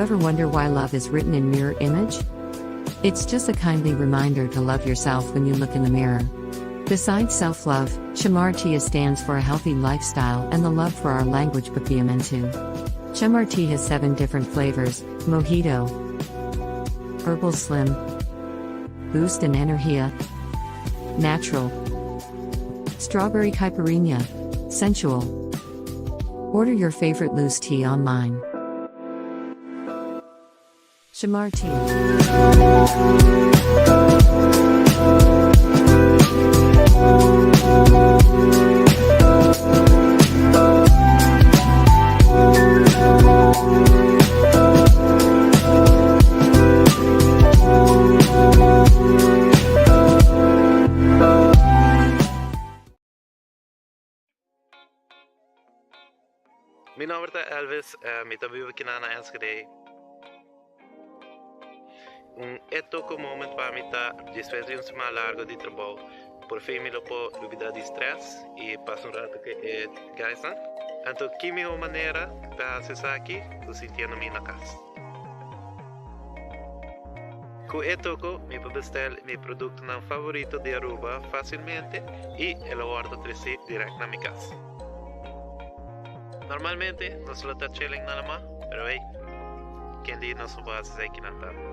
you ever wonder why love is written in mirror image? It's just a kindly reminder to love yourself when you look in the mirror. Besides self love, Chamar Tea stands for a healthy lifestyle and the love for our language Papiamentu. Chamar tea has seven different flavors mojito, herbal slim, boost and energia, natural, strawberry caipirinha, sensual. Order your favorite loose tea online. Shamar tea. Mi nomber ta Elvis, mi ta biba kinan na Enschede. Un e toko moment pa mi ta despues di un siman largo di trabou, por fin mi lo por lubida di stress y pasa un rato cu e guysnan. Anto ki miho manera pa haci esaki cu sintiendo mi na cas. Cu e toko mi por bestel mi productonan favorito di Aruba facilmente y e lo wordo treci direct na mi cas. Normalmente nos lo ta chilling na lama, pero hey, ken di nos no por haci esaki kinan tambe.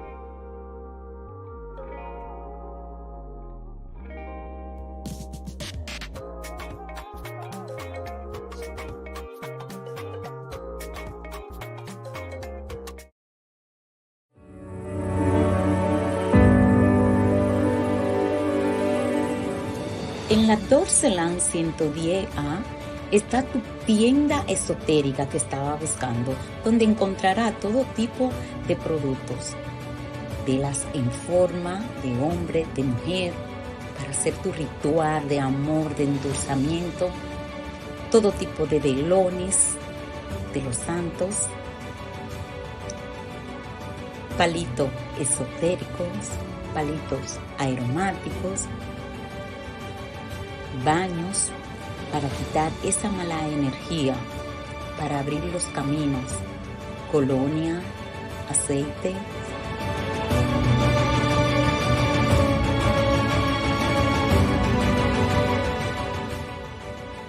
En la Dorseland 110 A está tu tienda esotérica que estaba buscando, donde encontrará todo tipo de productos. Velas en forma de hombre, de mujer, para hacer tu ritual de amor, de endulzamiento, todo tipo de velones de los santos, palitos esotéricos, palitos aromáticos, baños para quitar esa mala energía, para abrir los caminos, colonia, aceite.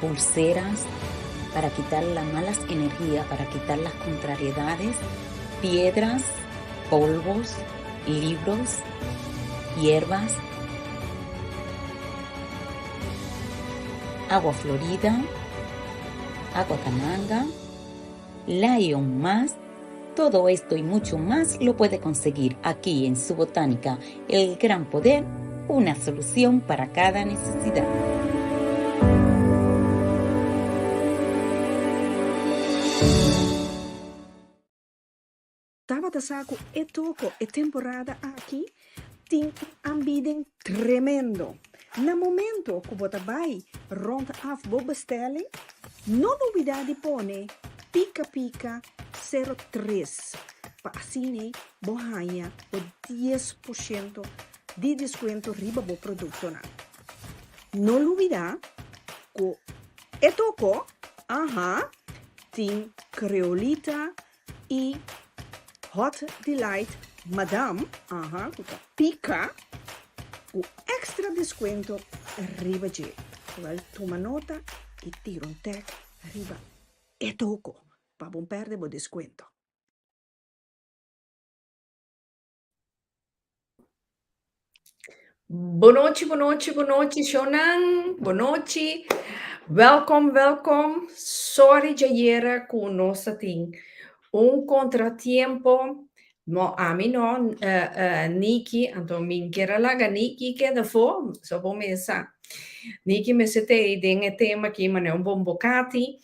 Pulseras para quitar las malas energías, para quitar las contrariedades, piedras, polvos, libros, hierbas, agua florida, agua cananga, Lion más. Todo esto y mucho más lo puede conseguir aquí en su botánica, El Gran Poder, una solución para cada necesidad. Tabata sa ku e toko e temporada aki tin un aanbieding tremendo. Na momento ku bo ta bai rond af bo bestelling, no lubida di pone Pika Pika 03 pa asina bo haña bo 10% di deskuento riba bo produktonan. No lubida ku e toko, aha, tin Creolita i Hot Delight Madam, aha, ku ta pika, ku extra deskuento riba dje. Wèl, tuma nota i tira un tèk riba e toko pa bo pèrdè bo deskuento. Bonochi, bonochi, bonochi, shownan. Bonochi. Welkom, welkom. Sorry djayera ku nos ta tin un kontratiempo. No, ami no, Niki, anto mi kier a laga Niki keda afó, so bo mesa. Niki mester ta ei den e tema aki manera un bon bokati.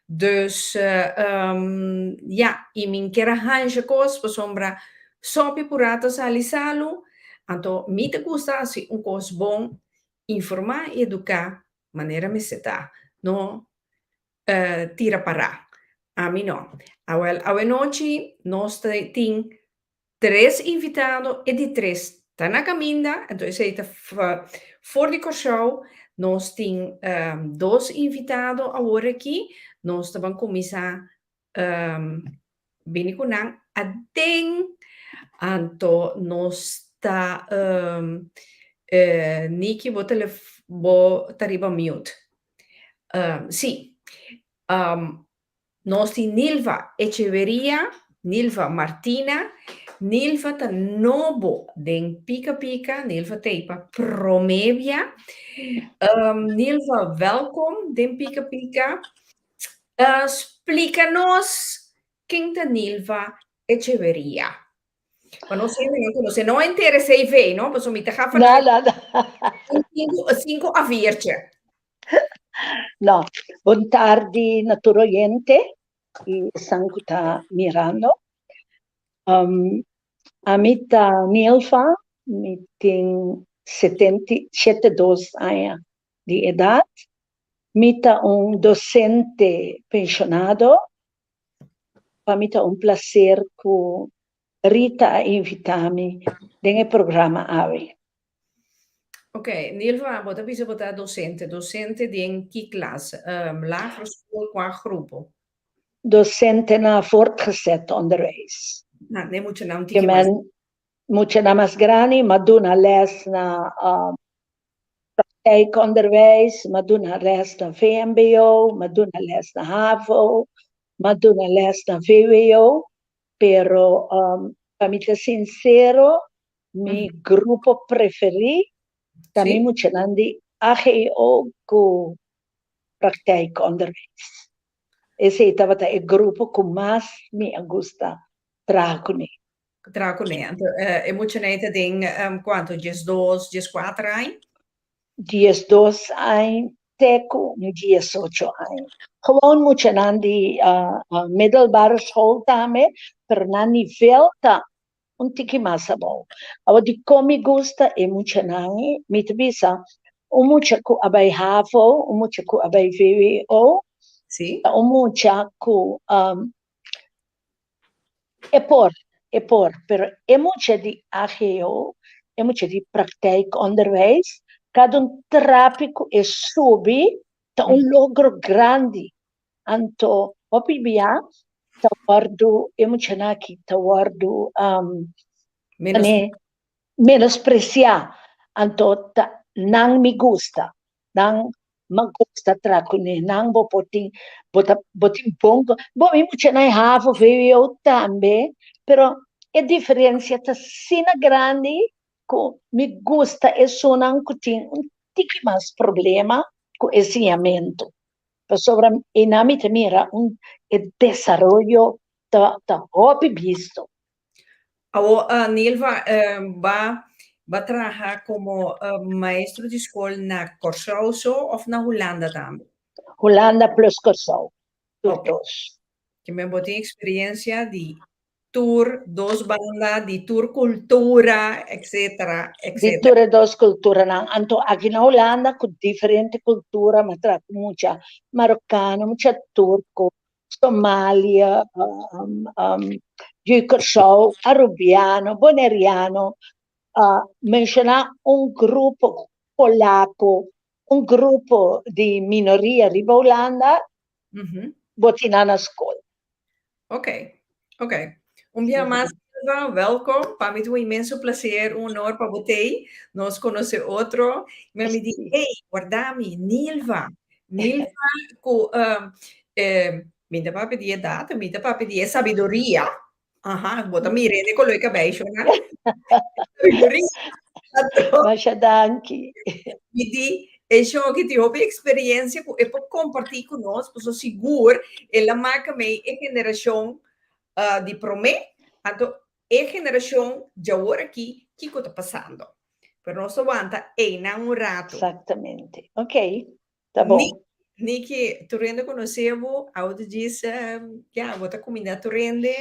Dus, ya, i mi kier a hansha kos pasobra Sopi purá ta sali salu, anto mi ta gusta hasi un kos bon, informá i eduká manera mester ta, no tira pará. Ami no. Awèl, awenochi nos ta tin tres invitado, e di tres ta na kaminda, anto esei ta for di Kòrsou. Nos tin dos invitado awor aki, nos ta ban kuminsá. Bini ku nan aden. Anto nos ta um, eh, Niki, bo telef bo ta riba mute. Um, sí. Um, nos tin Nilva Echeverria, Nilva Martina. Nilva ta nobo den Pika Pika. Nilva t'ei pa promé bia. Um, Nilva, welkom den Pika Pika. Uh, splika nos ken ta Nilva Echeverria. Pa nos hende no konosé, no henter e CV, no? Pasobra mi ta gafa No, no, no. un sinku, sinku A4'tje. No. Bon tardi na tur oyente i esnan ku ta mirando. Um, ami ta Nilva, mi tin setenta i shete dos aña di edat. Mi ta un docente pensionado. Pa mi ta un placer cu Rita a invita mi den e programa awe. Ok, Nilva, bo ta bisa bo ta docente. Docente den ki klas? Um, lagere school, cua grupo? Docente na voortgezet onderwijs. Na, ne muchanan Ke tiki mas. men muchanan mas grandi, m'a duna les na um, praktijkonderwijs, m'a duna les na VMBO, m'a duna les na HAVO, m'a duna les na VWO, pero um, pa mi ta sincero, mi grupo preferí ta mi muchanan di AGO ku praktijkonderwijs. Esei tabata e grupo ku mas mi a gusta traha kuné. Traha kuné. Anto e muchanan ta den kuantu? 12, 14 aña? 12 aña te ku 18 aña. Gewoon muchanan di middelbare school tambe, pero nan nivel ta un tiki mas abou. Awor dikon mi gusta e muchanan ei? Mi ta bisa un mucha ku a bai havo, un mucha ku a bai vwo, ta un mucha ku E por, e por, pero e mucha di AGO, e mucha di praktijkonderwijs, kada un trapi ku e subi ta un logro grandi. Anto hopi bia ta wòrdu, e muchanan aki ta wòrdu menospresiá, anto ta nan mi gusta. Nan ma gusta tra kuné nan bo por tin bo ta bo tin bon bo mi muchanan e havo vwo tambe pero e diferencia ta asina grandi ku mi gusta esunnan ku tin un tiki mas problema ku e siñamentu pasobra einan mi ta mira un e desaroyo ta ta hopi bisto. Awor, Nilva, ba ba traha komo maestro di skol na Kòrsou so òf na Hulanda tambe? Hulanda plus Kòrsou, tur dos. Ke men bo tin eksperensia di tur dos banda, di tur kultura, etcetera, Di etcetera. tur e dos kulturanan. Anto aki na Hulanda ku diferente kultura, mi a traha ku mucha marokano, mucha turko, Somalia, Kòrsou, Arubiano, Boneriano, menshoná un grupo polako, un grupo di minoria riba Hulanda, bo tin nan na skol. Ok, ok. Un bia mas, Silva, welkom. Pa mi ta un inmenso placer, un honor pa bo t'ei. Nos conoce otro. Mi mi di, hey, warda mi, Nilva. Nilva cu mi ta papia di edad, mi ta papia di e sabiduria. Aha, bo ta mira hende color e cabei, shona. Sabiduria. Masha danki. Mi di, e shon aki tin hopi experiencia cu e por comparti cu nos, pasobra sigur el a maka mei e generacion di promé, anto e generacion djawor aki kiko ta pasando. Pero nos ta wanta einan un rato. Exactamente. Ok, ta bon. Niki, tur hende conoce bo, awo ta djis, ya, bo ta cuminda tur hende.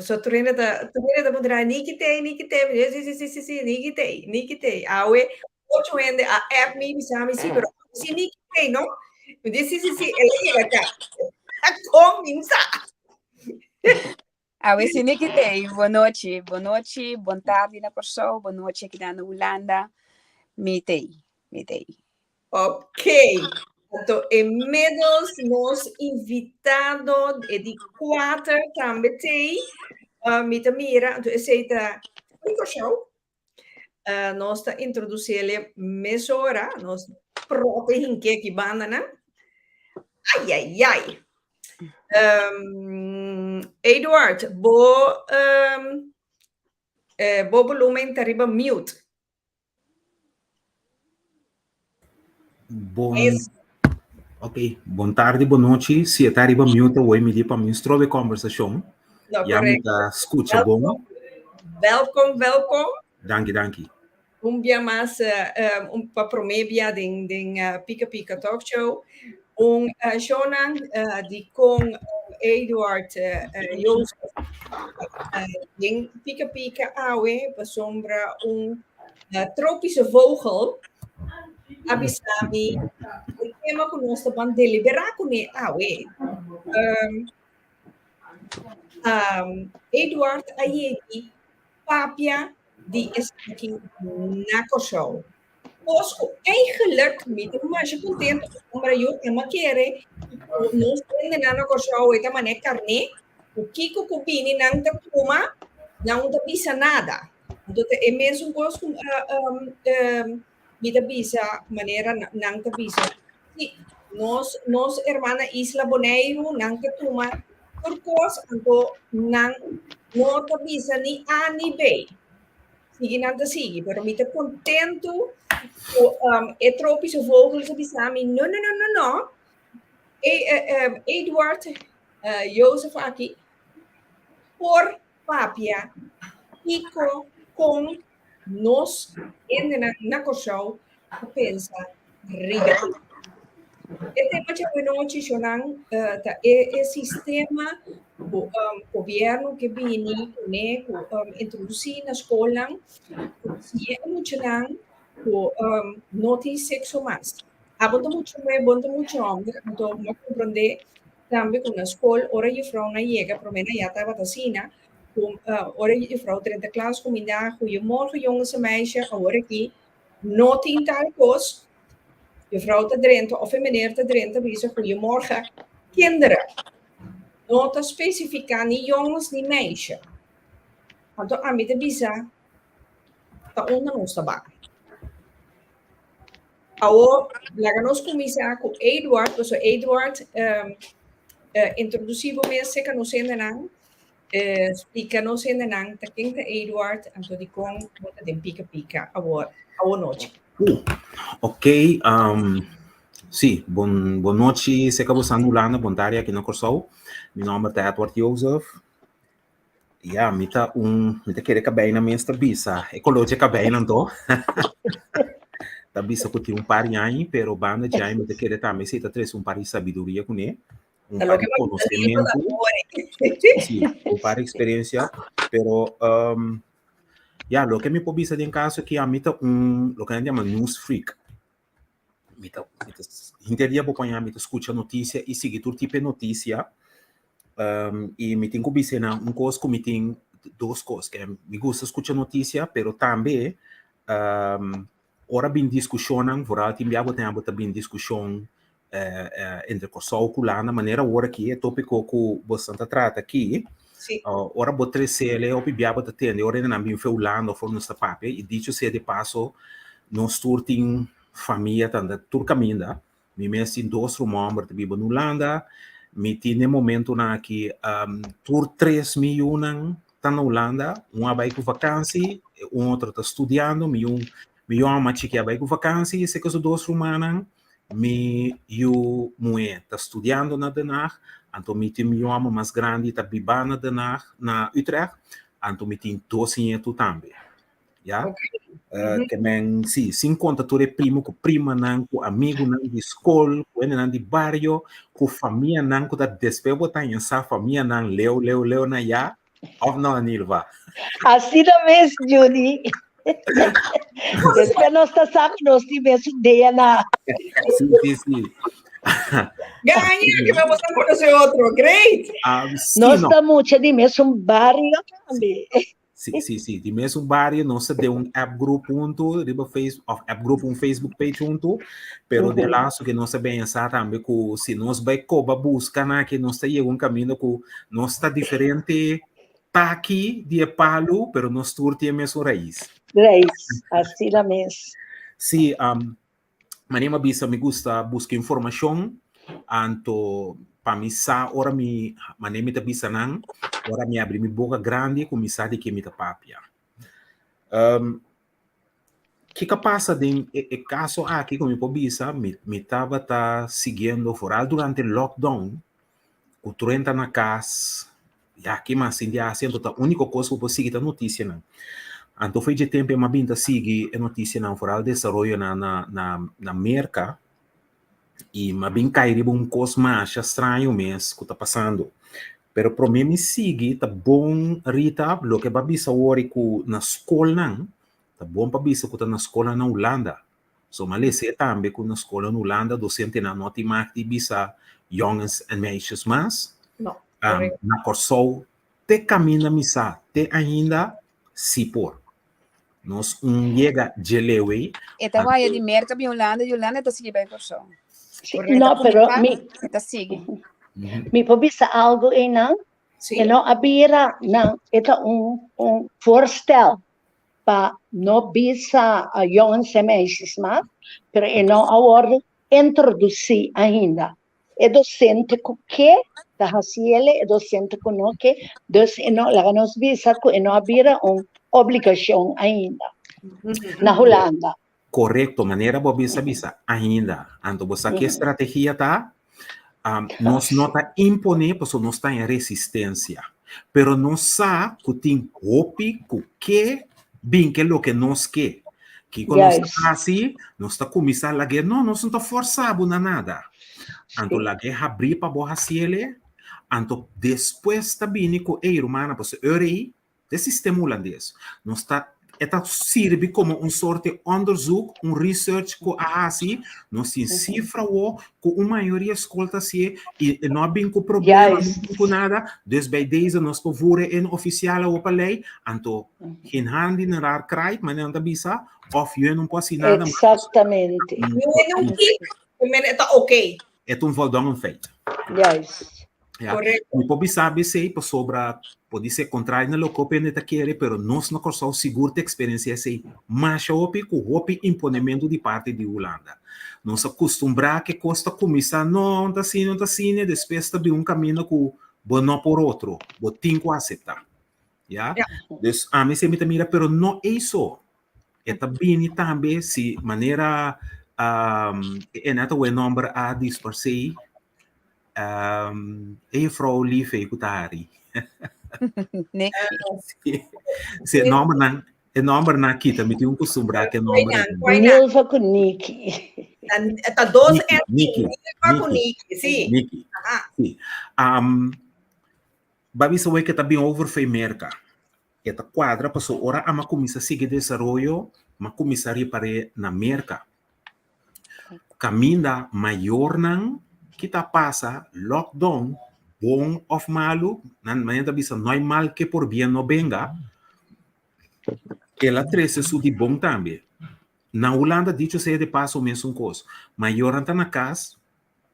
So tur hende ta, tur hende ta puntra, Niki t'ei, Niki t'ei, mi di, si, si, si, si, Niki t'ei, Niki t'ei. Awe, ocho hende a app mi, bisa mi, si, pero si Niki t'ei, no? Mi di, si, si, si, el a yega ka. A kuminsá. Awe si Niki t'ei. Bon nochi, bon nochi, bon tardi na Kòrsou, bon nochi aki na Hulanda. Mi t'ei, mi t'ei. Ok. Anto inmiddels nos invitado e di kuater tambe t'ei. Mi ta mira, anto esei ta Rico Show. Nos ta introduciele mesora, nos prope hinke aki bandanan. Ai, ai, ai. Eduard, bo, bo volumen ta riba mute. Bon, ok, bon tardi, bon nochi. Si e ta riba mute, awor mi di pa mi strobe conversacion. No, Ya mi correcto. ta scucha bon. Welkom, welkom. Danki, danki. Un bia mas, un pa promé bia den den Pika Pika Talk Show. Un shownan di con Eduard Jozef den Pika Pika awe pasobra un tropische vogel a bisa mi e tema ku nos ta ban deliberá kuné awe. Eduard a yegi papia di esaki na Kòrsou. Kos ku eigenlijk mi ta masha kontentu pasobra yo a kere ku nos hendenan na Kòrsou e ta manera karné ku kiko ku bini nan ta tuma nan no ta bisa nada. Anto ta e mesun kos ku mi ta bisa manera nan ta bisa si nos nos hermana isla Boneiru nan ta tuma tur kos anto nan no ta bisa ni A ni B. Sigui nan ta sigui, pero mi ta kontentu ku e tropische vogel ta bisa mi, no, no, no, no, no. E, Eduard Jozef aki por papia kiko kon nos hendenan na Kòrsou ta pensa riba e. E tema djawe nochi, shonnan, ta e sistema ku gobièrnu ke bini kuné, ku introdusí na skolnan, ku siña e muchanan ku no tin sekso mas. Abo ta mucha muhé, bo ta mucha hòmber, anto bo a komprondé tambe ku na skol ora yufrounan yega, promé nan ya tabata asina, ku ora yufrou drenta klas kuminda, Goeiemorgen jongens en meisje, awor aki no tin tal kos. Juffrouw ta drenta of e meneer ta drenta bisa goeiemorgen kinderen. No ta specifica ni jongens ni meisje. Anto ami ta bisa ta unda nos ta bai. Awor laga nos cuminsa cu Eduard, pasobra Eduard um, introduci bo mes seca nos hendenan, splica nos hendenan ta ken ta Eduard, anto dikon bo ta den Pika Pika awor, awor nochi. Ok, um, sí, bon, bon nochi, seca bo san Hulanda, bon tarde aki na Kòrsou. Mi nòmber ta Edward Jozef. Ja, mi ta un, mi ta kere kabei na mes ta bisa, e koló dje kabei nan to. Ta bisa ku tin un par di aña, pero banda dje aña mi ta kere tambe si ta trese un par di sabiduria kuné. Un par di konosementu, sí, un par di eksperensia, pero um, ya, loke mi por bisa den kaso aki, ami ta un, loke nan yama news freak. Mi ta, mi ta, henter dia bo paña mi ta skucha notisia i sigui tur tipo e notisia. Um, i mi tin ku bisa nan un kos ku mi tin dos kos, ke mi gusta skucha notisia, pero tambe um, Ora bin diskushonnan, vooral tin bia bo ten abo ta bin diskushon entre Kòrsou ku Hulanda, manera awor aki e tópiko ku boso ta trata aki, ora bo tres'el hopi bia bo ta tende ora nan bin fe Hulanda òf ora nos ta papia, i dicho sea de paso nos tur tin famia tanda tur kaminda, Mi mes tin dos ruman homber ta biba na Hulanda. Mi tin e momentonan aki tur tres mi yunan ta na Hulanda. Un a bai ku vakansi, un otro ta studiando. Mi yu mi yu mas chiki a bai ku vakansi esei ku su dos rumannan. Mi yu muhé ta studiando na Den Haag. Anto mi tin mi yu homber mas grandi ta biba na Den Haag, na Utrecht. Anto mi tin dos nietu tambe. Ya? Okay. Uh, ke men, sí, sin konta tur e primo ku primanan, ku amigunan di skol, ku hendenan di bario, ku famianan ku ta despues bo ta sa famianan leu, leu, leu na ya, of no, Nilva? Asina mes, Judy. Despues nos ta sa ku nos tin mesun DNA. Sí, sí, sí. Gaña, que vamos a conocer otro. Great. Um, sí, Nos no. ta mucha di mesun bario tambe. Sí. Si, si, si. Di mesun bario, nos ta den un app group huntu, riba Facebook, of app group, un Facebook page huntu, pero de laatste ku nos a pensa tambe ku si nos bai koba buska na ki nos ta yega un kaminda ku nos ta diferente taki di e palu, pero nos tur tin e mesun rais. Rais, asina mes. Si, um, Manera mi a bisa mi gusta buska informashon, anto pa mi sa ora mi, manera mi ta bisa nan, ora mi abri mi boka grandi ku mi sa di ke mi ta papia. Um, kiko a pasa den e, e kaso aki ku mi por bisa, mi, mi tabata siguiendo vooral durante lockdown, ku tur hende ta na kas, Ya ki mas sin di hasi anto ta úniko kos ku por sigui ta notisianan. Anto for dje tempu e m'a bin ta sigui e notisianan foral desaroyonan na na na Merka i m'a bin kai riba un kos masha straño mes ku ta pasando. Pero promé mi sigui ta bon Rita loke bo a bisa awor i ku na skolnan ta bon pa bisa ku ta na skolnan na Hulanda. So m'a lesa e tambe ku na skolnan na Hulanda dosentenan no tin mag di bisa jongens en meisjes mas. No, Um, correcto. na Kòrsou te kaminda mi sa, te ainda si por. Nos un yega dje leu ei. E ta waya di Merka bin Hulanda, di Hulanda e ta sigui bai Kòrsou. Sí, Correcto. E ta no, pero kuminsá, mi, e ta sigui. mi por bisa algo einan. Sí. E no a bira nan, e ta un, un voorstel pa no bisa jongens en meisjes mas, pero e no a wòrdu introdusí ainda. E dosente ku ke ta hasi el, e dosente ku no ke, dus e no, laga nos bisa ku e no a bira un obligashon ainda na Hulanda. Korekto, manera bo a bisa bisa ainda. Anto bo sa ke strategia ta? Um, nos no ta imponé pasobra nos ta en resistensia. Pero nos sa ku tin hopi ku ke bin ke loke nos ke. Kiko nos ta hasi? Nos ta kuminsá lag'é, no, nos no ta fòrsá bo na nada. Anto lag'é habrí pa bo hasiel, anto despues ta bini ku, ey rumannan, pasobra ora ei E sistema hulandes. Nos ta e ta sirbi komo un sorte onderzoek, un research ku a hasi, nos tin sifra awo ku un mayoria skol ta hasié i e no a bin ku problema, no a bin ku nada, dus bij deze nos por voer e in ofisial awo pa lei, anto geen haan die een raar kraait, manera nan ta bisa, òf yu no por hasi nada mas. Exactamente. Yu no kik, men e ta oké. E ta un voldongen feit. Juist. Ja. Mi por bisa esei pasobra podise kontrario na loke hopi hende ta kere, pero nos na Kòrsou sigur ta eksperensiá esei masha hopi ku hopi imponementu di parti di Hulanda. Nos a kustumbrá ku e kos ta kuminsá, no, no ta asina, no ta asina, despues ta bin un kaminda ku bo no por otro, bo tin ku aseptá. Ya? Dus ami esei mi ta mira, pero no ei so. E ta bini tambe si manera e nèt awe nòmber a disparsé e juffrouw lief ei ku ta hari. Nikki. Si e nòmbernan e nòmbernan a kita mi tin un kustumbrá ku e nòmber Nilva ku Nikki. Ta dos Nikki, Nikki, Nilva ku Nikki, si. Nikki. Si. Ba bisa awor ke ta bin over for e Merka. E ta kuadra pasobra ora ama kuminsá sigui desaroyo, m'a kuminsá ripar'é na Merka. Kaminda mayornan ki ta pasa lockdown, bon òf malu, nan manera ta bisa no hay mal que por bien no venga, el a trese su di bon tambe. Na Hulanda, dicho sea de paso, mesun kos. Mayornan ta na kas,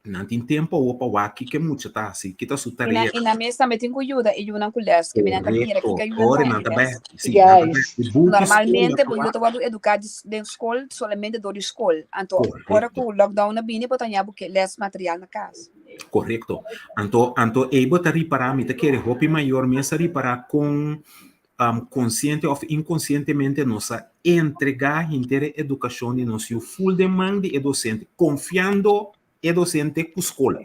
Nan tin tempu awor pa wak kiko e mucha ta hasi, ki ta su tarea. I nan mes tambe tin ku yuda e yunan ku les, ke mi nan ta mira kiko e yunan Ora ta nan ta bai, les. si, nan ta bai Juist. buki skol, Normalmente nan ta bo yu wak. ta wòrdu eduká di den skol solamente dor di skol. Anto ora Korekto. ku lockdown a bini bo ta haña bo ke les material na kas. Korekto. Anto, anto ei bo ta ripará, mi ta kere hopi mayor mes a ripará kon um, konsiente òf inkonsientemente nos a entregá henter e edukashon di nos yu ful den man di e dosente, konfiando e dosente ku skol.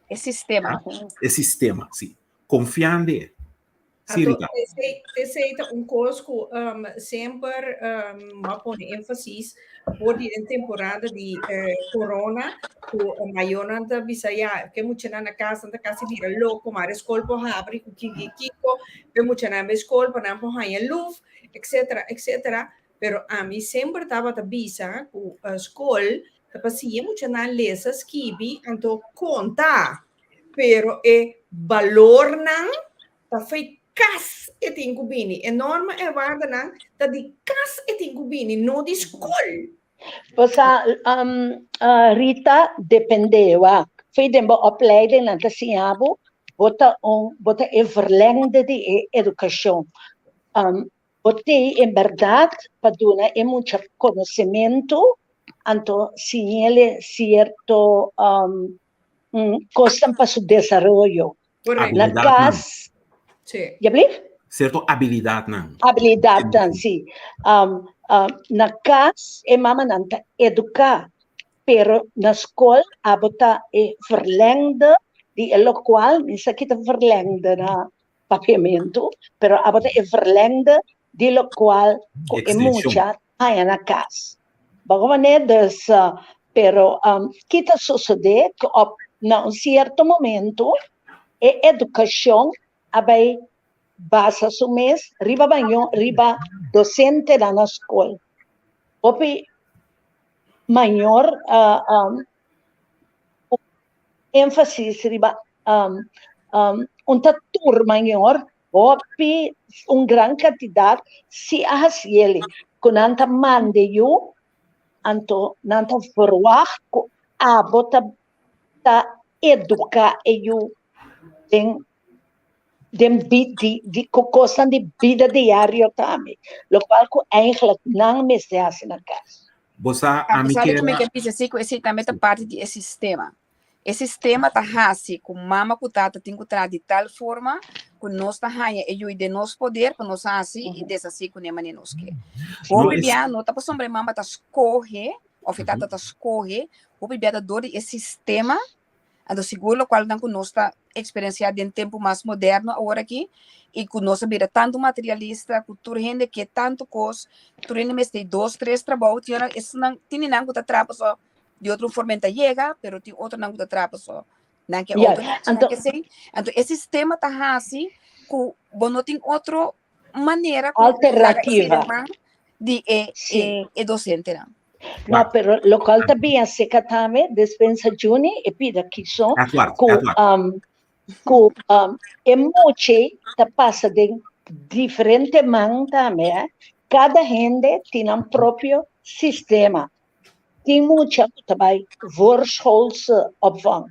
E sistema. E sistema, si. Konfiando e. Sí, Anto, Rita. esei, esei ta un kos ku um, semper um, m'a pone énfasis for di den temporada di eh, corona, ku eh, mayornan ta bisa ya, ke muchanan na kas nan ta kasi bira loko, maar e skol por habri ku kiko i kiko, pe muchanan bai skol pa nan por haña luf, etcetera, etcetera. Pero ami semper tabata bisa ku eh, skol ta pa siña muchanan lesa, skibi, anto konta. Pero e balornan ta fei. kas e tin ku bini. E norma en waardenan ta di kas e tin ku bini, no di skol. Bo sa, Rita, depende wak. Fo'i den bo opleiding nan ta siña bo, bo ta un, bo ta e verlengde di e edukashon. Bo tei en bèrdat pa duna e mucha konosementu, anto siñ'el sierto kosnan pa su desaroyo. Na kas, Jablief? Sierto abilidatnan. Abilidatnan, si. Na kas e mamanan ta eduká, pero na skol abo ta e verlengde di e lokual, mi sa ki ta verlengde na papiamentu, pero abo ta e verlengde di lokual ku e mucha haña na kas. Bo manera? Dus, pero ki ta sosodé ku op na un sierto momento e edukashon a bai basa su mes riba baño riba dosentenan na skol. Hopi mayor énfasis riba un ta tur mayor, hopi, un gran kantidat si a hasi el, ku nan ta manda yu, anto nan ta verwagt ku abo ta ta eduká e yu den den di di ku kosnan di bida diario tambe, lokual ku eigenlijk nan mester hasi na kas. Bo sa, ami Sabe kier ku mi ke bisa si ku esei tambe ta parti di e sistema. E sistema ta hasi ku mama ku tata tin ku traha di tal forma ku nos ta haña e yui den nos poder pa nos hasi i deshasí kuné manera nos ke. No Hopi es bia no ta pasobra e mama ta skohe òf e tata ta skohe, hopi bia ta dor di e sistema. Anto sigur lokual nan ku nos ta eksperensiá den tempu mas moderno awor aki i ku nos a bira tantu materialista ku tur hende ke tantu kos, tur hende mester dos, tres trabou, tin ora esnan tin di nan ku ta traha pasobra di otro forma nan ta yega, pero tin otronan ku ta traha pasobra nan ke Ya, otro, nan anto ke esei. Anto e sistema ta hasi ku bo no tin otro manera ku laga esei alternativa. den man di e Sí. e e dosentenan. No, Wak, pero lokual ta bien seka tambe, despensa Juni, e pida kiso Edward, ku Edward. um, ku um, e muche ta pasa den diferente man tambe, eh. Kada hende tin nan propio sistema. Tin mucha ku ta bai voorschoolse opvang.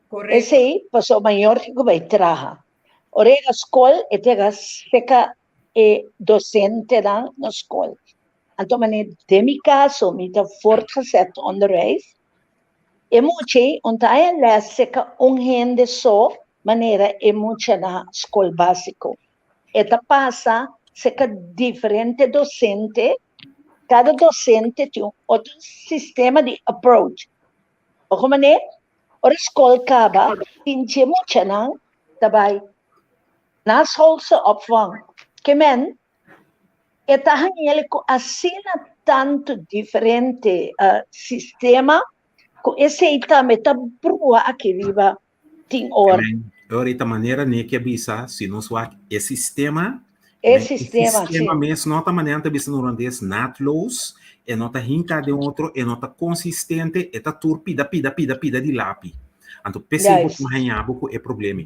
Correcto. Esei pasobra mayor tin ku bai traha. Ora e yega skol, e ta yega seka e dosentenan na skol. Anto manera den mi kaso mi ta voortgezet onderwijs, e mucha ei un ta haña lès seka un hende so manera e mucha na skol básiko. E ta pasa seka diferente dosente, kada dosente tin un otro sistema di approach. Ojo manera, ora skol kaba tin dje muchanan ta bai naschoolse opvang. Ke men e ta hañ'el ku asina tantu diferente sistema ku esei tambe ta brua aki riba tin ora. Ahorita manera Nicky a bisa, si nos wak e sistema, E e sistema, sistema sí. mes no ta manera ta bisa na holandés naadloos, e no ta hinka den otro, e no ta konsistente, e ta tur pida pida pida pida di lapi. Anto p'esei bo Juist. por haña bo ku e problema.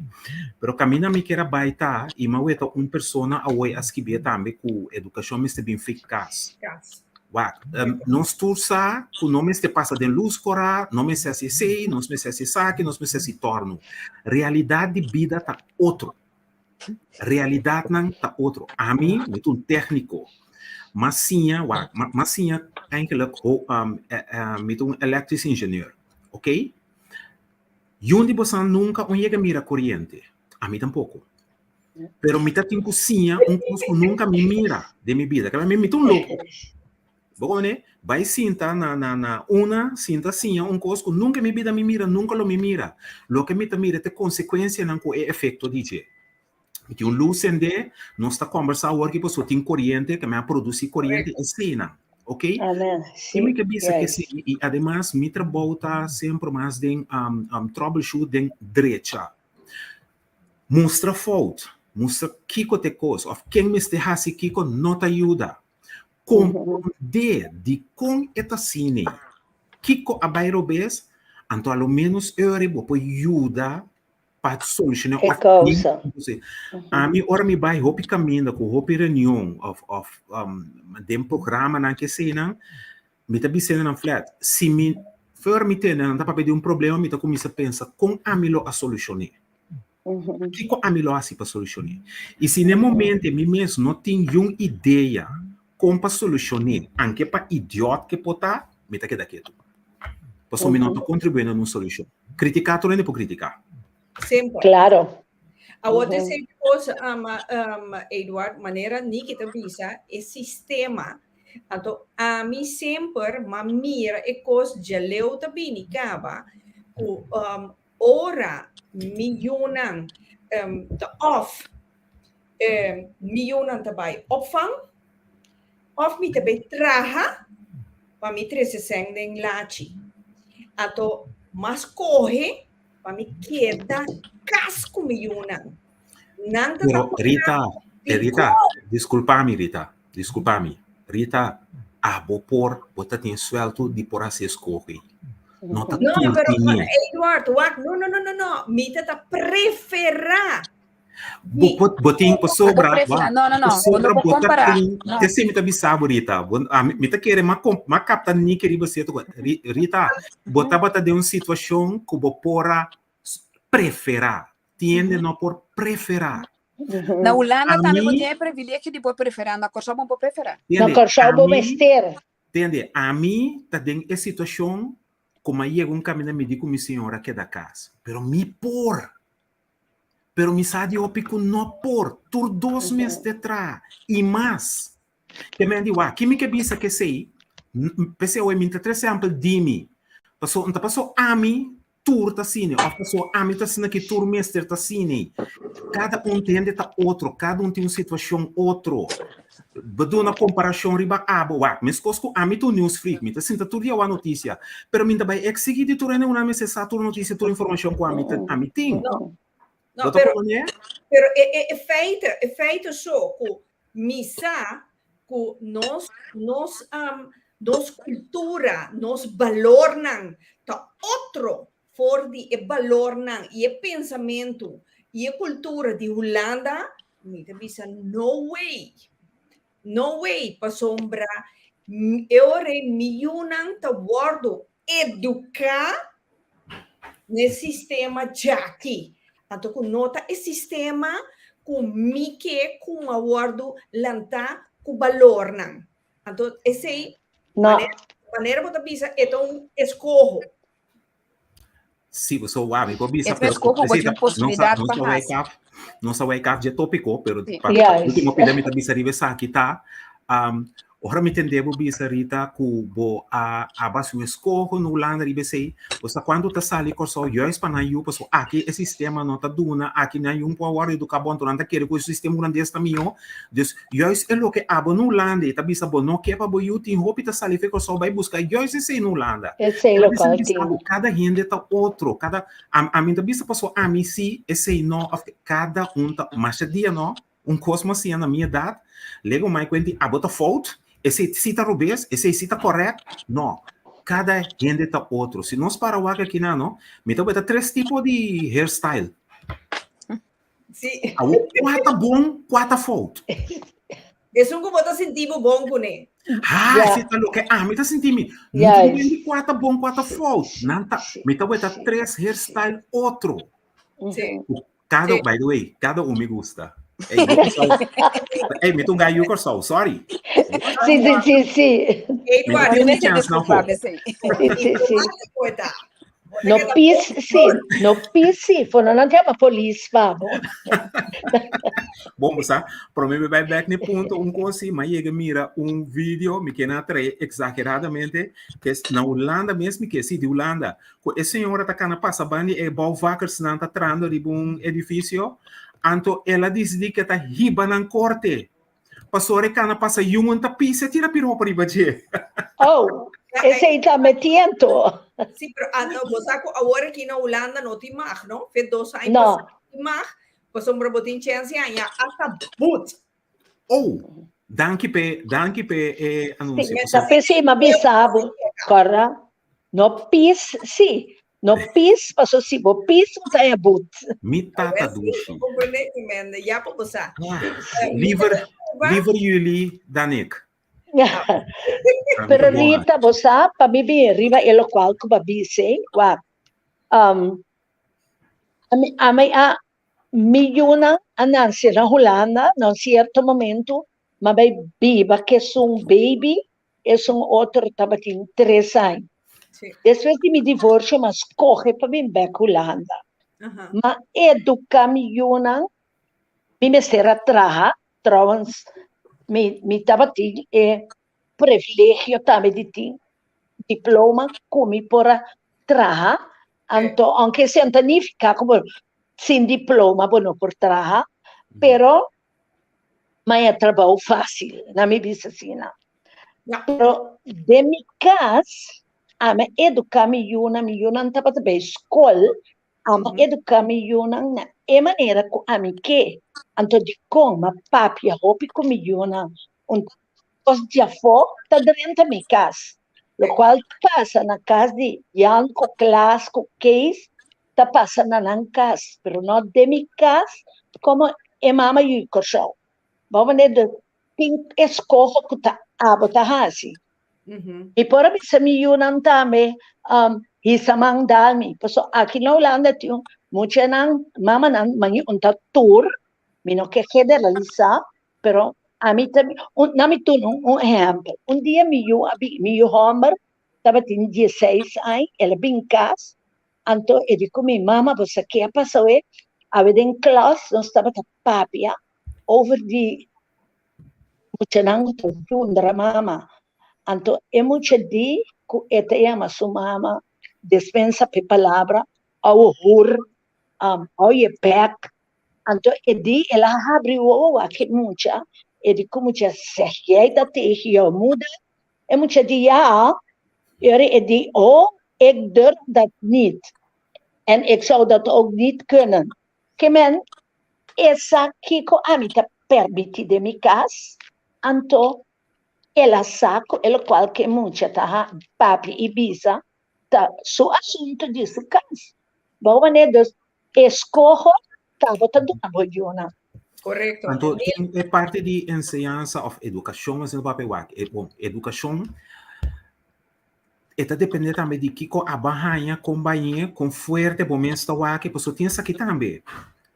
Pero kaminda mi kier a bai ta, i mi a weta un persona awor a skibié tambe ku edukashon mester bin fik kas. Kas. Wak, nos tur sa ku no mester pasa den lus kòrá, no mester hasi esei, nos mester hasi esaki, nos mester hasi tòrnu. Realidat di bida ta otro. Realidatnan ta otro. Ami, mi ta un tékniko. M'a siña, wak, m'a siña eigenlijk ho, mi ta un elektrisch ingenieur, oké? Yun di bosan nunka un yega mira koriente, ami tampoko. Pero mi ta tin ku siña un kos ku nunka mi mira den mi bida. Kaba mi ta un loko. Bo komprende? Bai sinta na na na una sinta siña un kos ku nunka mi bida mi mira, nunka lo mi mira. Loke mi ta mira ta e konsekuensianan ku e efekto di dje. Mi tin un lus sendé, nos ta kombersá awor ki pasobra tin koriente, ke mi a produsí koriente, eseinan. Ok? Amen. I mi Sí, ke bisa ke juist. si, i ademas mi trabou ta semper mas den um, um, troubleshoot, den drecha. Mustra fout, mustra kiko te kos, of ken mester hasi kiko no ta yuda. Komprondé dikon e ta asina ei. Kiko a bai robes, anto a lo ménos ora bo por yuda. pa solushoná E òf kousa. Ami ora mi bai hopi kaminda ku hopi reunion òf òf den programanan ke eseinan, mi ta bis'é nan flat, si mi for mi tende nan ta papia di un problema mi ta kuminsá pensa kon ami lo a solushon'é. Kiko ami lo hasi pa solushon'é? I si n'e momente mi mes no tin yun idea kon pa solushon'é, anke pa idiòt ke por ta, mi ta keda ketu. Pasobra mi no ta kontribuí na un solushon. Kritiká tur hende por kritiká. Semper. Claro. Awor te sey kos, Eduard, manera Niki ta bisa, e sistema. Anto ami semper m'a mira e kos djaleu ta bini kaba ku ora mi yunan ta òf mi yunan ta bai opvang òf mi ta bai traha pa mi trese sèn den lachi. Anto mas kohe pa mi keda kas ku mi yunan. Nan ta Pero Rita, Rita, disculpa mi Rita, disculpa mi. Rita, abo por, bo ta tin suelto di por hasi escoge. No ta No, tur pero tin. Eduard, wak, no, no, no, no, no. Mi ta ta prefera. Bo por, bo tin pasobra, Bo prefera, no, no, no. pasobra Bo no por bo ta compara. tin, No. te si mi ta bisa bo Rita, bo, a mi, mi ta kere ma com, ma capta ni keri bo cierto cosa. Rita, bo tabata den un situacion cu bo por a prefera. Tiende no por prefera. Na Hulanda tambe bo Ami- tin e privilegio di por prefera, na Kòrsou bo no por prefera. Na Tiende, Kòrsou bo ami- mester. Tende, ami ta den e situacion cu m'a yega un caminda mi di cu mi señora keda cas. Pero mi por. Pero mi sa di hopi cu no por. Tur dos mester traha y mas. Ke men di wak, ki mi ke bisa kesey? P'esei awe mi ta trese ehempel di mi. Paso, no ta paso ami tur ta asina, òf paso ami ta asina ki tur mester ta asina. Kada un hende ta otro, kada un tin un situashon otro. Bo duna komparashon riba abo, wak, meskos ku ami ta un news freak, mi ta sinta tur dia wak notisia, pero mi ta bai eksigi di tur hende una mester sa tur notisia, tur informashon ku ami ta, ami tin. No, no, Bo ta pero, komprendé? pero e, e, e feite, e feite so ku Mi sa ku nos nos nos kultura, nos balornan ta otro for di e balornan i e pensamentu i e kultura di Hulanda, mi ta bisa no way, no way, pasobra e ora ei mi yunan ta wòrdu eduká n'e sistema djaki. Anto ku no ta e sistema ku mi ke ku a wòrdu lantá ku balornan. Anto esei, No. manera, manera bo ta bisa, e ta un eskoho. Sí, bo so wak, mi por bisa, E ta pero eskoho, bo esei tin ta, nos a, posibilidat nos pa a wake hasi. up, nos a wake up dje tópiko, pero Sí. pa Yes. último pida mi ta bisa riba esaki ta, um, Ora mi tende bo bisa Rita ku bo a a basi un eskoho na Hulanda riba esei, bo sa kuantu ta sali Kòrsou juist pa nan yu pasobra aki e sistema no ta duna, aki nan yu por a wòrdu eduká bon, anto nan ta kere ku e sistema hulandes ta mihó. Dus juist e loke abo na Hulanda i ta bisa bo no ke pa bo yu tin hopi ta sali for Kòrsou bai buska juist esei na Hulanda. Esei Kada bes lokal mi bisa tin. bo kada hende ta otro, kada ami ta bisa pasobra ami si esei no òf kada un ta masha dia no. Un kos mas siña na mi edat, lego mai kuenti abo ta fout, esei si ta robes, esei si ta korèkt, no. Kada hende ta otro. Si nos para wak aki nan no, mi ta weta tres tipo di hairstyle. Sí. Awo kua ta bon, kua ta fout? Esun ku bo ta sinti bo bon kuné. Ha, Ja. esei ta loke ami ta sinti mi. No Juist. tin di kua ta bon, kua ta fout. Nan ta, mi ta weta tres hairstyle otro. Sí. Cada, Sí. by the way, cada un me gusta. Ey, yu Kòrsou. Ey, mi ta un gai yu Kòrsou, sorry. Sí, sí, sí, sí. Eduard, Mi no Bo tin mester chance na disculpa ho. p'esei. Sí, sí, sí. poeta. No pis, sí, no pis, sí. For no nan llama polis pa bo. Bon, bo sa, promé mi bai bek n'e punto un kos si, m'a yega mira un video, mi ke nan a trae exageradamente, ke na Hulanda mes mi ke, sí, di Hulanda, Ku e señora ta kana pasa banda di e bouwvakkersnan ta trahando riba un edifisio, anto el a disidí ku e ta hiba nan korte. Pasobra e kana pasa yungun ta pisa e tira piropo riba dje. Oh, esei ta metiento. Sí, pero anto bo sa ku awor aki na Hulanda no tin mag, no? Fe dos aña No. pasá no tin mag, pasobra bo tin chèns di haña asta but. Oh, danki p'e, danki p'e e anuncio. Ta p'esei m'a bisa bo, kòrda? No pis, sí. No pis, paso si bo pis bo ta haña but. Mi tata dushi. Ya pa bo sa. Liever, liever jullie dan ik. Pero Rita, bo sa, pa mi bin riba e lokual ku bo a bisa, wak, um, ami, ami a, mi yunan a nanse na Hulanda, na un sierto momento, m'a bai biba ku esun baby Esun otro tabatin tres aña. Sí. Despues di mi divorcio m'a scoge pa bin bek Hulanda. Aha. M'a educa mi yunan, mi mester a traha, trouwens mi mi tabatin e privilegio tambe di tin diploma cu mi por a traha, anto aunke esei no ta nifica cu bo sin diploma bo no por traha, pero Maña trabou fácil, na mi bisa asina. Ja. Pero den mi kas, ami a eduká mi yunan, mi yunan tabata bai skol, ami a eduká mi yunan na e manera ku ami ke. Anto dikon m'a papia hopi ku mi yunan, un kos di afó ta drenta mi kas. Lokual ta pasa na kas di Jan ku Klaas ku Kees ta pasa na nan kas, pero no den mi kas komo e mama yu i Kòrsou. Bo manera de tin eskoho ku ta abo ta hasi. Mi por a bisa mi yunan tambe, hisa man dal mi, pasobra aki na Hulanda tin un muchanan, mamanan manera un ta tur, mi no ke generalisá, pero ami ta, na mi duna un ehèmpel. Un dia mi yu a bin, mi yu hòmber tabatin dieseis aña, el a bin kas, Anto e di ku mi, Mama, bo sa ke a pasa awe? Awe den klas nos tabata papia over di muchanan ku ta dundra mama. Anto e mucha di ku e ta yama su mama, despensa p'e palabra, ouwe hoer, hou je bek. Anto e di, el a habri wowo wak e mucha, e di ku mucha, Zeg jij dat tegen jouw moeder? E mucha di, Ja. E ora e di, Oh, ik durf dat niet. En ik zou dat ook niet kunnen. Ke men, e sa kiko ami ta permití den mi kas, anto el a sa ku e lokual ku e mucha ta papia i bisa ta su asuntu di su kas. Bo manera, dus Eskoho tabata duna bo yunan. Korekto. Anto tin e parti di enseñansa of edukashon asina papia wak. E bon, edukashon e ta depende tambe di kiko abo a haña, kon bañ'é, kon fuerte bo mes ta wak, pasobra tin esaki tambe.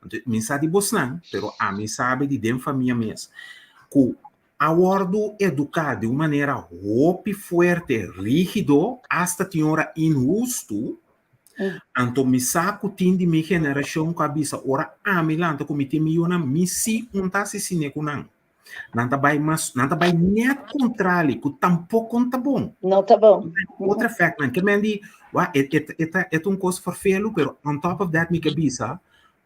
Anto mi sa di bosnan, pero ami sabi di den famia mes, ku a wòrdu eduká di un manera hopi fuerte, rígido, asta tin ora inhustu, Anto mi sa ku tin di mi generashon ku a bisa ora ami lanta ku mi tin mi yunan, mi si un ta asesine ku nan. Nan ta bai mas, nan ta bai net kontrali ku tampoko no ta bon. No ta bon. Otro efectnan. Ke men di, wa, e, e, e ta, e ta un kos ferfelu, pero on top of that mi ke bisa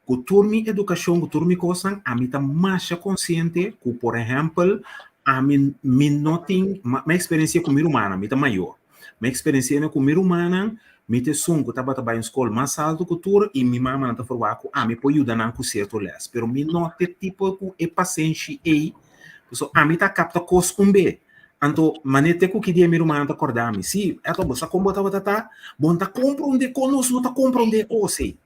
ku tur mi edukashon, ku tur mi kosnan, ami ta masha konsiente ku, por ehèmpel, ami mi no tin, mi eksperensia ku mi rumannan, mi ta mayor, mi eksperensia ku mi rumannan, mi ta esun ku tabata bai un skol mas altu ku tur i mi mamanan ta ferwagt ku ami por yuda nan ku sierto lès, pero mi no ta e tipo ku e pasenshi ei, pasobra ami ta kapta kos un be. Anto, manera te ku ki dia mi rumannan ta kòrda mi, Sí, Ethel, bo sa kon bo tabata ta? Bo no ta komprondé kon nos no ta komprondé kos ei.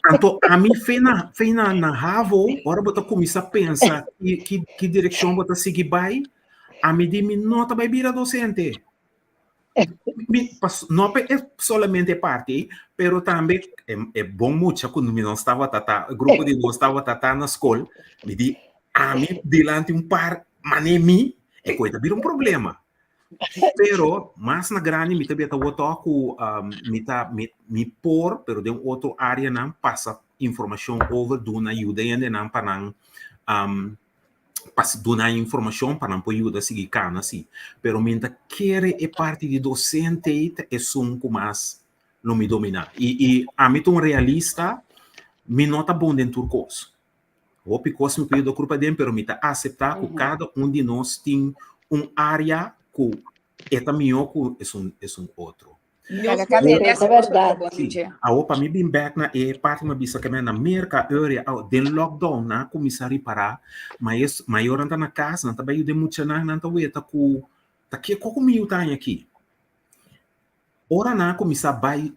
Anto, ami fe na, fe na, na havo, ora bo ta kuminsá pensa ki, ki, ki direkshon bo ta sigui bai, ami di mi no ta bai bira dosente. Mi, pas, no pe e solamente e parti ei, pero tambe e, e bon mucha ku mi nos tabata ta, grupo di nos tabata ta na skol, mi di, ami dilanti un par mané mi, e koe ta bira un problema. Pero mas na grandi mi ta beta woto ku um, mi ta mi, mi por, pero den otro áreanan pasa informashon over, duna yuda hendenan pa nan um, pa duna informashon pa nan por yuda sigui kana si. Pero mi ta kere e parti di dosente ei ta esun ku mas lo mi dominá. I, i ami ta un realista, mi no ta bon den tur kos. Hopi kos mi por yuda krupa den, pero mi ta aseptá ku kada un di nos tin un área ku e ta mihó ku esun, esun otro. Cada cada hende Ta berdad. Sí. Awo pa mi bin bek na e parti mi a bisa ke mi na Merka area awo den lockdown nan a kuminsá ripará maes mayornan ta na kas nan ta bai yuda e muchanan nan ta weta ku ta ke koko mi yu ta haña aki. Ora nan a kuminsá bai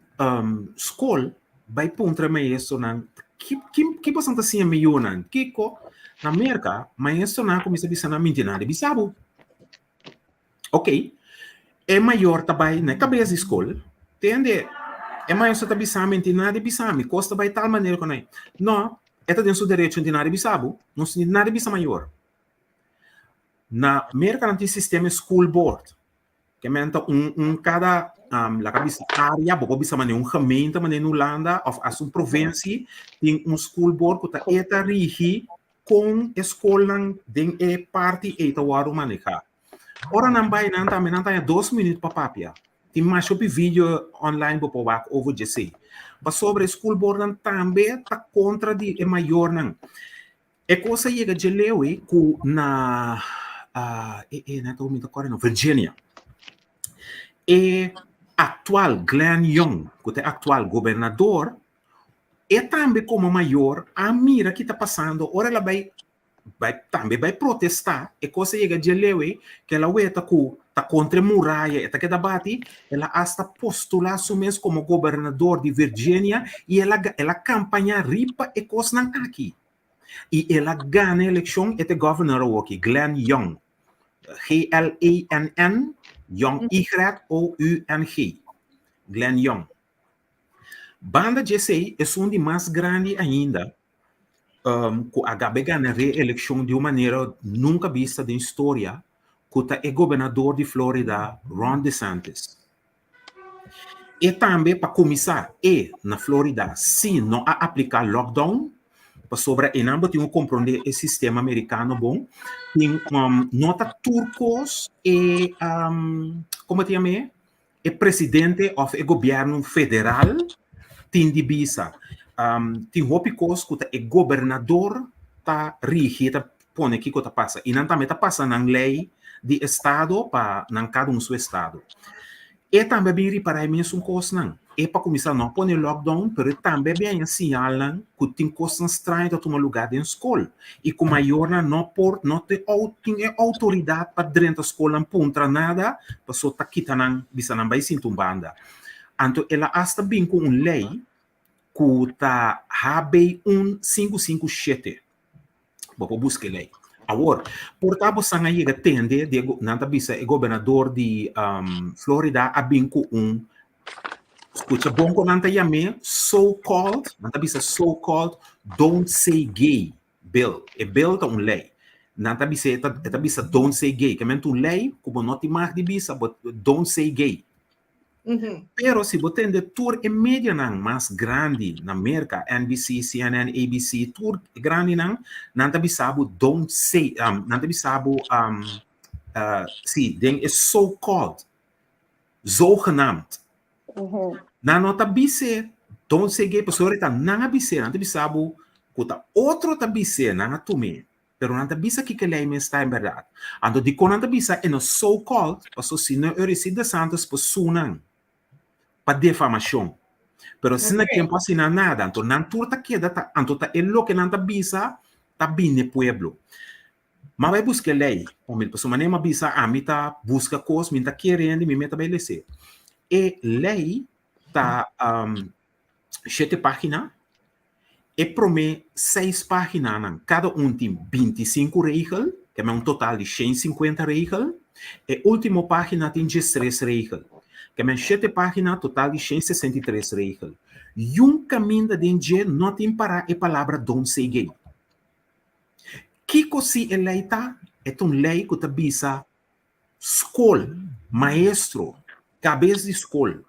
skol, bai puntra e maestronan, Ki, ki, ki boso ta siña mi yunan? Kiko? Na Merka, maestronan a kuminsá bisa nan, Minti nada bisa bo. Ok, e mayor ta bai na e kabes di skol, tende, e maestro ta bisa mi, Minti nada bisa mi, kos ta bai tal manera ku nan. No, e ta den su derecho, Minti nada bisa bo, nos nada bisa mayor. Na Merka nan tin sistema school board. Ke men ta un un kada um, laga bisa área, bo por bisa mane un gemeente mane in Hulanda of as un provincie tin un school board ku ta e ta rigi kon e skolnan den e parti ei ta wòrdu manehá. Ora nan bai nan tambe nan ta haña dos minüt pa papia. Tin masha hopi video online bo por wak over djesei. Pasobra e school boardnan tambe ta kontra di e mayornan. E kos a yega dje leu ei ku na e e na mi ta kòrda no Virginia. E aktual Glenn Young ku ta e aktual gobernador e tambe komo mayor a mira ki ta pasando ora el a bai bai tambe bai protestá e kos a yega dje leu ei ku el a weta ku ta kontra e muraya e ta keda bati el a asta postulá su mes komo gobernador di Virginia i el a el a kampañá riba e kosnan aki. I el a gana e elekshon, e ta e governor awoki, Glenn Young. G-L-E-N-N, Young, Y-O-U-N-G. Glenn Young. Banda dje esei, esun di mas grandi ainda, um, ku a gabe gana reelekshon di un manera nunka bista den historia, ku ta e gobernador di Florida, Ron DeSantis. E tambe pa kuminsá e na Florida si no a apliká lockdown, pasobra einan bo tin ku komprondé e sistema merikano bon, tin no ta tur kos e komo ta yam'é e presidente òf e gobièrnu federal tin di bisa. Tin hopi kos ku ta e gobernador ta rigi, ta pone kiko ta pasa i nan tambe ta pasa nan lei di estado pa nan kada un su estado. E tambe a bin ripará e mesun kosnan. E pa kuminsá no a pone lockdown pero e tambe a bin haña siñalnan ku tin kosnan straño ta tuma lugá den skol i ku mayornan no por no tin tin e outoridat pa drenta skolnan puntra nada paso ta kita nan bisa nan bai sinta un banda. Anto el a asta bin ku un lei ku ta HB un sinku sinku shete. Bo por buska e lei. Awor, por ta bosan a yega tende di e nan ta bisa e gobernador di um, Florida a bin ku un skucha bon ku nan ta yam'é so called, nan ta bisa so called don't say gay bill. E bill ta un lei. Nan ta bisa e ta, e ta bisa don't say gay. Ke men ta un lei ku bo no tin mag di bisa, but don't say gay. Pero si bo tende tur e medianan mas grandi na Merka, NBC, CNN, ABC, tur e grandinan, nan ta bisa bo don't say, um, nan ta bisa bo, um, uh, si, den e so-called, zogenaamd. Nan no ta bis'é don't say gay, pasobra ta nan a bis'é, nan ta bisa bo ku ta otro ta bis'é, nan a tum'é. Pero nan ta bisa kiko e lei mes ta en bèrdat. Anto dikon nan ta bisa e no so called? Paso si no Eurisi de Santos por su nan pa defamashon. Pero si na ken por hasi nan nada. Anto nan tur ta keda ta anto ta e loke nan ta bisa ta bini pueblo. Ma bai buska e lei pa mi pasobra manera mi a bisa ami ta buska kos mi ta kere hende mi meta bai lese. E lei ta shete página. E promé seis páginanan kada un tin bintisinku regel, ke men un total di shen sinkuenta regel. E último página tin diestres regel, ke men shete página, total di shen sesenta i tres regel. Yun kaminda den dje no tin pará e palabra don't say gay. Kiko si e lei ta? E ta un lei ku ta bisa skol, maestro, kabes di skol,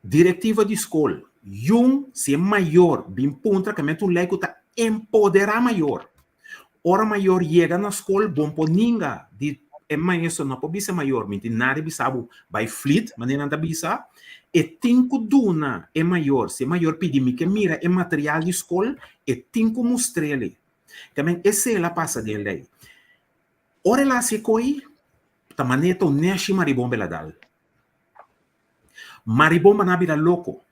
Direktiva di skol, Jun si e mayor bin puntra ke mester un lei ku ta empoderá mayor. Ora mayor yega na skol bon por ninga di e maestro no por bisa e mayor mi tin nada di bisa bo bai flit manera nan ta bisa e tin ku duna e mayor si e mayor pidi mi ke mira e material di skol e tin ku mustr'el ke men esei la pasa den lei. Ora el hasi e koi ta manera ta un neshi maribon bela dal. Maribomba nan a bira loko.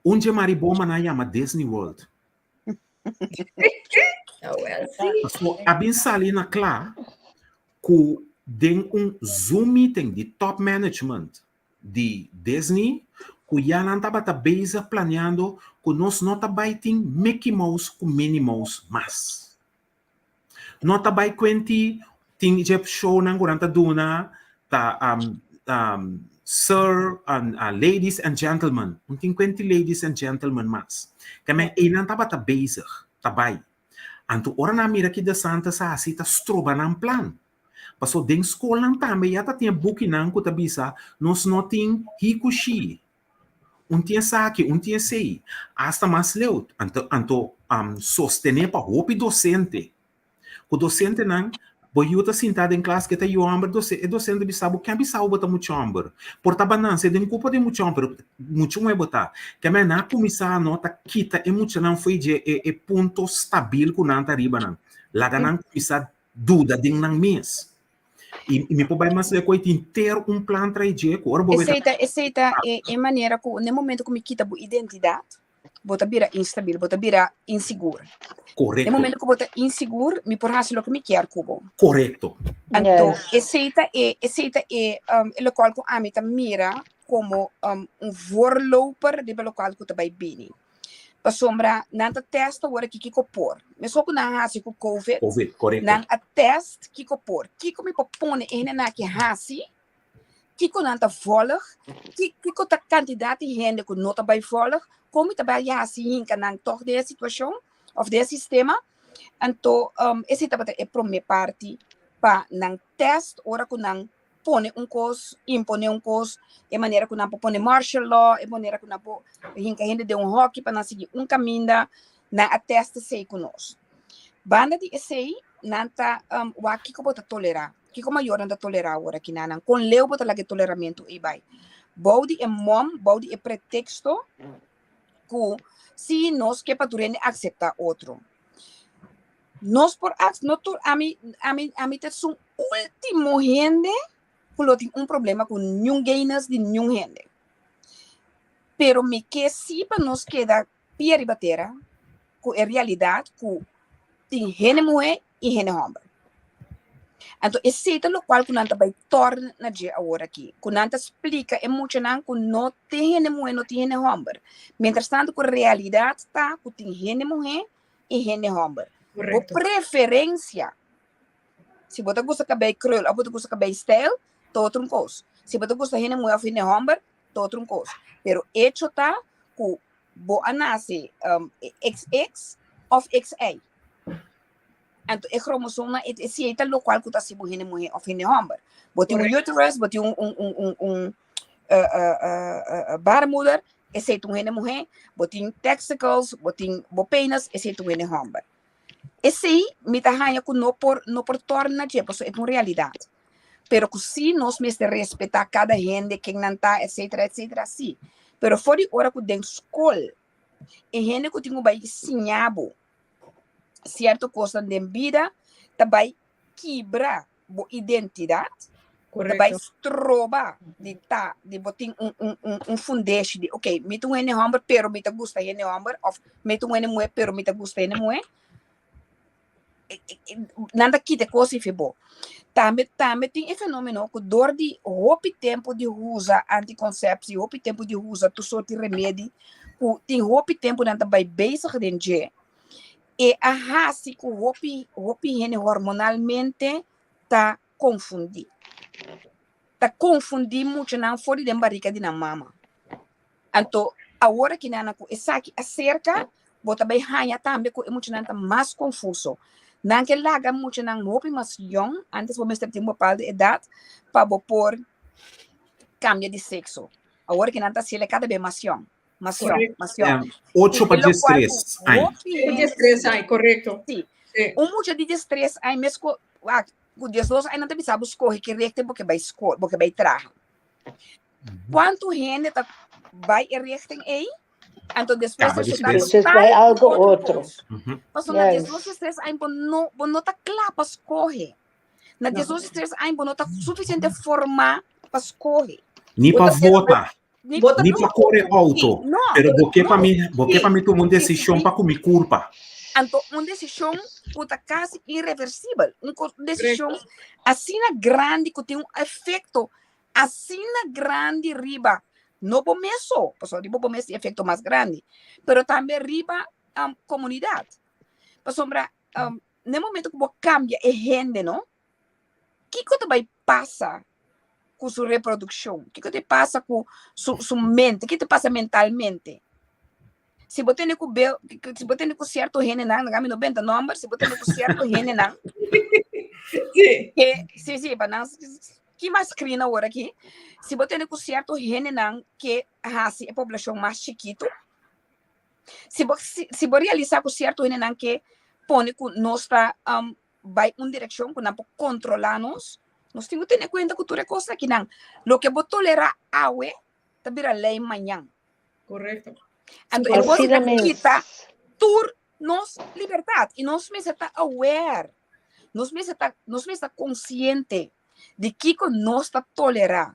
Un dje maribomba nan a yama Disney World. Paso a bin sali na kla ku den un Zoom meeting di top management. di Disney ku ya nan tabata bezig planeando ku nos no ta bai tin Mickey Mouse ku Minnie Mouse mas. No ta bai kuenti tin dje shownan ku nan ta duna ta sir and ladies and gentlemen. No tin kuenti ladies and gentlemen mas. Keme einan tabata bezig ta bai. Anto ora nan mira ki DeSantis a hasi ta stroba nan plan. Paso den skolnan tambe ya ta tin e bukinan ku ta bisa nos no tin hi ku shi. Un tin esaki, un tin esei. Asta mas leu, anto anto sostené pa hopi dosente. Ku dosentenan, bo yu ta sintá den klas ke ta yu hòmber, dose e dosente bisa bo, ken bisa bo bo ta mucha hòmber? Por ta bananse den kupa di mucha hòmber, mucha muhé bo ta. Kèmè nan a kuminsá no ta kita e muchanan fo'i dje e e punto stabil ku nan ta riba nan. Laga nan kuminsá duda den nan mes. I mi por bai mas leu ku tin ter un plan trae dje ku ora bo Esei ta, esei ta e, e manera ku na e momento ku mi kita bo identidat, bo ta bira instabil, bo ta bira insigur. Na e Korekto. momento ku bo ta insigur, mi por hasi loke mi kier ku bo. Korekto. Anto, Yes. esei ta e, esei ta e, um, e lokual ku ami ta mira komo um, un voorloper riba lokual ku ta bai bini. Pasobra nan ta test awor aki kiko por. Meskos ku nan a hasi ku Covid, Covid, korekto. nan a test kiko por. Kiko mi por pone e hendenan aki hasi, kiko nan ta volg, kiko ta kantidat di hende ku no ta bai volg, kon mi ta bai hasi hinka nan tòg den e situashon òf den e sistema. Anto esei tabata e promé parti pa nan test ora ku nan pone un kos, impone un kos, e manera ku nan por pone martial law, e manera ku nan por hinka hende den un hòki pa nan sigui un kaminda, nan a tèst esei ku nos. Banda di esei, nan ta wak kiko bo ta tolerá, kiko mayornan ta tolerá awor aki na nan, kon leu bo ta laga e toleramentu ei bai. Bou di e mòm, bou di e preteksto ku si nos ke pa tur hende akseptá otro. Nos por aks, no tur, ami, ami, ami ta esun último hende ku lo tin un problema ku niun gayness di niun hende. Pero mi ke si pa nos keda pia riba tera ku e realidat ku tin hende muhé i hende hòmber. Anto esei ta lokual ku nan ta bai tòrn na dje awor aki, ku nan ta splika e muchanan ku no tin hende muhé, no tin hende hòmber. Mientrastanto ku realidat ta ku tin hende muhé i hende hòmber. Bo Correcto. preferensia, si bo ta gusta kabei krul òf bo ta gusta kabei stijl, ta otro un kos. Si bo ta gusta hende muhé òf hende hòmber, ta otro un kos. Pero echo ta ku bo a nase um, XX òf XY. Anto e kromosoma, e, e si ta lokual ku ta hasi bo hende muhé òf hende hòmber. Bo tin un Correcto. uterus, bo tin un, un, un, un, un uh, uh, uh, uh, baarmoeder, esei ta un hende muhé, bo tin testicles, bo tin bo penis, esei ta un hende hòmber. Esei mi ta haña ku no por no por torna na dje, pasobra e ta un realidat. Pero ku si nos mester respetá kada hende, ken nan ta, etsetera, etsetera, si. Pero for di ora ku den skol e hende ku tin ku bai siña bo sierto kosnan den bida ta bai kibra bo identidat, ta bai Correcto. stroba di ta, di bo tin un, un, un, un fundeshi di, ok, mi ta un hende hòmber, pero mi ta gusta hende hòmber, òf mi ta un hende muhé, pero mi ta gusta hende muhé. Nan ta kita e kos ei for bo. Tambe, tambe tin e fenomeno ku dor di hopi tempu di usa antikonsepsie, hopi tempu di usa tur sort di remedi, ku tin hopi tempu nan ta bai bezig den dje, E a hasi ku hopi hopi hende hormonalmente ta konfundí. Ta konfundí muchanan for di den barika di nan mama. Anto awor aki nan ku esaki aserka, bo ta bai haña tambe ku e muchanan ta mas konfuso. Nan ke laga muchanan hopi mas yòn, antes bo mester tin un bepaalde edat pa bo por kambia di sekso. Awor ki nan ta hasiel kada bes mas yòn. Mas yòn, Correcto. mas yòn. Ja, ocho I pa e lokual diestres ku aña. hopi hende 13 aña, correcto. Sí. Sí. Un mucha di 13 aña mes ku wak, ku 12 aña nan ta bisa bo skohe ki richting bo ke bai skol, bo ke bai traha. Kuantu hende ta bai e richting ei, anto despues Kaba resulta despues. Despues bai total un algo otro otro. kos. Pasobra na Yes. 12, 13 aña bo no, bo no ta kla pa skohe. Na No. 12, 13 aña bo no ta sufisiente formá pa skohe. Ni Bo pa ta ser vota, Ni Bo ta ni pa kore auto. No, Pero bo ke pa no. mi, bo ke pa mi tuma un Sí, desishon sí. pa ku mi kurpa. Anto un desishon ku ta kasi irreversibel, un desishon Correcto. asina grandi ku tin un efekto. asina grandi riba no bo mes so, pasobra riba bo mes tin efekto mas grandi, pero tambe riba um, komunidat. Pasobra um, na e momento ku bo kambia e hende, no? Kiko ta bai pasa ku su reprodukshon? Kiko ta pasa ku su, su mente? Kiko ta pasa mentalmente? Si bo tende ku bel, si bo tende ku sierto hendenan, mi no benta nomber, si bo tende ku sierto hendenan, Sí. ke, sí, sí, pa nan, ki mas screen awor aki, si bo tende ku sierto hendenan ke hasi e poblashon mas chikitu, si bo, si, si bo realisa ku sierto hendenan ke pone ku nos ta um, bai un direkshon ku nan por kontrolá nos, nos tin ku tene kuenta ku tur e kos akinan. Loke bo tolerá awe ta bira lei mañan. Correcto. Anto e cos Asina ta mes. kita tur nos libertad y nos mester ta aware. Nos mester ta, nos mester ta consciente di kiko nos ta tolera,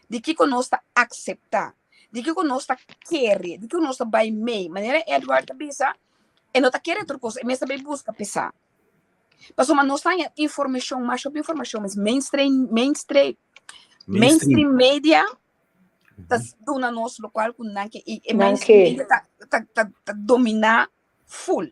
di kiko nos ta acepta, di kiko nos ta kere, di kiko nos ta bai mee. Manera Edward ta bisa, e no ta kere tur cos, e mester bai busca pesa. Pasobra nos ta haña informacion, masha hopi informacion mes, mainstream, mainstream, mainstream media ta duna nos lokual ku nan ke i e Nan mainstream ke. media ta, ta, ta, ta dominá full.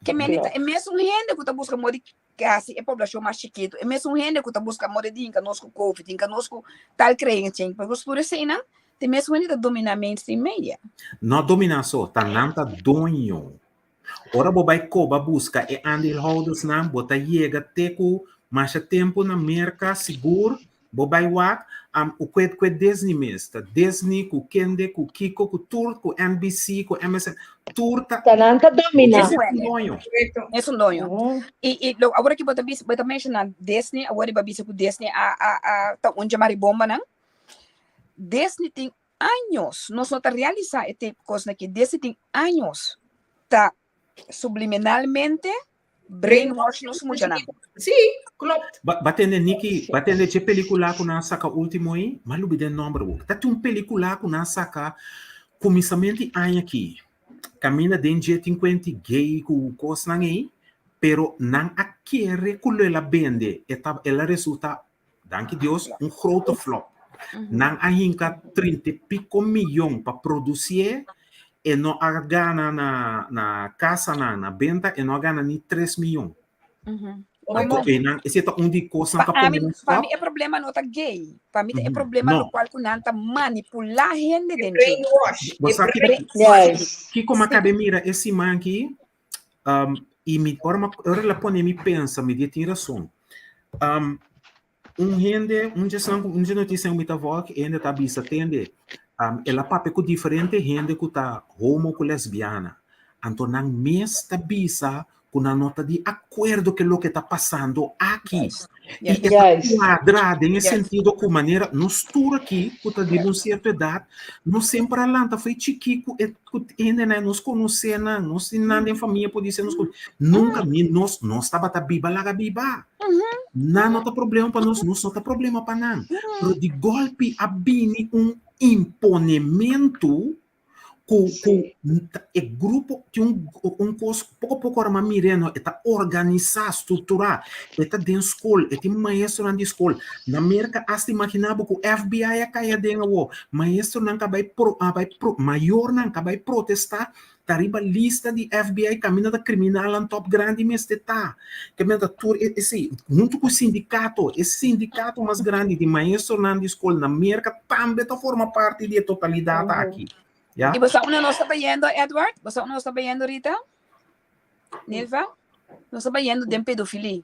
Ke men ta e mesun hende ku ta buska modi ke hasi e poblashon mas chikitu, e mesun hende ku ta buska modi di hinka nos ku covid, hinka nos ku tal creencia, pasobra tur eseinan ta e mesun hende ta dominá mainstream media. No dominá so, ta nan ta doño. Ora bo bai koba buska e aandeelhoudersnan, bo ta yega te ku masha tempu na Merka, sigur bo bai wak, am u kuet ku e Disney mes, ta Disney ku kende, ku kiko, ku tur, ku NBC, ku MSN, tur ta Ta nan ta dominá. Esei ta un doño. Correcto. Es un doño. I, i lo, awor ki bo ta bisa, bo ta menshoná Disney, awor bo a bisa ku Disney a, a, a ta un dje maribombanan. Disney tin años, nos no ta realisá e tipo kosnan aki, desde tin años ta subliminalmente brainwash nos muchanan. Sí, klopt. Ba, ba tende Niki, ba tende che pelikula ku nan saka último ei, ma lubida e nomber bo. Ta tin un pelikula ku nan saka kuminsamentu di aña aki. Kaminda den dje tin kuenti gay ku kosnan ei, pero nan a kere ku lo el a bende, e ta el a resulta Danki Dios, un grote flop. Nan a hinka trinta i piko miyon pa produsié, e no a gana na na kasanan, na benta, e no a gana ni tres miyon. Anto einan, esei ta un di kosnan Pa ku a pone ami, nan pa stòp. mi e problema no ta gay. Pa mi ta e Mhm. problema No. lokual ku nan ta manipulá hende den dje. Brainwash. Bo E sa ki, brainwash. Yes. kiko mi a kabe mira e siman aki? Um, i mi, ora, mi, ora el a pone mi pensa, mi di tin rason. Um, un hende, un dje un dje notisia mi ta volg, hende ta bisa tende, um, el a papia ku diferente hende ku ta homo ku lesbiana. Anto nan mes ta bisa ku nan no ta di akuerdo ke loke ta pasando aki. I e ta kuadra den e sentido ku manera nos tur aki ku ta di un sierto edat, nos semper a lanta fo'i chikí ku e ku hendenan, nos konosé nan, nos tin nan den famia podisé nos konosé. Nunka ni nos, nos tabata biba laga biba. Nan no ta problema pa nos, nos no ta problema pa nan. Pero di gòlpi a bini un imponementu ku ku e grupo tin un un kos poko poko ora mi a mir'é no e ta organisá strukturá e ta den skol e tin maestronan di skol na Merka asta imaginá bo ku FBI a kai aden awo maestronan ka bai pro a bai pro mayornan ka bai protestá ta riba lista di FBI kaminda ta kriminalnan tòp grandi mester ta ke men ta tur esei huntu ku sindikato e sindikato mas grandi di maestronan di skol na Merka tambe ta forma parti di e totalidat aki ya. I bo sa unda nos ta bayendo Edward? Bo sa unda nos ta bayendo Rita? Nilva? Nos ta bayendo den pedofili.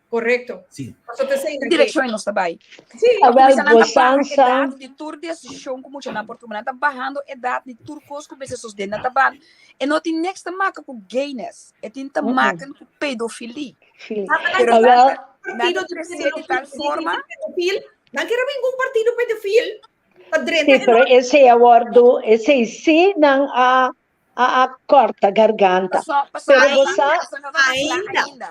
Correcto. Sí. Paso te sei Direkshon nos ta bai. Sí. Awel, Kuminsa nan ta baha bosansa. edat di tur desishon ku muchanan por tuma. Nan ta bahando edat di tur kos ku mester sosde. Nan ta bahan. E no tin niks te maka ku gayness. E tin te maka ku pedofili. Fili. Pero nan Awel, ta, nan Partido ta di krese di tal forma. pedofil. Nan kier ningún partido pedofil. Pa drenta sí, pero esei a wordu, esei sí nan a a a corta garganta. Paso, paso, Pero ainda, bo sa, paso no tabata kla Ainda. ainda.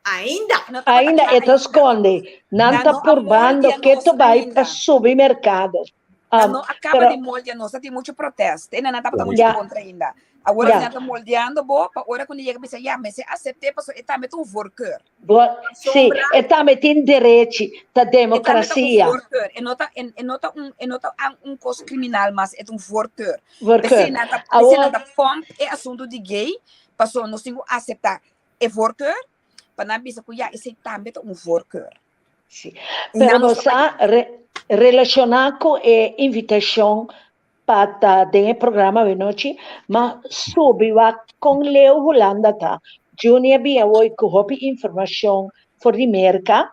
Ainda. No tabata ainda kla e ta ainda. sconde. Nan Nan ta no a purbando moldia ke nos to bai pa ainda. subi mercado. Nan Um, no a kaba pero di moldia nos. Ta tin mucho protest. E nan tabata mucho ya, kontra ainda. Awor Ja. nan ta moldeando bo pa ora ku nan yega bisa ya mester asept'é pasobra e tambe ta un voorkeur. Bo, sí, Sombra. e tambe tin derechi, ta E tambe ta un democracia. voorkeur. E no ta e, e no ta un e no ta an- un kos kriminal mas, e ta un voorkeur. Voorkeur. P'esei nan ta p'esei nan Awor, ta pòmp e asuntu di gay pasobra nos tin ku aseptá e voorkeur pa nan bisa ku ya esei tambe ta un voorkeur. Sí. I Pero nan bo nos ta sa, bai re, relashoná ku e invitashon pa ta den e programa awenochi, ma subi wak kon leu Hulanda ta. Juni a bin awor ku hopi informashon for di Merka.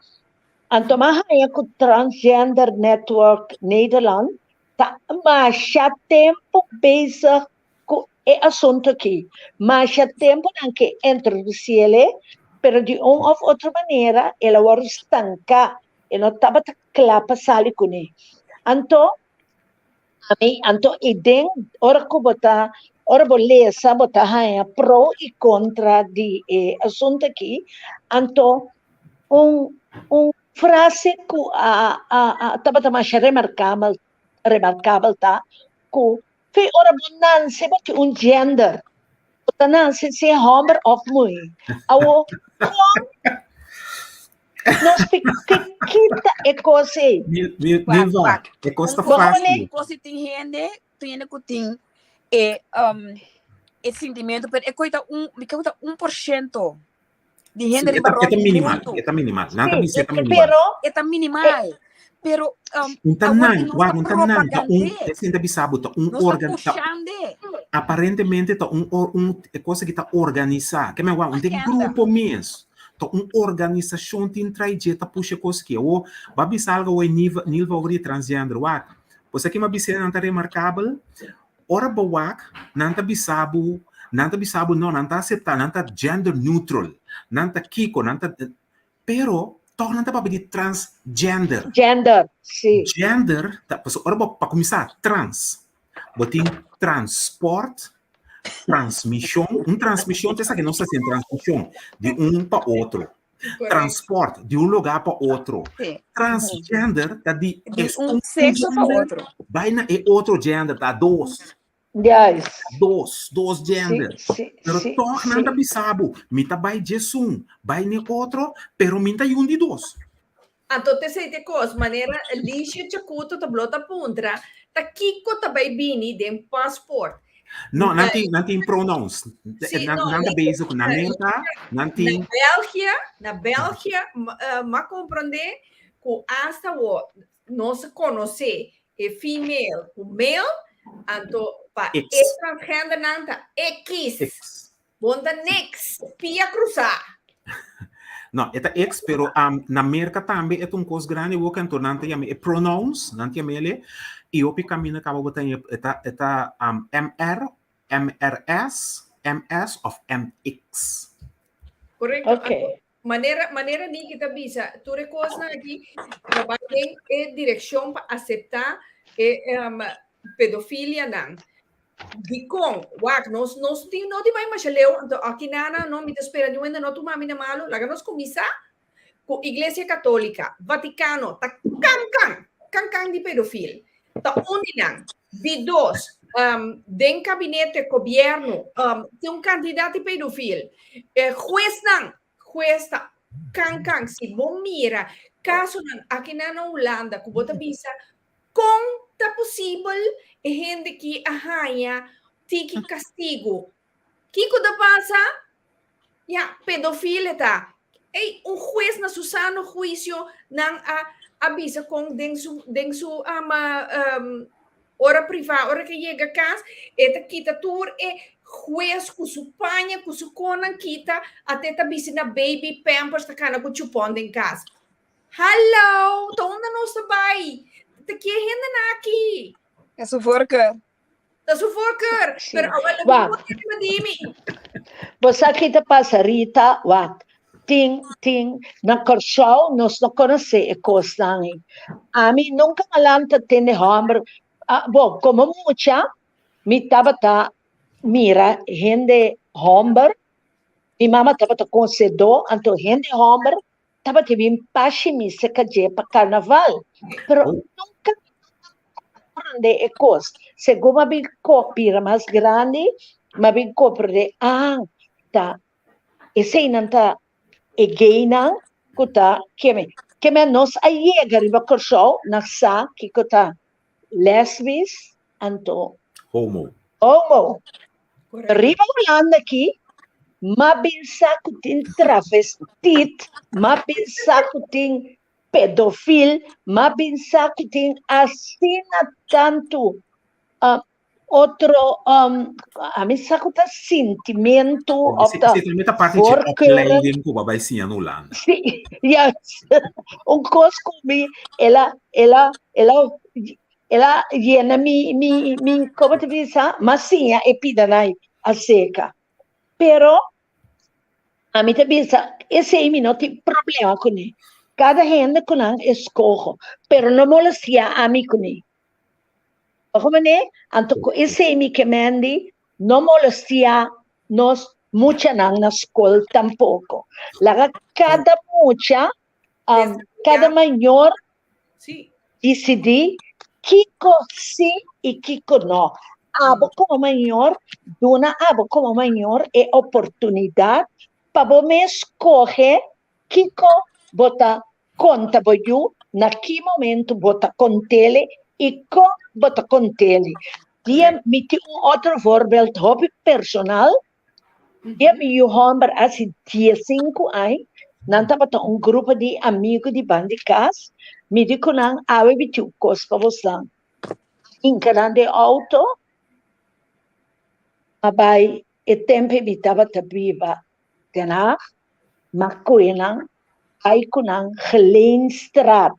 Anto m'a haña ku Transgender Network Nederland ta masha tempu bezig ku e asuntu aki. Masha tempu nan ke introdusí el'e, pero di un òf otro manera el a wòrdu stanká, e no tabata kla pa sali kuné. Anto, ami, anto i den ora ku bo ta, ora bo lesa bo ta haña pro i kontra di e asuntu aki, anto un un frase ku a a a tabata masha remarkabel remarkabel ta ku Fe ora bo nanse bo tin un gender. Bo ta nanse sea homber of muhe. Awo kon nos ke ke kita e kos ei? Mil, mil, Wak, Milva, wak. e kos Un ta kos, fácil. un kos si tin hende, tin hende ku tin e um, e sintimento, pero e koi ta un, mi keu ta 1% di Sí, hende e riba ta, e rònt ta di minimal, mundu. e ta minimal. Nan ta Sí, bisa e ta minimal. pero E ta e minimal. Pero um, Un ta awor nan, ki nos wak, ta un ta nan, ta un, propagand'é, e sinta bisa bo, ta un nos ta organ, ta, pushand'é aparentemente ta un, or, un e cosa ki ta organisá. Ke men wak, un tin agenda. grupo mes. Ta un organisashon tin trai dje ta pusha e kos ki. Awor, bo a bisa algo awor Nilva, Nilva over di transgender. Wak, bo sa ki mi a bisa nan ta remarkabel? Ora bo wak, nan ta bisa bo, nan ta bisa bo no, nan ta aseptá, nan ta gender neutral, nan ta kiko, nan ta, pero tòg nan ta papia di transgender. Gender, sí. Gender ta, pasobra ora bo, pa kuminsá, trans, bo tin transport, transmishon, un transmishon ta esaki nos ta hasi transmishon di un pa otro. Transport di un lugar pa otro. Sí. Transgender ta di Di un sexo pa otro. Bai na e otro gender, ta dos. Yes. Dos, dos gender. Sí, sí, pero sí, toch nan sí. ta bisa bo, mi ta bai djesun, bai n'e otro, pero mi ta yun di dos. Anto t'esei t'e kos, manera Liesje Chacuto ta blota puntra, ta kiko ta bai bini den paspoort? No, nan tin, nan tin pronouns. Sí, Nan, no, nan ta Liesje, bezig ku na Merka, nan na tin Belgia, na Belgia, m'a komprondé ku asta wo nos konosé e female ku male, anto pa X. e transgendernan ta X. X. Bon ta niks, pia krusá. No, e ta ex, pero um, na Merka tambe e ta un kos grandi wok, anto nan ta yama e pronouns, nan ta yama ele, i hopi kaminda kaba bo ta e ta e ta um, MR, MRS, MS of MX. Korekto. Ok. Anto, manera, manera Niki ta bisa, tur e kosnan aki ta bai den e direkshon pa aseptá e um, pedofilianan. Dikon? Wak, nos, nos tin, no tin bai masha leu, anto aki nana, no, mi ta spera niun hende no tuma mi na malu, laga nos kuminsá ku Iglesia Katólika, Vatikano, ta kan kan, kan kan di pedofil. Ta un di nan. Di dos, um, den kabinete, gobièrnu, um, tin un kantidat di pedofil. Eh, huesnan, hues ta kan kan. Si bo mira kasonan aki nan na Hulanda ku bo ta bisa Kon ta posibel e hende ki a haña tiki kastigu? Kiko ta pasa? Ya, pedofil e ta. Ey, un hues na su sano huisio nan a a bisa kon den su den su ama um, ora privá, ora ke yega kas, e ta kita tur e hues ku su paña, ku su konan kita, ate ta bisti na baby pampers ta kana ku chupon den kas. Hallo, ta unda nos ta bai? Ta ke hendenan aki? Ta su voorkeur. Ta su voorkeur. Sí. Pero awel lo Wak. bo tema di mi. Bo sa ki ta pasa, Rita? Wak. Tin, tin, na Kòrsou nos no konosé e kosnan ei. Ami nunka a lanta tende hòmber, ah, bo, komo mucha mi tabata mira hende hòmber, mi mama tabata konsedó, anto hende hòmber Tabatin bin pashi misa kadje pa karnaval, pero Oh. nunka mi no a komprende e kos. Segun a bin bira mas grandi, M'a bin komprendé, ah, ta eseinan ta e gaynan ku ta keme. Keme nos a yega riba Kòrsou, nan sa kiko ta lesbisch anto Homo. Homo. Riba Hulanda aki, m'a bin sa ku tin travestit, m'a bin sa ku tin pedofil, m'a bin sa ku tin asina tantu otro, ami sa ku ta sintimentu òf ta Esei tambe ta parti dje voorkeuren. opleiding ku bo a bai siña na Hulanda. Sí, juist. Un kos ku mi, el a, el a, el a El a yena mi, mi, mi, como te bisa, m'a siña e pidanai acerca. Pero, ami ta bisa, esei mi no tin problema kuné. Cada hende ku nan escoho, pero no molestia ami kuné. Ojo mané? Anto ku esei mi ke mendi, no molestia nos muchanan na skol tampoco. Laga cada mucha, cada mayor Sí. Disidí kiko sí i kiko no. Abo komo mayor, duna abo komo mayor e oportunidat pa bo mes skohe kiko bo ta konta bo yu, na ki momentu bo ta kont'el i kon bo ta kont'el. Dia mi tin un otro voorbeeld hopi personal. Dia mi yu hòmber a hasi diesinku aña, nan tabata un grupo di amigu di ban di kas. Mi di ku nan, Awe mi tin un kos pa bosnan. Hinka nan den outo, a bai e tempu ei mi tabata biba Den Haag, m'a kohe nan bai ku nan Geleenstraat.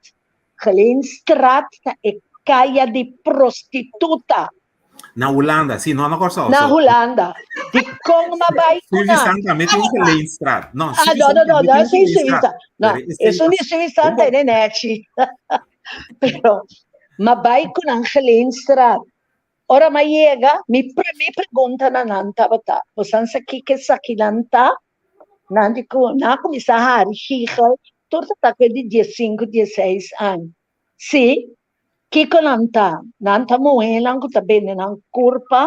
Geleenstraat ta e kaya di prostituta. Na Hulanda, sí, no na Kòrsou. Na Hulanda. Dikon m'a bai ku nan? Suivistan tambe tin un Geleenstraat. No, Ah, no, no, no, no, sí, Suivistan. No, esun di Suivistan ta ene nèchi. Pero m'a bai ku nan Geleenstraat. Ora m'a yega, mi promé pregunta na nan tabata, Bosan sa kiko esakinan ta? Nan di ku nan a kuminsá hari gigel, tur ta ta ku e di diesinku, dieseis aña. Sí, Kiko nan ta? Nan ta muhénan ku ta bende nan kurpa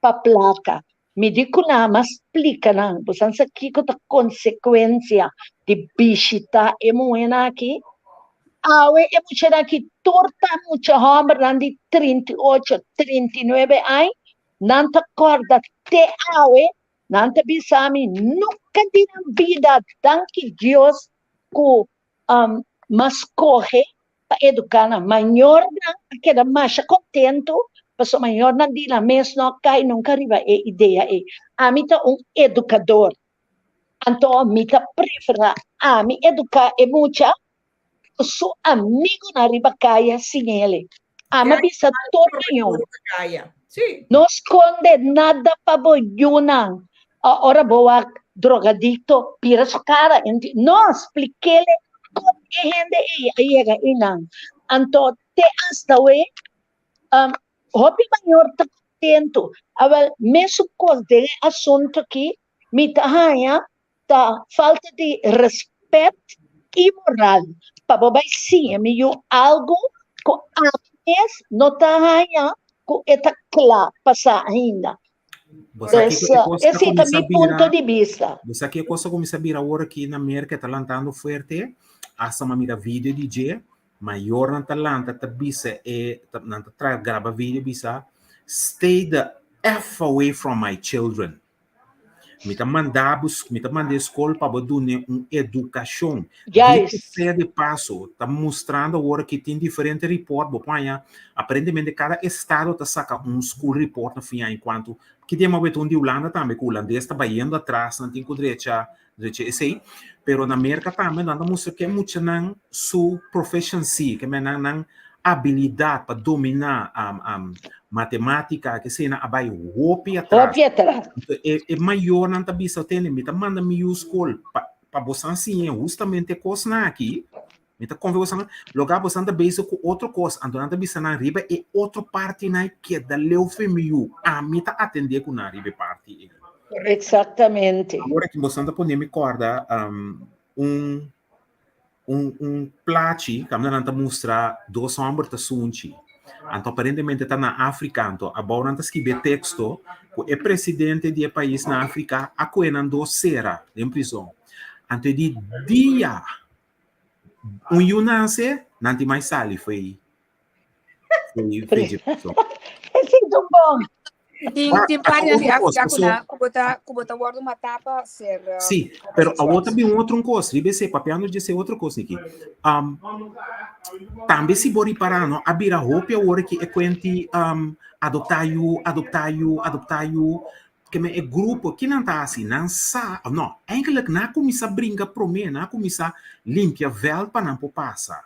pa plaka. Mi di ku nan, m'a splika nan, bosan sa kiko ta konsekuensia di bishitá e muhénan aki? Awe e muchanan aki tur ta mucha hòmbernan di 38, 39 aña, nan ta kòrda te awe, nan ta bisa mi nunka di nan bida, danki Dios ku m'a skohe pa eduká nan. Mayornan a keda masha kontentu pasobra mayornan di nan mes no a kai nunka riba e idea ei. Ami ta un edukador, anto mi ta preferá ami eduká e mucha ku su amigunan riba kaya siñ'el. Ami a bisa tur mayor, no skonde nada pa bo yunan. Ora bo wak drogadikto bira su kara, no, splik'el kon e hende ei a yega einan. Anto te asta awe hopi mayor ta kontentu. Awel, mesun kos den e asuntu aki mi ta haña ta falta di respet i moral pa bo bai siña mi yu algu ku ami mes no ta haña ku e ta kla pa sa ainda. Bo sa Dus, kiko e kos ta esei ta kuminsá mi punto bira, di bista. bo sa ki e kos ta kuminsá bira awor aki na Merka e ta lantando fuerte, hasta m'a mira video di dje, mayornan ta lanta ta bisa e, ta, nan ta traha graba video bisa, stay the F away from my children. Mi ta manda bo, mi ta manda e skol pa bo dune un edukashon. Juist. Dicho sea de paso, ta mustrando awor ki tin diferente report, bo por haña, aparentemente kada estado ta saka un school report na fin aña en cuanto, ki dia m'a weta un di Hulanda tambe, ku hulandes ta bayendo atras, nan tin ku drecha, drecha esei. Pero na Merka tambe nan ta mustra ke muchanan su proficiency, ke men nan nan abilidat pa dominá matematika, ke esei nan a bai hopi atras. Hopi atras. Anto e e mayornan ta bisa, tende, mi ta manda mi yu skol pa pa bosan siña hustamente e kosnan aki, mi ta konfia bosan, loga bosan ta bezig ku otro kos, anto nan ta bisa nan riba e otro partinan ei keda leu fe mi yu, ami ta atendé ku nan riba e parti ei. Exactamente. Awor aki bosan ta pone mi kòrda un un un plachi kaminda nan ta mustra dos hòmber ta sunchi. Anto aparentemente ta na Afrika anto abou nan ta skibi e teksto ku e presidente di e pais na Afrika a kohe nan dos sera den prizon. Anto e di dia un yu nase nan tin mai sali fo'i fo'i fo'i dje prizon. Esei ta un bon. Tin Wak, tin a pari otro di kos, Afrika ku paso na ku bo ta ku bo ta wòrdu matá pa ser Sí, pero awor homosexual. ta bin otro un kos, riba esei, papiando dje esei otro kos, Niki. Um, tambe si bo ripará, no, a bira hopi awor ki e kuenti um, adoptá yu, adoptá yu, adoptá yu, ke men e grupo, ki nan ta hasi? Nan sa, no, eigenlijk nan a kuminsá bringa promé, nan a kuminsá limpia vèlt pa nan por pasa.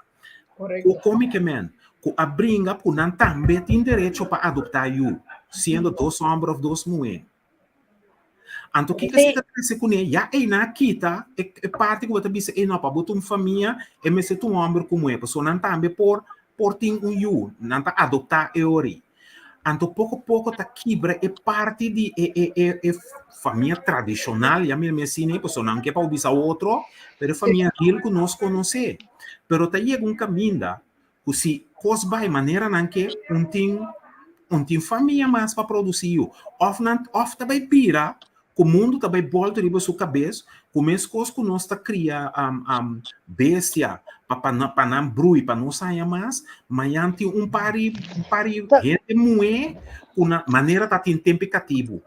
Correcto. Ku komi ke men ku a bringa ku nan tambe tin derecho pa adoptá yu, siendo dos hòmber òf dos muhé. Anto kiko esei ta trese kuné? Ya ei nan a kita e e parti ku bo ta bisa ei no, pa bo ta un famia e mester ta un hòmber ku muhé, pasobra nan tambe por por tin un yu, nan ta adoptá e ori. Anto poko poko ta kibra e parti di e e e e famia tradishonal, ya mira mi asina ei, pasobra nan ke pa bo bisa otro, pero e famia real ku nos konosé. Pero ta yega un kaminda ku si kos bai manera nan ke, un tin un tin famia mas pa produsí yu. Òf nan òf ta bai bira ku mundu ta bai bòltu riba su kabes ku meskos ku nos ta kria bestia pa pa nan pa nan brui pa nos haña mas, mañan tin un par di un par di hende muhé ku na manera ta tin tempu katibu.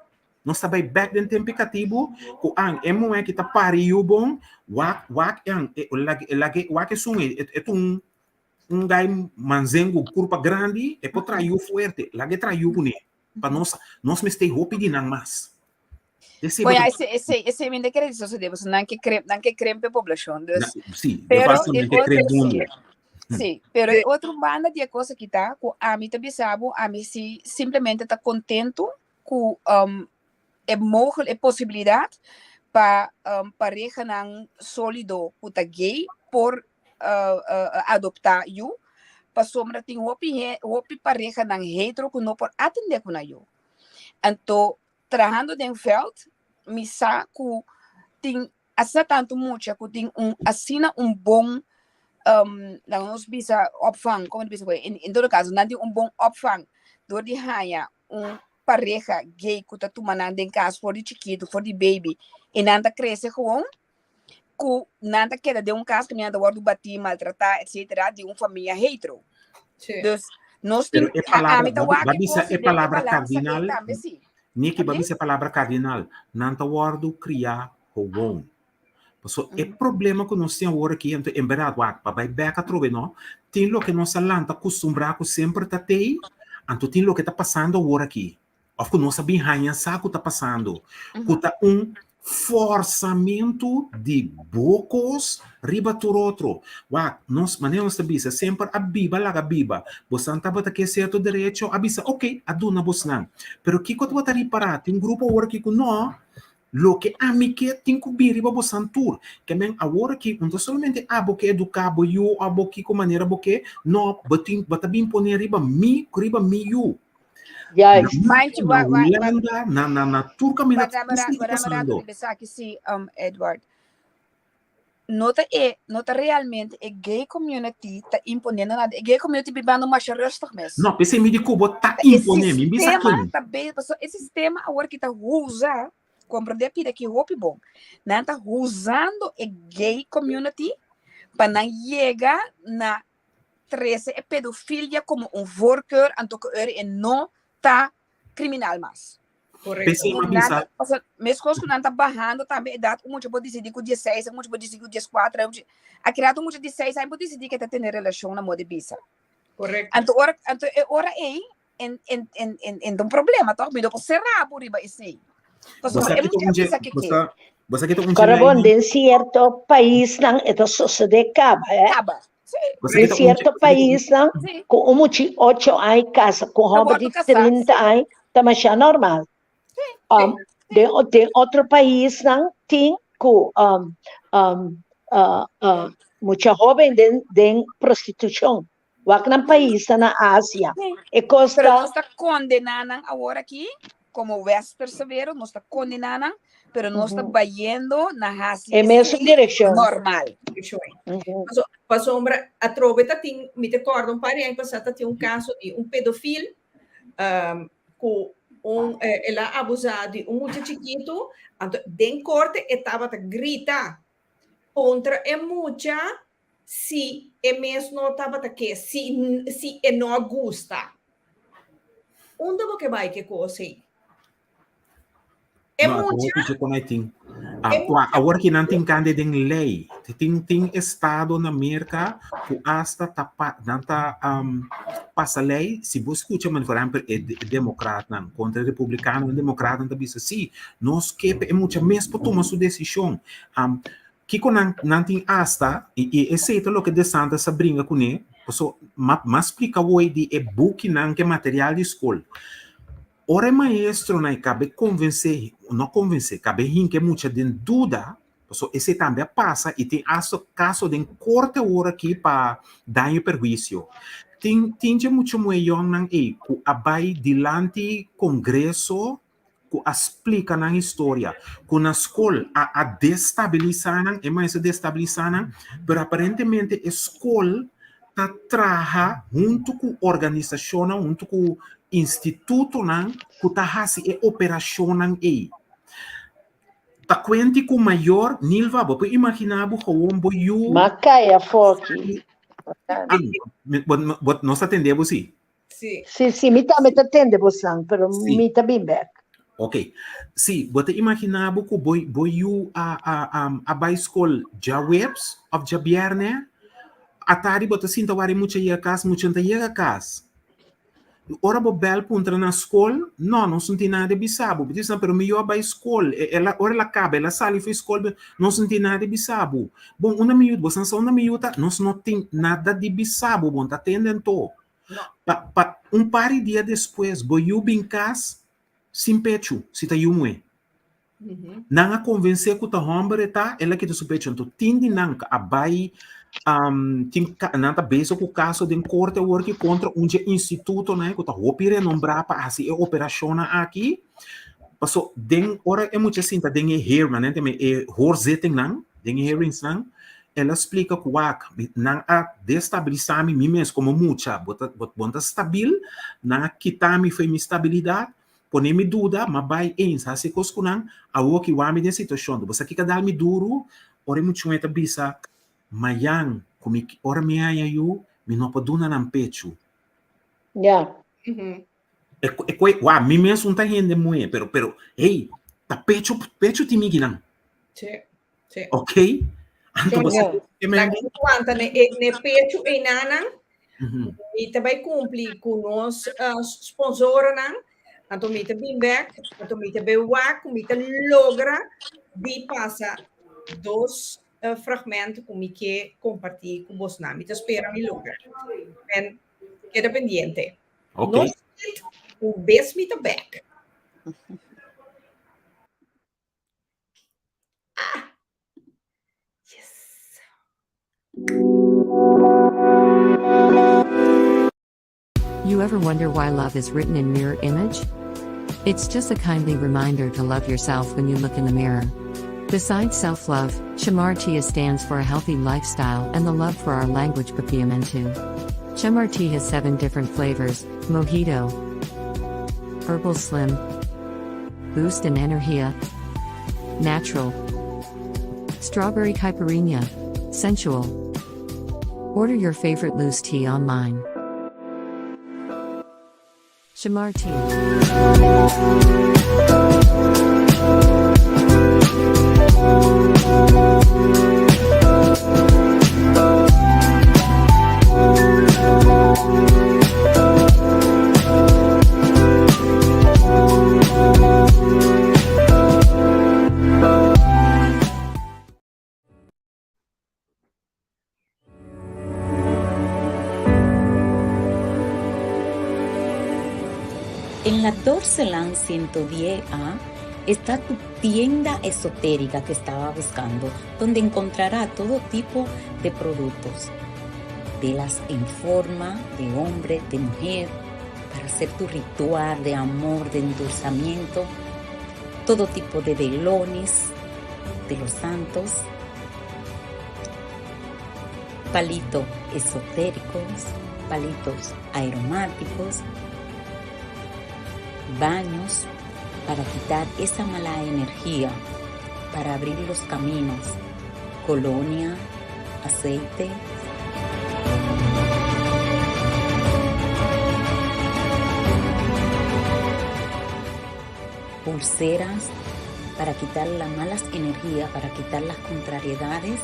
Nos ta bai bèk den tempu katibu ku an e muhé ki ta pari yu bon wak wak an e lag'e lag'e wak esun ei e ta un un gai manzengu kurpa grandi e por traha yu fuerte lag'e traha yu kuné. Pa nos, nos mester hopi di nan mas. Esei Bueno, bo ese, ese, ese mi no kere suceder, pues nan ke krem, nan ke krem pe poblacion. Dus, Na, sí, de pero fácil e nan ke otro, krem mundo. sí, sí, pero e otro banda di e cosa ki ta, ku ami ta bisa bo, ami si simplemente ta contento ku um, e mogel, e posibilidad pa um, parehanan solido ku ta gay por uh, uh, adopta yu, pasobra tin hopi he, hopi parehanan hetero ku no por atende ku nan yu. Anto, trahando den veld, mi sa ku tin asina tantu mucha ku tin un asina un bon um, laga nos bisa opvang, komo ta bisa en, en todo caso, nan tin un bon opvang dor di haña un pareha gay ku ta tuma nan den kas for di chikitu, for di baby, i nan ta krese gewoon ku nan ta keda den un kas kaminda nan ta wòrdu batí, maltratá, etcetera, di un famia hetero. Sí. Dus nos tin, Pero e palabra, ami ta ba, wak ba e bisa kos e den e palabra balansa ei kardinal, tambe sí. Niki, ba Oké? bisa e palabra kardinal, nan ta wòrdu kriá gewoon. Paso e problema ku nos tin awor aki, anto en bèrdat wak, pa bai bèk atrobe no, tin loke nos a lanta kustumbrá ku semper ta tei, anto tin loke ta pasando awor aki. Òf ku nos a bin haña sa ku ta pasando, ku ta un fòrsamentu di bo kos riba tur otro. Wak, nos, manera nos ta bisa, semper a biba laga biba. Bosnan tabata ke sierto derecho, a bisa oke, a duna bosnan. Pero kiko tabata ripará? Tin un grupo awor aki ku no, loke ami ke tin ku bin riba bosnan tur. Ke men awor aki no ta solamente abo ke eduká bo yu, abo kiko manera bo ke, no, bo tin, bo ta bin pone riba mi, riba mi yu. Juist. Mandje, Na wa, wa, wa, Hulanda, na, na, na tur kaminda Wara, wara, esei ta wara, wara, pasando. riba esaki sí, um, Edward. No ta e, no ta realmente e gay community ta imponiendo nada. E gay community bibando masha rustig mes. No, p'esei mi di ku bo ta E imponé, mi bisa sistema ken. ta be, pasobra e sistema awor ki ta usa, komprendé pida ki hopi bon. Nan ta usando e gay community pa nan yega na trese e pedofilia como un voorkeur anto cu eur e no ta criminal mas. Correcto. P'esei mi a Nan bisa, ta, pasobra mescos cu nan ta bahando tambe edad, un mucha por dicidi cu dieseis, un mucha por dicidi cu diescuatro, un mucha, a crea un mucha dieseis aña por dicidi cu e ta tene relacion na modo di bisa. Correcto. Anto ora, anto e ora ei, en, en, en, en, en ta un problema toch? Mi no por cera bo riba esei. bo Pasobra sa e ki ta mucha un dje, bisa ke bo ke. sa, bo sa ki ta un dje Corabon, lei, den cierto paisnan e ta sucede caba, eh? Caba. Sí, bo sa ki Den ta un dje, cierto bo sa ki ta un paisnan sí. cu un muchi ocho aña casa cu un Ta homber wordo di casá, 30 sí. aña ta masha normal. Sí, Um, sí. den, den otro paisnan tin cu um, um, uh, uh, mucha joven den, den prostitucion. Wak nan paisnan na Asia. Sí. E kos Pero ta nos ta kondená nan awor aki, komo westerse wereld, nos ta kondená nan pero nos ta bayendo na hasi E mesun esei direkshon. normal. Paso, pasobra atrobe ta tin, mi ta kòrda un par di aña pasá ta tin un kaso di un pedofil um, ku un, eh, el a abusá di un mucha chikitu, anto den korte e tabata grita kontra e mucha si e mes no tabata ke, si, si e no a gusta. Unda bo ke bai ke kos ei? E No, mucha, awor kon tin. e mucha, Awor ki nan tin kande den lei. Tin tin estado na Merka ku hasta ta pa, nan ta um, pasa lei. Si bo skucha man, por ehempel, e demokratnan kontra e republikanonan, e demokratnan ta bisa si, nos ke pa e mucha mes por tuma su desishon. Um, kiko nan nan tin hasta i, i esei ta loke DeSantis a bringa kuné, paso ma ma splika woi di e bukinan ke material di skol. Ora e maestronan e kabe konvensé, no konvensé, kabe hinka e mucha den duda, pasobra esei tambe a pasa i tin hasta kaso den korte awor aki pa daño i perhuisio. Tin tin dje mucha muhé yòngnan ei ku a bai dilanti kongreso ku a splika nan historia, ku na skol a a destabilisá nan, e maestro a destabilisá nan, pero aparentemente e skol ta traha huntu ku organisashonnan, huntu ku institutonan ku ta hasi e operashonnan ei. Ta kuenti ku mayor, Nilva, bo por imaginá bo gewoon bo yu. Ma kai afó aki. Ah, bo, nos ta tende bo si. Sí. Sí, sí, mi tambe ta tende bosan, pero Sí. mi ta bin bek. Ok. Sí, bo ta imaginá bo ku bo, bo yu a, a, a, a bai skol djaweps òf djabièrnè, atari bo ta sinta wak e mucha yega kas, mucha no ta yega kas. Ora bo bèl puntra na skol, no, nos no tin nada di bisa bo. Bo ta bisa, pero mi yu a bai skol, e, el a, ora el a kaba, el a sali for skol, nos no tin nada di bisa bo. Bon, unda mi yu, bo sa unda mi yu ta? Nos no tin nada di bisa bo, bo no ta tende anto. No. Pa, pa un par di dia despues bo yu bin kas sin pechu, si ta yu muhé. Nan a konvensé ku ta hòmber e ta, el a kita su pechu. Anto tin di nan ku a bai, um, tin ka, nan ta bezig ku kaso den korte awor ki kontra un dje institutonan ku ta hopi renombrá pa hasi e operashonnan aki. Paso den ora e mucha sinta den e hearing, nan ta e hoorzittingnan, den e hearingsnan, El a splika ku wak, nan a destabilisá mi, mi mes komo mucha, bo ta, bo bo no ta stabil, nan a kita mi fo'i mi stabilidat, pone mi duda, m'a bai eens hasi kos ku nan, awor ki wak mi den situashon, bo sa kiko a dal mi duru? Ora e muchanan ta bisa, Mayan, ku mi, ora mi haña yu, mi no por duna nan pechu. Ya. E, e koi, wak, mi mes un ta hende muhé, pero, pero, hey, ta pechu, pechu tin miginan. Sí. Sí. Ok? Anto bo sa Yeah. men Laga aguanta ne, e, ne pecho einanan. Mhm. Mi ta bai cumpli cu nos uh, sponsoranan. Anto mi ta bin back, anto mi ta bai wak, mi ta logra di pasa dos uh, fragmento cu mi ke comparti cu bosnan. Mi ta spera mi logra. En keda pendiente. Ok. Nos un bes mi ta back. Ah! Yes! You ever wonder why love is written in mirror image? It's just a kindly reminder to love yourself when you look in the mirror. Besides self love, Chamartia stands for a healthy lifestyle and the love for our language Papiamentu. Chamarti has seven different flavors mojito, herbal slim, boost and energia, natural, strawberry caipirinha, sensual. Order your favorite loose tea online. Shamar tea. En la Dorseland 110A está tu tienda esotérica que estaba buscando, donde encontrará todo tipo de productos. Velas en forma de hombre, de mujer, para hacer tu ritual de amor, de endulzamiento. Todo tipo de velones de los santos, palito esotéricos, palitos aromáticos, baños para quitar esa mala energía, para abrir los caminos, colonia, aceite. Pulseras para quitar las malas energías, para quitar las contrariedades,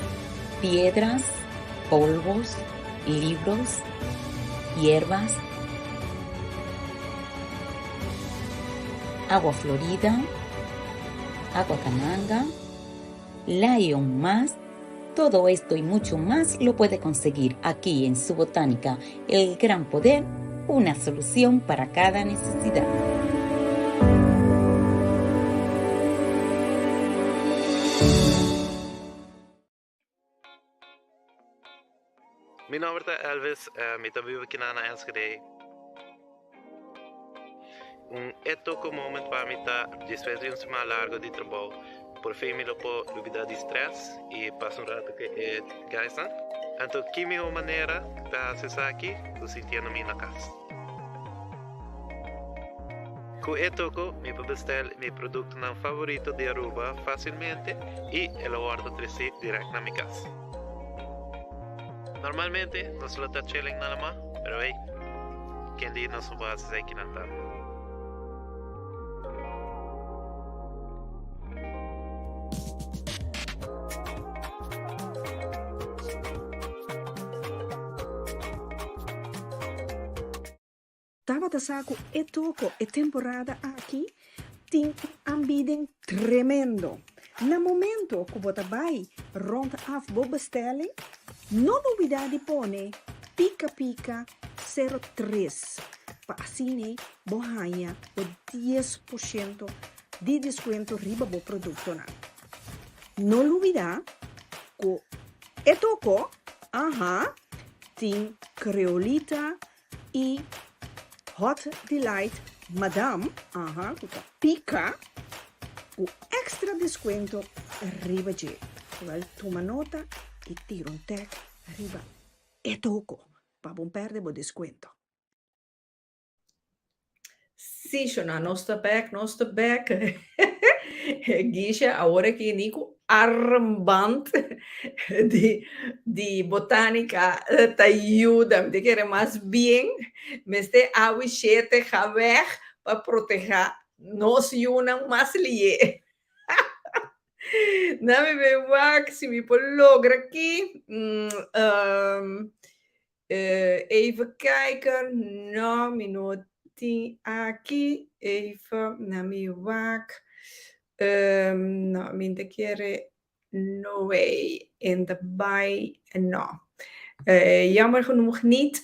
piedras, polvos, libros, hierbas, agua florida, agua cananga, Lion más. Todo esto y mucho más lo puede conseguir aquí en su botánica, El Gran Poder, una solución para cada necesidad. Mi nomber ta Elvis, mi ta biba kinan na Enschede. Un e-toko moment pa mi ta despues di un siman largo di trabou, por fin mi lo por lubida di stress y pasa un rato cu e guysnan. Anto ki miho manera pa haci esaki cu sintiendo mi na cas. Cu e toko mi por bestel mi productonan favorito di Aruba facilmente y e lo wordo treci direct na mi cas. Normalmente nos lo ta chilling na lama, pero hey, ken di nos no por haci esaki nan tambe. Tabata sa ku e toko e temporada aki tin un aanbieding tremendo. Na momento ku bo ta bai rond af bo bestelling, no lubida di pone Pika Pika 03 pa asina bo haña bo 10% di deskuento riba bo produktonan. No lubida ku e toko, aha, tin Creolita I Hot Delight Madam, aha, ku ta pika, ku extra deskuento riba dje. Wèl, tuma nota i tira un tèk riba e toko pa bo pèrdè bo deskuento. Sí, Shona, nos ta bek, nos ta bek. Gisha, awor aki ni ku armband di, di botánica ta yuda. Mi ta kere mas bien mester awe shete ga weg pa proteha nos yunan mas lié. Na mi bay wak si mi por logra aki. Mm, Even kijken. No, mi no tin aki. Even na mi wak. No, mi ta kere no way. En ta bai no. Jammer genoeg niet.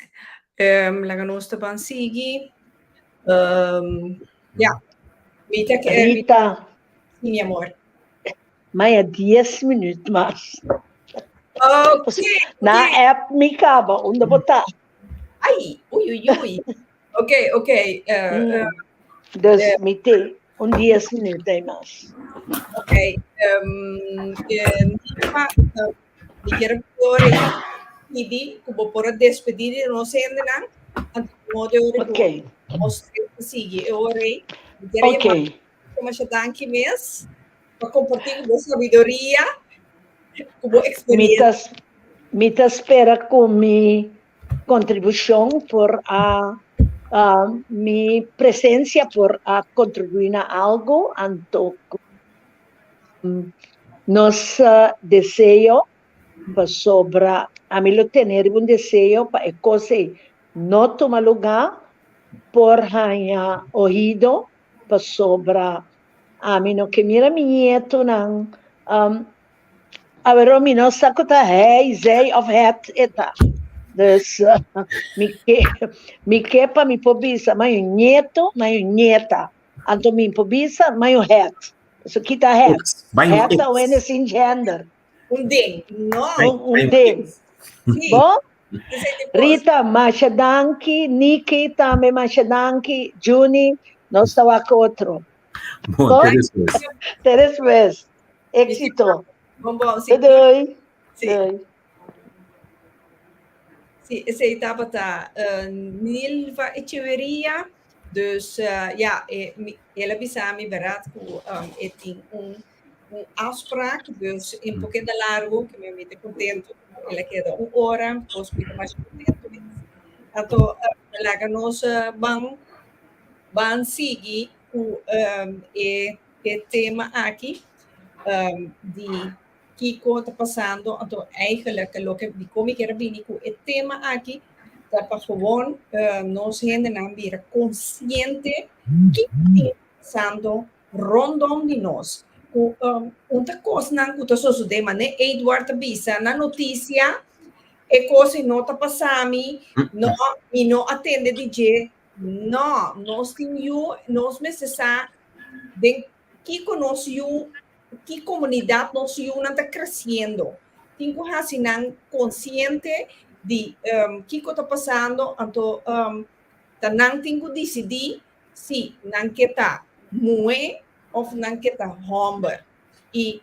Laga nos ta ban sigui. Ja. Mi ta kere. Rita. Si, mi amor. Maya dies minuut mas. Ok. Na app mi kaba, unda bo ta? Ai, ui, ui, ui. Ok, ok. Dus mi te un dies minuut ei mas. Ok. Um, Nilma, mi kier ore pidi ku bo por a despedí di nos hendenan antes di ore Ok. nos sigui e ore. Mi kier Ok. Masha danki mes pa compartir cu bo sabiduria, cu bo Mi experiencia. ta, mi ta spera cu mi contribucion por a, a mi presencia por a contribui na algo, anto cu nos deseo pasobra ami lo tene riba un deseo pa e cos ei no tuma lugar por haña oido pasobra ami no ke mira mi nietonan um, awero mi no sa ku ta hij, zij of het e ta. Dus mi ke mi ke pa mi por bisa mai un nieto, mai un nieta. Anto mi por bisa mai un het. So kita het. Mai un Het ta ex. wende sin gender. Un ding. No. Un, un ding. Sí. Bon? Esei te Rita, masha danki. Niki tambe masha danki. Juni, nos ta wak otro. Bon, te despues. Te despues. Éxito. Bon, bon. Sí. Doei. Sí. Doei. Sí, esei tabata Nilva Echeverria. Dus ja, e, el a bisa mi berat ku e tin un, un afspraak, dus un poquito largo, ku mi ta contento. El a keda un ora, dus mi ta mas contento. Anto, laga nos ban, ban sigui ku e, e tema aki di kiko ta pasando. Anto eigenlijk loke dikon mi kier a bini ku e tema aki ta pa gewoon nos hendenan bira konsiente kiko tin pasando rondom di nos. Ku un ta kosnan ku ta sosodé manera Edward ta bisa na notisia e kos ei no ta pasa mi, no, mi no a tende di dje. No, nos tin yu, nos mester sa den kiko nos yu, ki komunidat nos yunan ta kresiendo. Tin ku hasi nan konsiente di kiko ta pasando, anto ta nan tin ku disidí si nan ke ta muhé òf nan ke ta hòmber. I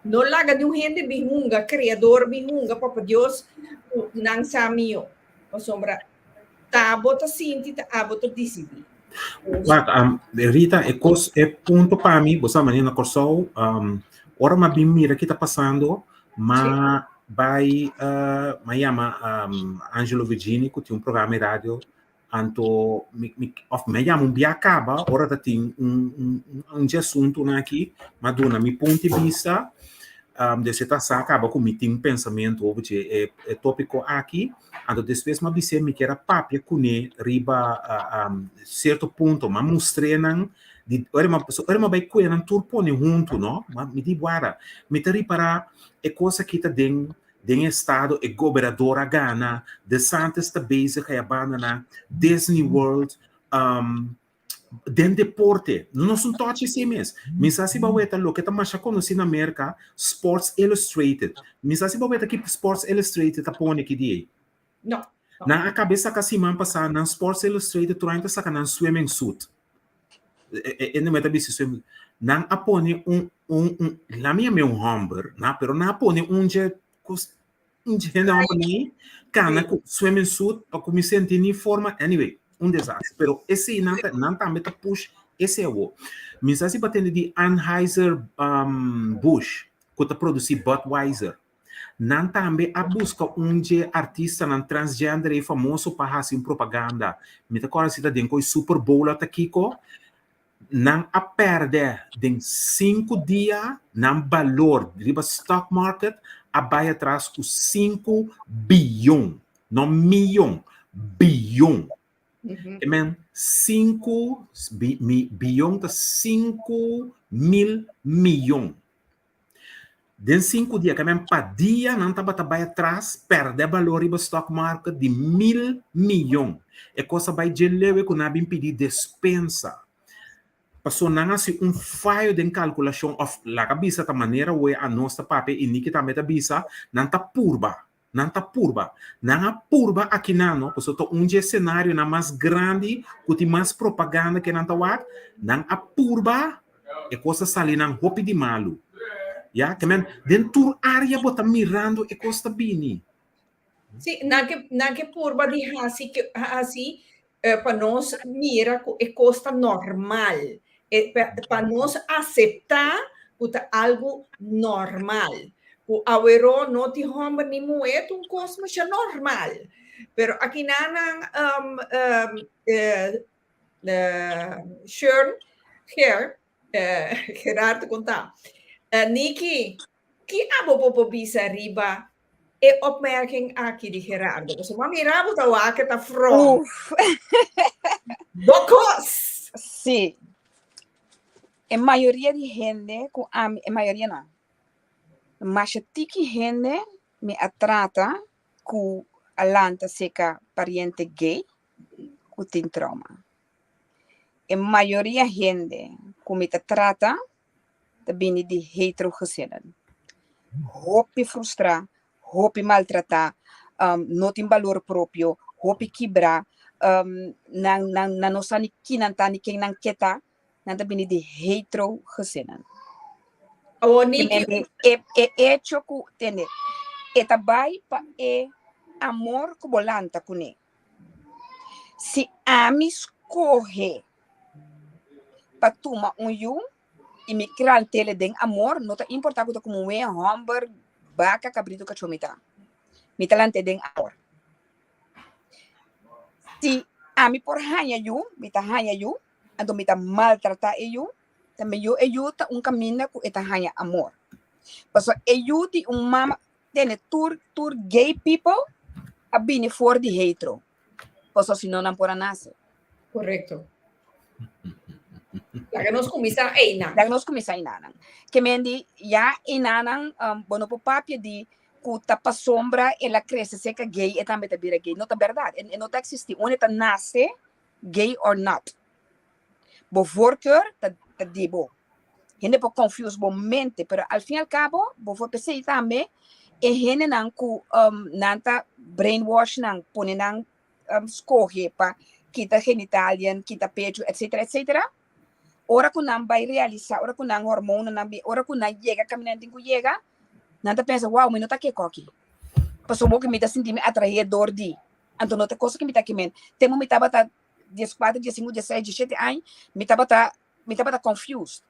no laga niun hende bin hunga, Kreador bin hunga, Papa Dios, ku nan sa mihó. Pasobra ta abo ta sinti, ta abo ta disidí. Wak, Rita, e kos, e punto pa mi, bo sa manera na Kòrsou, ora m'a bin mira ki ta pasando, m'a bai, m'a yama Angelo Virgini ku tin un programa di radio, anto mi, mi, òf mi a yama un bia kaba, ora ta tin un, un, un dje asuntunan aki, m'a duna mi punto di bista, des e ta sa kaba ku mi tin pensamentu over dje e, e tópiko aki. Anto despues m'a bis'é mi kier a papia kuné riba sierto punto, m'a mustr'é nan di ora m'a ora m'a bai kue nan tur pone huntu no, m'a mi di wara mi ta ripará e kos aki ta den den e estado e gobernador a gana, DeSantis ta bezig aya banda nan, Disney World, Den deporte, nos un tochi esei mes. Mi sa si bo a weta loke ta masha konosí na Merka, Sports Illustrated. Mi sa si bo a weta ki Sports Illustrated ta pone ki di ei. No. Nan a kab'é saka siman pasá nan Sports Illustrated tur aña ta saka nan swimming suit. E e ta bisti swimming. Nan a pone un un un la mi yam'é un hòmber, na, pero nan a pone un dje kos Un hende homber ni cana cu swimming suit pa cu mi senti ni forma anyway un desastre pero esey nan ta nan tambe ta push ese awo mi sa si bo a tende di Anheuser um, Busch cu ta produci Budweiser nan tambe a busca un dje artistanan transgender ey famoso pa haci un propaganda mi ta corda si ta den coy Super Bowl a ta kico Nan a pèrdè den sinku dia nan balor riba stock market a bai atras ku sinku biyon, no miyon, biyon. E men sinku biyon ta 5000 miyon. Den sinku dia, ke men pa dia nan tabata bai atras, pèrdè balor riba stock market di mil miyon. E kos a bai dje lewe ku nan a bin pidi despensa. Paso nan a hasi un fayo den kalkulashon òf laga bisa ta manera wea anos ta papia i Niki tambe ta bisa, nan ta purba. Nan ta purba. Nan a purba akinan no, pasobra ta un dje senarionan mas grandi ku tin mas propaganda ke nan ta wak. Nan a purba, e kos a sali nan hopi di malu. Ya, ke men den tur área bo ta mirando e kos ta bini. Sí, nan ke, nan ke purba di hasi, hasi pa nos mira ku e kos ta normal, pa nos aseptá ku ta algu normal, ku aweró no tin hòmber ni muhé ta un kos masha normal. Pero akinanan Shern, Ger, Gerardo konta, Niki, Ki abo bo por bisa riba e opmerking aki di Gerardo? Pasobra mi mira bo ta wak e ta front. Uf. Bo kos! Sí. E mayoria di hende ku ami, e mayoria no, masha tiki hende mi a trata ku a lanta seka pariente gay ku tin trauma. E mayoria hende ku mi ta trata ta bini di hetero gezinnen. Hopi frustrá, hopi maltratá, no tin balor propio, hopi kibrá, nan nan nan no sa ni ki nan ta ni ken nan ke ta. Nan ta bini di hetero gezinnen. Awor Niki. E e hecho ku tende e ta bai pa e amor ku bo lanta kuné. Si ami skohe pa tuma un yu i mi krant'el den amor, no ta importá ku ta komo muhé, hòmber, baka, kabritu, kachó mi ta. Mi ta lant'é den amor. Si ami por haña yu, mi ta haña yu, anto mi ta maltratá e yu, tambe yu e yu ta un kaminda ku e ta haña amor. Pasobra e yu di un mama, tene tur tur gay people a bini for di hetero, pasobra si no nan por a nase. Korekto. Laga nos kuminsá einan. Laga nos kuminsá einanan. Ke men di ya einanan um, bo no por papia di ku ta pasobra el a krese serka gay e tambe ta bira gay. No ta bèrdat. E no ta eksistí. Un e ta nase gay or not. Bo voorkeur ta ta di bo. Hende por confuse bo mente, pero al fin y al cabo, bo voor p'esei tambe e hendenan ku um, nan ta brainwash nan, pone nan um, skohe pa kita genitaliën, kita pechu, etcetera, etcetera. Ora ku nan bai realisa, ora ku nan hormonanan bi, ora ku nan yega kaminda nan tin ku yega, nan ta pensa, wow, mi no ta ke koki. Pasobra ku mi ta sinti mi atraé dor di. Anto no ta cosa ku mi ta kimen. Tempu mi tabata dieskuater, diesinku, diesseis, diesshete aña, mi tabata, mi tabata confused.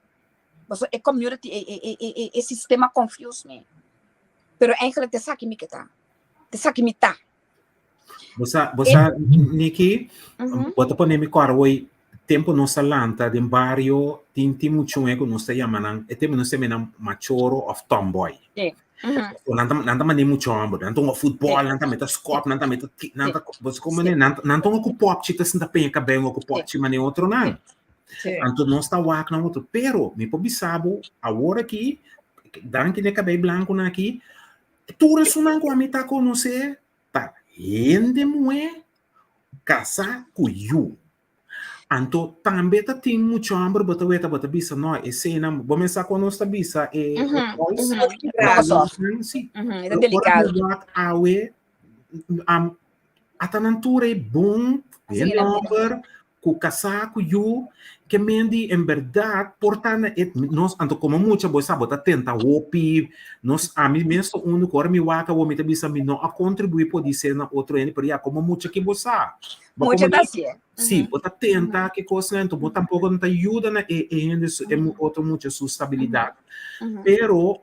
Pasobra e community, e, e, e, e, e sistema confused mi. Pero eigenlijk ta esaki mi ke ta. Ta esaki mi ta. Bo sa, bo sa, Niki, bo ta pone mi kòrda hoy, tempu nos a lanta den bario, tin tin muchu ku nos ta yama nan, e tempu nos ta yama nan machoro òf tomboy. Sí. Nan ta nan ta mane muchu hòmber, nan ta hunga futbòl, nan ta mete skòp, nan ta mete ti, nan ta, bo sa komo nan nan ta hunga ku pòpchi ta sinta peña kabei hunga ku pòpchi mane otronan. Anto nos ta wak nan otro, pero mi por bisa bo awor aki, danki na e kabei blankunan aki, Tur esunnan ku ami ta konosé ta hende muhé kasá ku yu. Anto tambe ta tin muchu hòmber bo ta weta bo ta bisa no eseinan bo mester sa kon nos ta bisa e boys si ora mi wak awe ata nan tur e bon hende hòmber ku kasá ku yu ke men di en bèrdat por ta na e nos anto komo mucha bo sa bo ta tenta hopi nos ami mes ta unu ku ora mi wak awor mi ta bisa mi no a kontribuí podisé na otro hende pero ya komo mucha ke bo sa bo Mucha ta hasié. Si bo ta tenta ke kosnan anto bo tampoko no ta yuda na e e hende su e otro mucha su stabilidat pero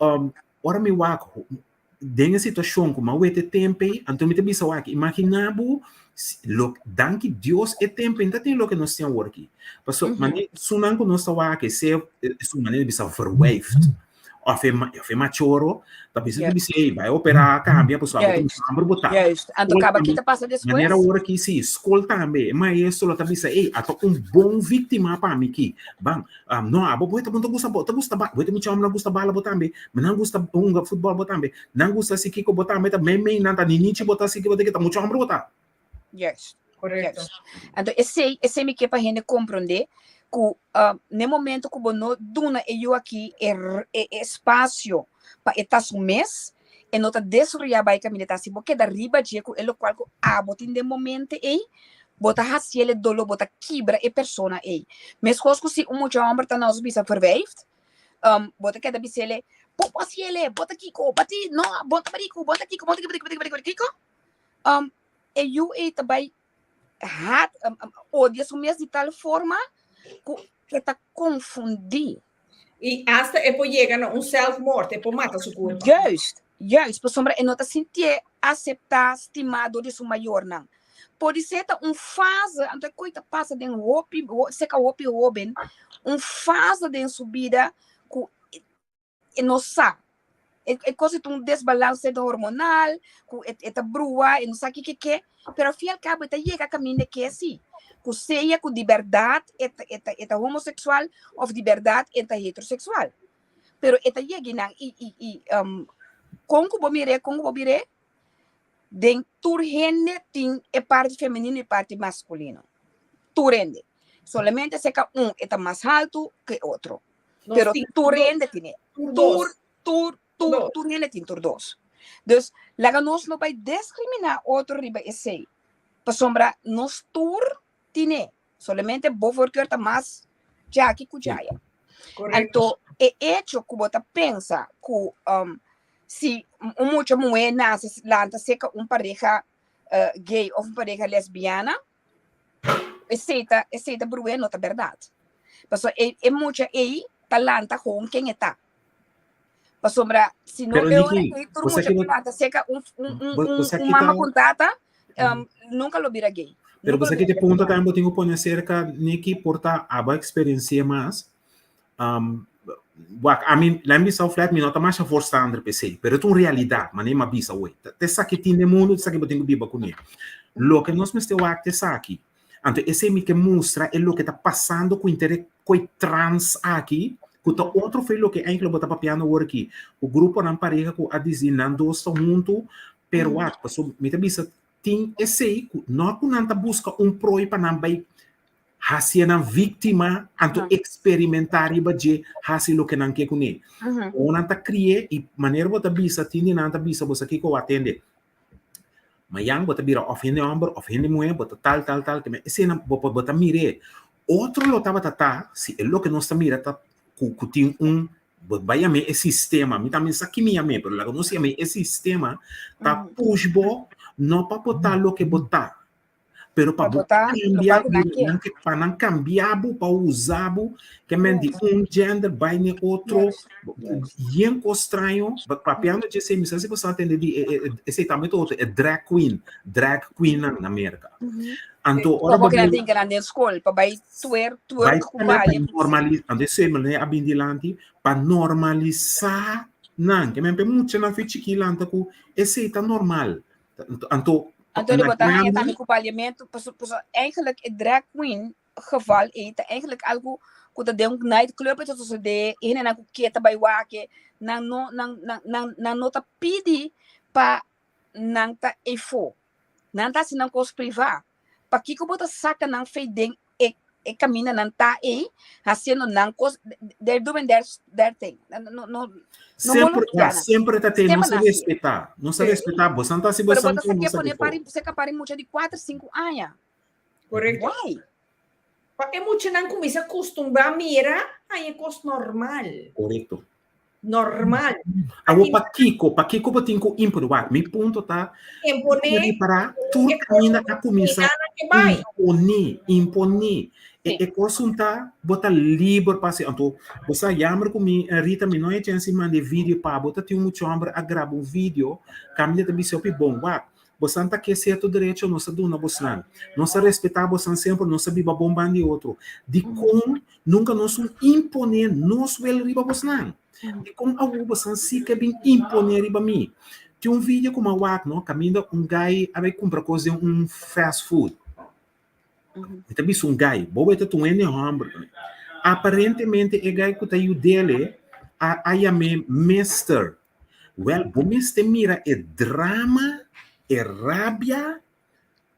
ora mi wak den e situacion cu m'a wete tempo ei, anto mi ta bisa wak, imagina bo lo, danki Dios e tempo ei no ta tin loke nos tin awor aki. Paso, mane sunan cu nos ta wak, esei esun manera di bisa verwijfd, of e of e machoro, ta bisa ta bisa ei, bai opera, cambia, paso abo ta un hamber bo ta. Juist, anto caba ki ta pasa despues? Manera awor aki si, scol tambe, e maestro lo ta bisa ei, ata un bon victima pa mi ki, ban, no abo bo ta gusta bo ta gusta bo ta mucha homber nan gusta bala bo tambe, Ma nan gusta hunga futbol bo tambe. Nan gusta si kiko bo tambe ta mei nan ta ninichi bo ta si bo ta kita mucho hombre bo ta. Juist. Correcto. Juist. Anto esei, esei mi ke pa hende komprondé ku uh, ne momento ku bo no duna e yu aki e, e, e espasio pa e ta su mes, e no ta desaroyá bai kaminda ta. Si bo keda riba dje ku e lokual ku abo tin den momente ei, bo ta hasiel e doló, bo ta kibra e persona ei. Meskos ku si un mucha hòmber ta nos bisa verwijfd, um, bo ta keda bisele, bo bo hasiele, bo ta kiko, bo ti, no, bo ta bariku, bo ta kiko, bo ta kiko, bo ta kiko, bo ta kiko. Um, e yu ei ta bai haat, um, um, odia su mes di tal forma ku e ta konfundí. I hasta e por yega na un zelfmoord, e por mata su kurpa. Juist, juist, pasobra e no ta sintié aseptá, stimá dor di su mayornan. Podisé ta un fase, anto e koi ta pasa den hopi, seka hopi hóben, un fase den su bida ku e no sa. E, e kos ta un desbalanse hormonal, ku e, e ta brua, e no sa kiko ke, pero al fin y al cabo e ta yega kaminda ke si, ku sea ku di bèrdat e ta, e ta, e ta homoseksual òf di bèrdat e ta heteroseksual. Pero e ta yega einan i, i, i um, kon ku bo mir'é, kon ku bo bir'é, Den tur hende tin e parti femenino i parti maskulino. Tur hende. Solamente seka un e ta mas haltu ku e otro. Nos Pero tin tur tur dos. hende tin e. Tur Tur, dos. tur, tur, Dos. tur hende tin tur dos. Dus laga nos no bai diskriminá otro riba esei. Pasobra nos tur tin e. Solamente bo voorkeur ta mas. Djaki ku djaya. Anto e echo ku bo ta pensa ku um, si un mucha muhé nase lanta seka un pareha uh, gay of un pareha lesbiana, esei ta esei ta brué no ta bèrdat. Pasobra e e mucha ei ta lanta gewoon ken e ta. Pasobra si no Pero e ora Niki, ei tur bo sa mucha ki ku no lanta seka un un un bo, bo un sa un ki mama ta ku un tata, um, nunka lo bira gay. Pero Nunka bo lo sa ki bira te punto lesbiana. tambe bo tin ku pone serka Niki por ta abo eksperensia mas. Um, wak, ami, laat mi bisa flat, mi no ta masha voorstander per se, pero ta un realidat, manera mi a bisa hoy. Ta esaki tin den mundu, ta esaki bo tin ku biba kuné. Loke nos mester wak ta esaki. Anto esei mi ke mustra e loke ta pasando ku inter ku e trans aki, ku ta otro fe loke eigenlijk bo ta papiando awor aki. Ku gruponan pareha ku a disi nan dos ta huntu, pero wak, paso mi ta bisa tin esei ku no ku nan ta buska un prooi pa nan bai hasié nan víktima, anto eksperimentá riba dje, hasi loke nan ke kuné. Ora nan ta kri'é i manera bo ta bisa, tin di nan ta bisa bo sa kiko bo a tende. Mayan bo ta bira òf hende hòmber òf hende muhé, bo ta tal tal tal, ke men esei bo bo ta mir'é. Otro lo tabata ta si e loke nos ta mira ta ku ku tin un bo bai yam'é e sistema, mi tambe sa ki mi yam'é, pero laga nos yam'é e sistema ta push bo no pa bo ta loke bo ta, Pero pa Pa bo bo ta cambia, locual ku nan ke. nan ke pa nan cambia bo, pa usa bo, ke men di un gender bai ne otro, yen cos straño, but papiando dje esei, mi sa si bo sa tende di e, e, e, esei tambe ta otro, e drag queen, drag queen nan na Merca. Anto ora Como bo que nan mira tin que nan den school pa bai twerk, bai twerk ku tambe pa baile ku normali, anto esei manera a bin dilanti pa normalisa nan, ke men pe muchanan fe chiki lanta ku esei ta normal. Anto, Anto na bo ta haña grandi, tambe ku parliamento, paso, paso eigenlijk e drag queen geval ei ta eigenlijk algo ku ta den un nightclub e ta sucede, e hendenan ku ke ta bai wak e, nan no, nan, nan, nan, nan no ta pidi pa nan ta eifó. Nan ta hasi nan kos privá. Pakiko bo ta saka nan fe den e e kaminda nan ta ei hasiendo nan kos they're doing their their thing no no no no Semper, molestia ja, nan semper ta te, semper no sa nan hasié respetá, no sa respetá, bo san ta hasi bo pero bo san ta ku no saké sa pone before. pari seka pari mucha di kuater sinku aña Korekto. why Pa e muchanan kuminsá kustumbrá mira haña kos normal. Korekto. Normal. Awor pakiko, pakiko bo tin ku impone? Wak, mi punto ta, Imponé ripará tur e kos kaminda a kuminsá nan ke bai. imponé, imponé. E Sí. e kos un ta, bo ta liber pa hasi. Anto, bo sa jammer ku mi, Rita, mi no e chèns di manda e video pa bo, ta tin un mucha hòmber a graba un video, kaminda ta bisa hopi bon. Wak, Bosan ta ke sierto derecho nos a duna bosnan. Nos a respetá bosan semper, nos a biba bon ban di otro. Dikon nunka nos un imponé nos wel riba bosnan? Dikon awor bosan si ke bin imponé riba mi? Tin un video ku mi a wak no, kaminda un guy a bai kumpra kos den un fast food. Mi ta bisa un guy, bo weta ta un hende hòmber. Aparentemente e guy ku ta yud'el a a yam'é mister. Wèl, bo mester mira e drama, e rabia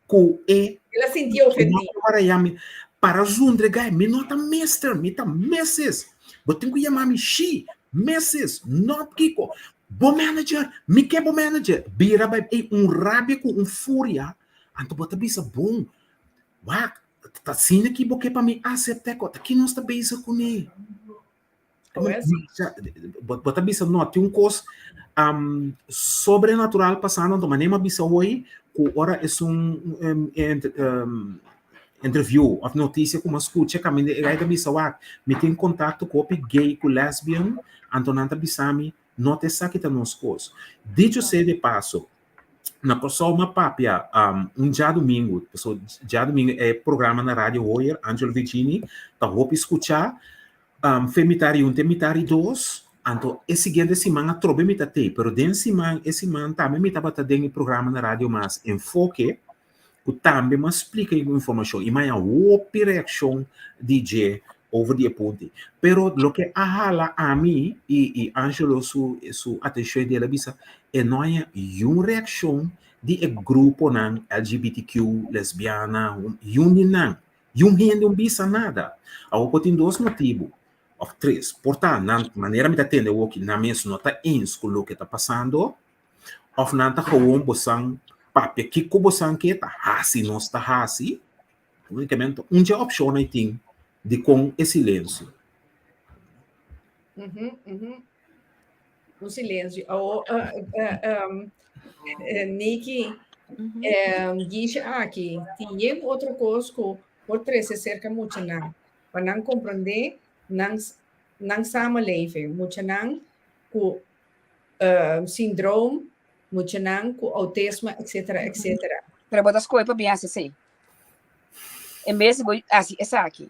ku e El a sintié ofendí. Para yami, para zundre gai, mi no ta mister, mi ta missus. Bo tin ku yama mi she, missus, no kiko. Bo manager, mi ke bo manager. Bira bai, ei, un rabia ku un furia, anto bo ta bisa bon, wak, ta asina ki bo ke pa mi asept'é ko, ta ki nos ta bezig kuné? Bo ta bisa no, tin un kos um, sobrenatural pasando, anto manera mi a bisa hoy, ku ora es un um, ent, um, interview of noticia ku mi a skucha kaminda e gai ta bisa wak, mi tin kontakto ku hopi gay ku lesbian, anto nan ta bisa mi no ta esaki ta nos kos. Dicho sea de paso, na Kòrsou mi a papia um, un djadumingu, paso djadumingu e programa na Radio Hoyer, Angelo Vicini, ta hopi skuchá, Um, fe mitar i un te mitar i dos, anto e siguiente siman atrobe mi ta tei, pero den siman, e siman tambe mi tabata den e programa na Radio Mas Enfoke, ku tambe m'a splika e informashon i m'a hopi reakshon di dje over di e punti. Pero loke a hala ami i i Angelo su su atenshon di el a bisa, e no haña yun reakshon di e gruponan LGBTQ, lesbiana, yun di nan. I un hende un bisa nada. Awor por tin dos motibu, òf tres. Por ta nan manera mi ta tende awoki, nan mes no ta eens ku loke ta pasando, òf nan ta gewoon bosan papia kiko bosan ke ta hasi nos ta hasi. Únikamente un dje opshon ei tin. Dikon e silensio? Un silensio. Oh, Niki, Gisha aki, tin yen otro kos ku por trese serka muchanan, pa nan komprondé nan, nan samenleving. Muchanan ku syndroom, muchanan ku autisme, etcetera, etcetera. Pero bo ta skohe pa bin hasi esei. En bes di bo hasi esaki.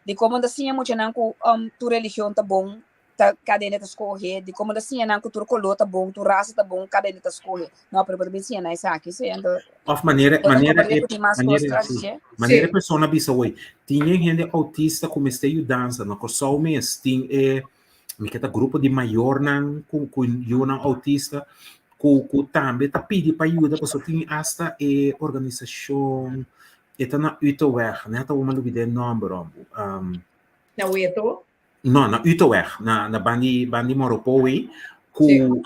Dikon bo ta siña muchanan ku tur religion ta bon, ta kada hende ta skohe? Dikon bo ta siña nan ku tur koló ta bon, tur rasa ta bon, kada hende ta skohe? No, pero bo ta bin siña nan esaki si. Anto Of manera, bo ta manera komprende e, ku tin mas kos manera, tras sí, dje. manera e Sí. persona bisa hoy, tin e hende autista ku mester yudansa. Na Kòrsou mes tin e mi ke ta grupo di mayornan ku ku yunan autista ku ku tambe ta pidi pa yuda pasobra tin asta e organisashon e ta na Utoweg net awor mi a lubida e nòmber homber Na Weto? No, na Utoweg, na na bandi bandi Moropoe ku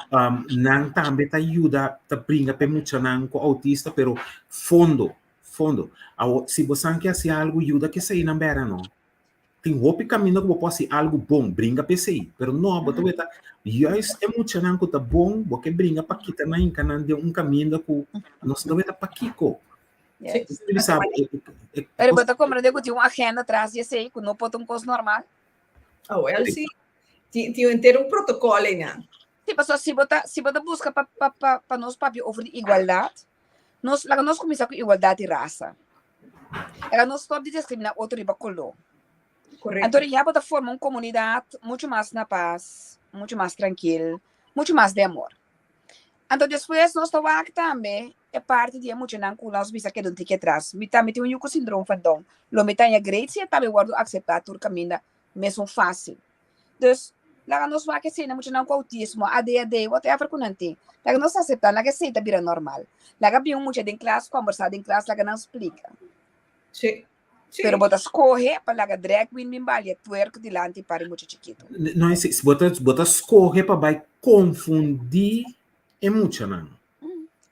nan tambe ta yuda ta bringa pa e muchanan ku autista pero fondo fondo awor si bo san ke hasi algu yuda keseinan bera no. Tin hopi kaminda ku bo por hasi algu bon, bringa pa esei. Pero no, bo ta weta juist e muchanan ku ta bon, bo ke bringa pa kita nan hinka nan den un kaminda ku nos ta weta pakiko. Yes. Pero bo ta komprende ku tin un agenda tras di esei ku no por ta un kos normal? Oh, wel si. Tin tin henter un protokòl einan. Si, pasobra si bo ta si bo ta buska pa pa pa pa nos papia over di igualdat, Nos, laga nos kuminsá ku igualdat di rasa. Laga nos stòp di diskriminá otro riba koló. Korekto. Anto ya bo ta forma un komunidat muchu mas na pas, muchu mas trankil, muchu mas den amor. Anto despues nos ta wak tambe e parti di e muchanan ku nos bisa keda un tiki atras. Mi tambe tin un yu ku sindrom van Down. Lo mi ta haña great si e tambe wòrdu akseptá tur kaminda mesun fásil. Dus, laga nos wak esei na muchanan ku outismo, ADHD, whatever ku nan tin. Laga nos aseptá, laga esei ta bira normal. Laga bin un mucha den klas, kòmbersá den klas, laga nan splika. Sí. Sí. Pero bo ta skohe pa laga drag queen bin balia twerk dilanti par di mucha chikitu. No, esei, bo ta, bo ta skohe pa bai konfundí e muchanan.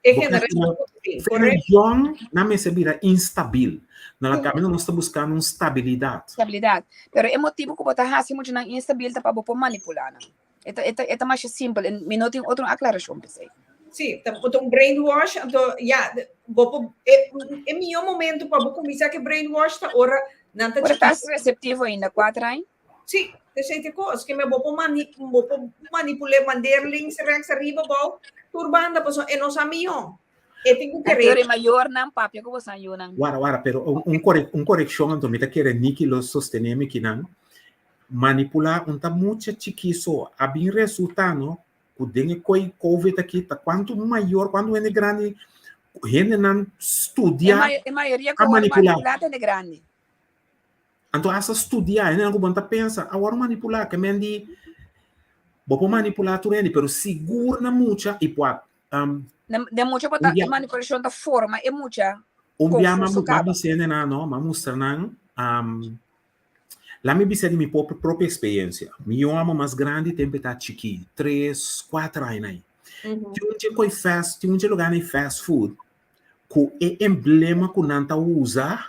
E generashon ku tin, Fena yòn nan mester bira instabil. Na la kaminda nos ta buskando un stabilidat. Stabilidat. Pero e motibu ku bo ta hasi muchanan instabil ta pa bo por manipulá nan. E ta, e ta, e ta masha simpel. En mi no tin otro aklarashon p'esei. Sí, ta bo ta un brainwash, anto ya, bo por, e, e mihó momento pa bo kuminsá ku e brainwash ta ora nan ta Ora ta chikitu. reseptivo ainda, kuater aña. Sí, esei ta e kos, ke me bo por mani, bo por manipul'é mandeer links, rechts, ariba, abou, tur banda, pasobra e no sa mihó. E tin ku Anto kere. e mayornan papia ku bosan yunan. Wara, wara, pero un, un, corre, un correccion anto mi ta kere Nicky lo sostene mi kinan. Manipula un ta mucha chiki so a bin resulta no ku den e koi covid aki ta kuantu mayor, kuantu hende grandi, hendenan E, studia mayo, e mayoria a ku wòrdu manipula. manipulá ta hende grandi. Anto hasta studia, hendenan ku bo no ta pensa, a wòrdu manipulá, ke men di bo por manipulá tur hende, pero sigur na mucha i por Den mucha bo un ta, bia e manipulashon ta forma e mucha un bia m'a konfuso m'a kaba. bisa hendenan no, m'a mustra nan, laat mi bisa di mi propio propio eksperensia. Mi yòmber mas grandi tempu e ta chikí, tres, kuater aña ei. Tin un dje koi fast, tin un dje lugá na e fast food ku e emblema ku nan ta usa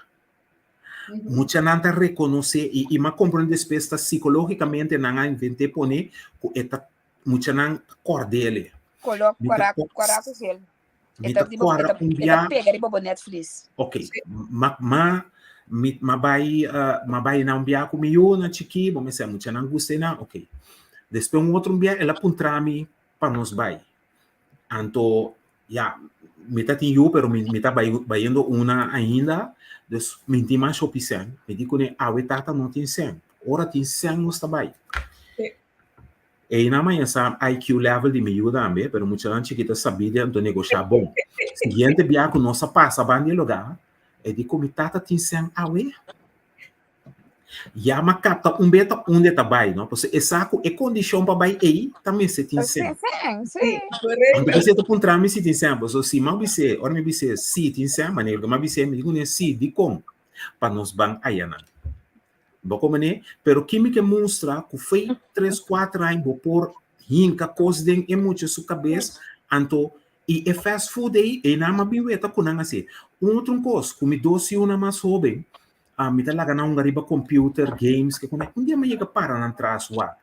Muchanan ta rekonosé i i m'a komprondé despues ta psikológikamente nan a invent'é pone ku e ta muchanan ta kòrd'é. Koló Mi ta kòrá kò kòrá ku gel. E mi ta ta riba e kòrda ta un e ta bia pega riba bo netvlies. Ok, m'a m'a mi m'a bai m'a bai na un bia ku mi yu na chikí, bo mester muchanan gusta einan, ok. Despues un otro bia el a puntra mi pa nos bai. Anto ya, mi ta tin yu pero mi mi ta bai bayendo una ainda, dus mi tin mas hopi sèn. Mi di kuné awe tata no tin sèn, ora tin sèn nos ta bai. Einan maña sa IQ level di mi yu tambe, pero muchanan chikito sabí di anto negoshá bon. Siguiente bia ku nos a pasa ban di e lugá, e di ku mi tata tin sèn awe. Ya m'a kapta un be ta unda e ta bai, no? Pasobra e sa ku e kondishon pa bai ei ta mester tin sèn. Sèn, sí. Anto p'esei e ta puntra mi si tin sèn. Pasobra si m'a bis'é, ora mi bis'é si tin sèn, manera ku m'a bis'é, mi di kuné si, dikon? Pa nos ban ayanan. Bo komprendé? Pero ki mi ke mustra ku fei tres, kuater aña bo por hinka kos den e mucha su kabes, anto i e fast food ei, einan m'a bin weta ku nan hasié. Un otro kos, ku mi dos yunan mas hóben. Mi ta laga nan hunga riba computer games ke kune. Un dia mi yega para nan tras wak.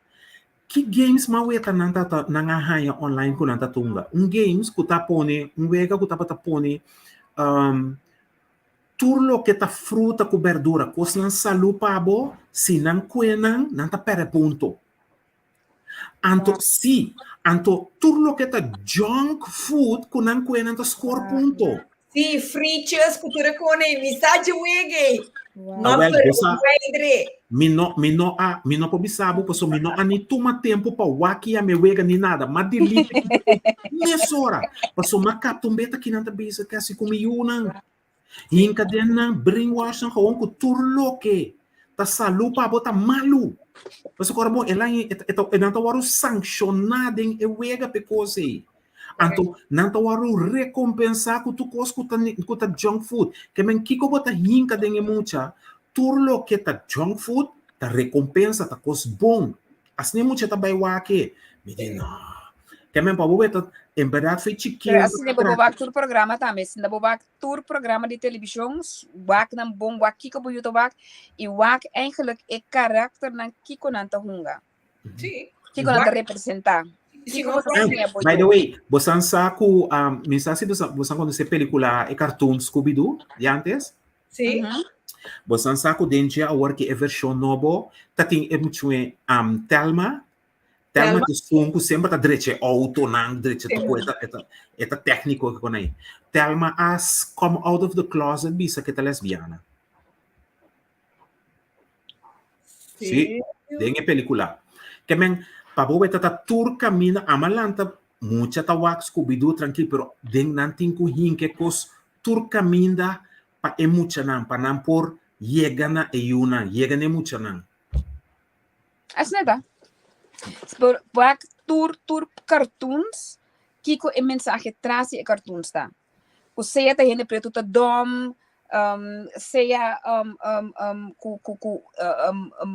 Ki games m'a weta nan ta ta nan a haña online ku nan ta tunga? Un games ku ta pone un wega ku tabata pone tur loke ta fruta ku berdura, kosnan salú pa bo, si nan kue nan, nan ta pèrdè punto. Anto si, anto tur loke ta junk food ku nan kue nan ta score punto. Si, frietjes ku tur e kone, mi sa dje wege. Ah, wel, bo sa, mi no, mi no a, mi no por bisa bo pasobra mi no a ni tuma tempu pa wak ya mi wega ni nada. M'a delete mesora. Pasobra m'a kapta un beta kinan ta bisa kasi ku mi yunan. Hinka den nan brainwash nan gewoon ku tur loke ta salú pa bo ta malu. Pasobra ora bo el a e nan ta wòrdu sankshoná den e wega p'e kos ei. Anto nan ta wòrdu rekompensá ku tur kos ku ta ku ta junk food. Ke men kiko bo ta hinka den e mucha? Tur loke ta junk food ta rekompensa, ta kos bon. Asina e mucha ta bai wak e. Mi di no. Ke men pa bo weta en bèrdat fe chikí Pero asina bo bo wak tur programa tambe. Asina bo wak tur programa di televishon, wak nan bon, wak kiko bo yu ta wak i wak eigenlijk e karakternan kiko nan ta hunga. Sí. Kiko nan ta representá. Si Kiko no bo ta wak. siña bo By the yu. way, bosan sa ku um, mi sa si bosan, bosan konosé pelikula e cartoon Scooby-Doo di antes? Sí. Bosan sa ku den dje awor ki e vershon nobo ta tin e muchue um, Thelma. Thelma Thelma. ta esun ku semper ta drecha e outonan, drecha Sí. tur ku e ta, e ta, e ta tékniko ku konai. Thelma a come out of the closet bisa ku e ta lesbiana. Sí, den e pelikula. Ke men, pa bo weta ta tur kaminda, ama lanta mucha ta wak Scooby-Doo trankil, pero den nan tin ku hinka e kos tur kaminda pa e muchanan, pa nan por yega na e yunan, yega na e muchanan. Asina ta. Por wak tur tur cartoons, kiko e mensahe tras di e cartoons ta. Ku sea ta hende pretu ta dom, um, sea um, um, um, ku ku ku um, um,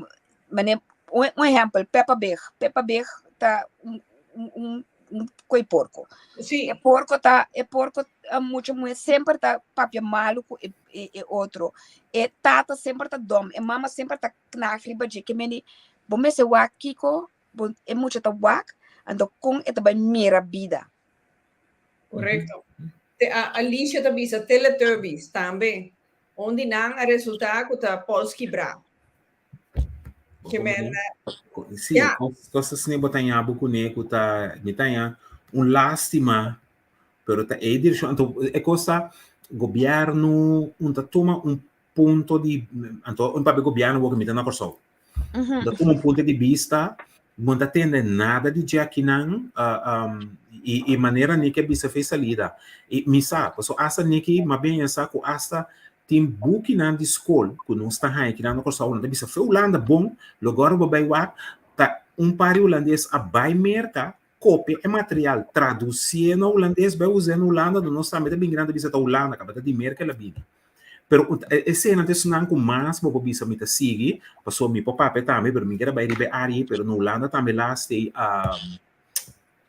mane un, un ehempel, Peppa Pig. Peppa Pig ta un, un, un, un koi porko. Sí. E porko ta, e porko mucha muher semper ta papia malu ku e, e, e otro. E tata semper ta dom, e mama semper ta knak riba dje. Ke meni, bo mester wak kiko bo, e mucha ta wak, anto kon e ta bai mira bida. Correcto. Te, a, Alicia ta bisa Teletubbies tambe. Un di nan a resulta ku ta pols kibrá. Ke men, Sí, ja. kos asina bo ta ña bo kuné ku ta, mi ta ña un lástima, pero ta e direkshon. Anto e kos ta gobièrnu un ta tuma un punto di, anto un papia gobièrnu bo ku mi ta na Kòrsou. Un ta tuma un punto di bista, bo no ta tende nada di dje akinan, i manera Niki a bisa fe salida. I mi sa, pasobra asta Niki, m'a bini sa ku asta Tin bukinan di skol ku nos ta haña kinan na Kòrsou, nan ta bisa fe Hulanda bon, logora bo bai wak, ta un par di hulandes a bai Merka, kopia e material, tradusié na hulandes, bai us'é na Hulanda, anto nos tambe ta bin kinan ta bisa ta Hulanda, kaba ta di Merka el a bini. Pero eseinan ta esunnan ku mas bo por bisa mi ta sigui, pasobra mi por papia tambe, pero mi kier a bai riba e área ei, pero na Hulanda tambe laatste ei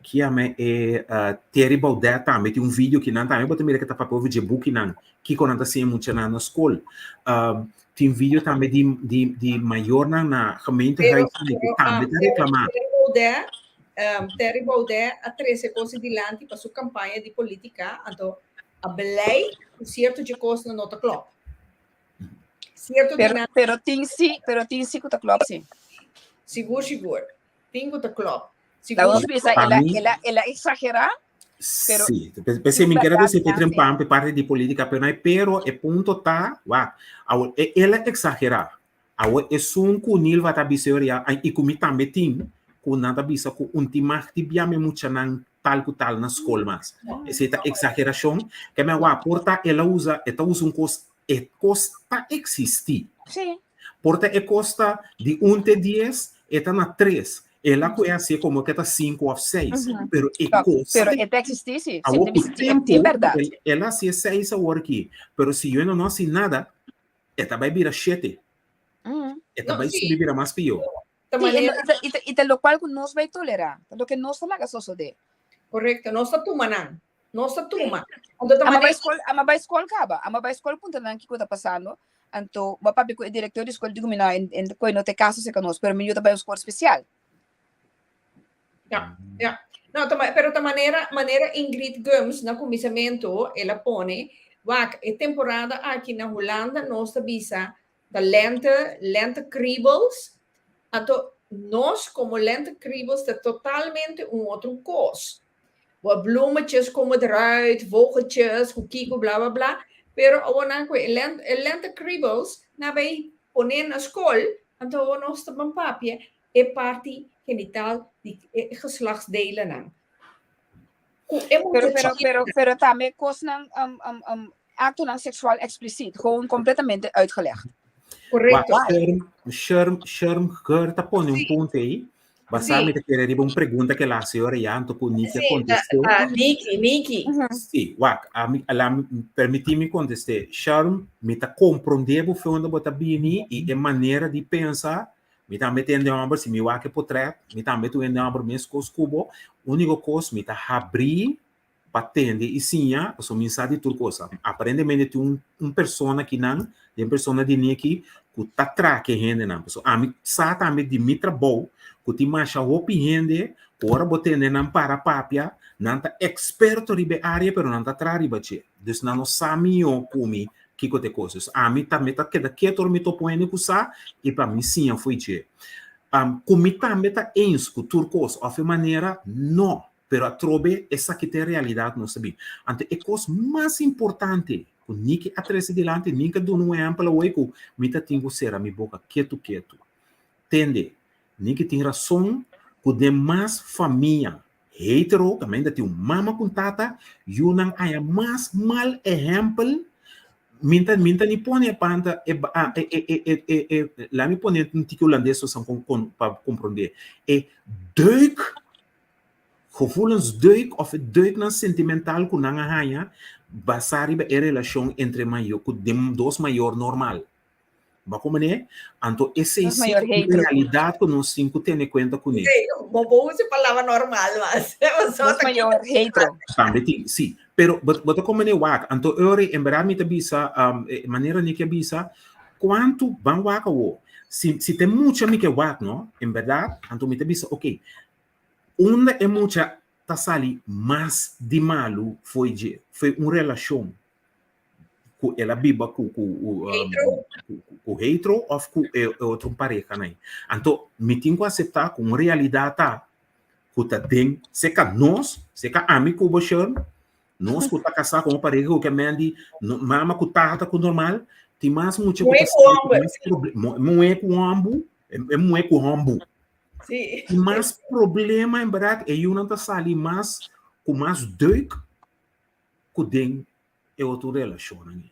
Kiame e Thierry Baudet tambe tin un video kinan tambe bo ta mira ke ta papia over dje bukinan, kiko nan ta siña muchanan na skol. Tin video tambe di di di mayornan na gemeentehuis Pero, ku pero tambe um, ta Terry, reklamá. Terry Baudet, um, Terry Baudet a trese kos dilanti pa su kampaña di polítika, anto a beleid ku sierto dje kosnan no ta klòp. Sierto di Pero, nan pero tin si, pero tin si ku ta klòp si. sigur sigur. Tin ku ta klòp. La Sigur nos bisa, Pa el a, mi, el a, el a exagerá, pero sí, p'esei tin mi quiere berdad decir nan Petrin sí. Pampe parte di política, pero no hay pero e punto ta, wak, awor e el a exagerá. Awor esun ku Nilva ta bisa ori a- i ku mi tambe tin, ku nan ta bisa ku un tin mag di bia mi muchanan tal ku tal na skol mas. Esei ta exageracion. Ke men wak, por ta el a usa, e ta usa un kos, e kos ta existi. Sí. Por ta e kos ta di un te dies, e ta na tres. El a koe hasié komo ke ta sinku òf seis, pero e Stop. kos Pero ta e ta eksistí, sí. Sí, Awor ku sí, sí, tempu, tin bèrdat. el, el a hasié seis awor aki, pero si yo no hasi nada, e ta bai bira shete. E ta No, bai sí. subi bira mas pió. Ta Sí, e no- manera i ta, i ta, i ta lokual ku nos bai tolerá, ta loke nos ta laga sosodé. Correcto, nos ta tuma nan. Nos ta tuma. Anto ta Ama bai manera skol, ama bai skol kaba, ama bai skol puntra nan kiko ta pasando. Anto bo a papia ku e direktor di skol, diku mi no, en koe no ta e kaso serka nos, pero mi yu ta bai un skol spesial. Ja, ja. No, ta, pero ta manera, manera Ingrid Gumbs na kuminsamentu el a pone, wak, e temporada aki na Hulanda nos ta bisa ta lente, lentekriebels, anto nos komo lentekriebels ta totalmente un otro kos. Bo bloemetjes komen eruit, vogeltjes, ku kiko, bla bla bla, pero awor nan ku e lente, e lentekriebels nan bai pone na skol, anto awor nos ta ban papia e parti genital di e geslachtsdelennan. Ku e Pero, pero, pero, pero tambe kosnan, um, um, um, actonan seksual eksplisiet, gewoon completamente uitgelegd. Correcto. Wak, Sherm, Sherm, Sherm Geur ta pone un punto ei. Basá mi ta kere riba un pregunta ke la hasi ora ya, anto ku Niki a kontest'é. Niki, Niki. Sí, wak, ami, la, permití mi kontest'é. Sherm, mi ta komprondé bo fe unda bo ta bini i e manera di pensa. Mi tambe ta hende hòmber, si mi wak e potrèt, mi tambe ta un hende hòmber meskos ku bo. Úniko kos, mi ta habrí pa tende i siña, pasobra mi sa di tur kos. Aparentemente tin un un persona akinan, den persona di Nicky, ku ta traha ku e hendenan. Pasobra ami sa tambe di mi trabou ku tin masha hopi hende ku ora bo tende nan para papia, nan ta eksperto riba e área pero nan ta traha riba dje. Dus nan no sa mihó ku mi kiko ta e kos. Dus ami tambe ta keda ketu ora mi topa un hende ku sa i pa mi siña fo'i dje. Ku mi tambe ta eens ku tur kos òf e manera? No. Pero atrobe esaki ta e realidat nos ta bin. Anto e kos mas importante ku Niki a trese dilanti, Niki a duna un ehèmpel awor ku mi ta tin ku sera mi boka ketu ketu. Tende, Niki tin rason ku den mas famia hetero kaminda tin un mama ku un tata, yunan haña mas mal ehèmpel. Mi ta mi ta ni pone e panta e e e e e e laat mi pone un tiki hulandes pa komprondé. E deuk Gevoelensdeuk of e deuknan sentimental ku nan a haña basá riba e relashon entre mayor ku den dos mayor normal. Bo a komprendé? Anto esei Dos sí mayor ta un hetero. realidat ku nos tin ku tene kuenta kuné. Sí, bo por usa e palabra normal mas. Dos mayor hetero. Tambe tin, sí. Pero bo bo ta komprendé wak. Anto ora en bèrdat mi ta bisa, e manera Nicky a bisa, kuantu ban wak awo. Si si ta e mucha mi ke wak no, en bèrdat, anto mi ta bisa, oké, Unda e mucha ta sali mas di malu fo'i dje, fo'i un relashon ku el a biba ku ku ku hetero òf ku e otro parehanan. Anto mi tin ku aseptá ku un realidat ta ku ta den seka nos, seka ami ku bo Sherm, nos ku ta kasá komo pareha ku ke men di mama ku tata ku normal, tin mas mucha ku ta sali ku mas problema, muhé ku hòmbu, e muhé ku hòmbu. Sí. Tin mas problema en berdad, e yunan ta sali mas ku mas deuk ku den e otro relashonnan ei.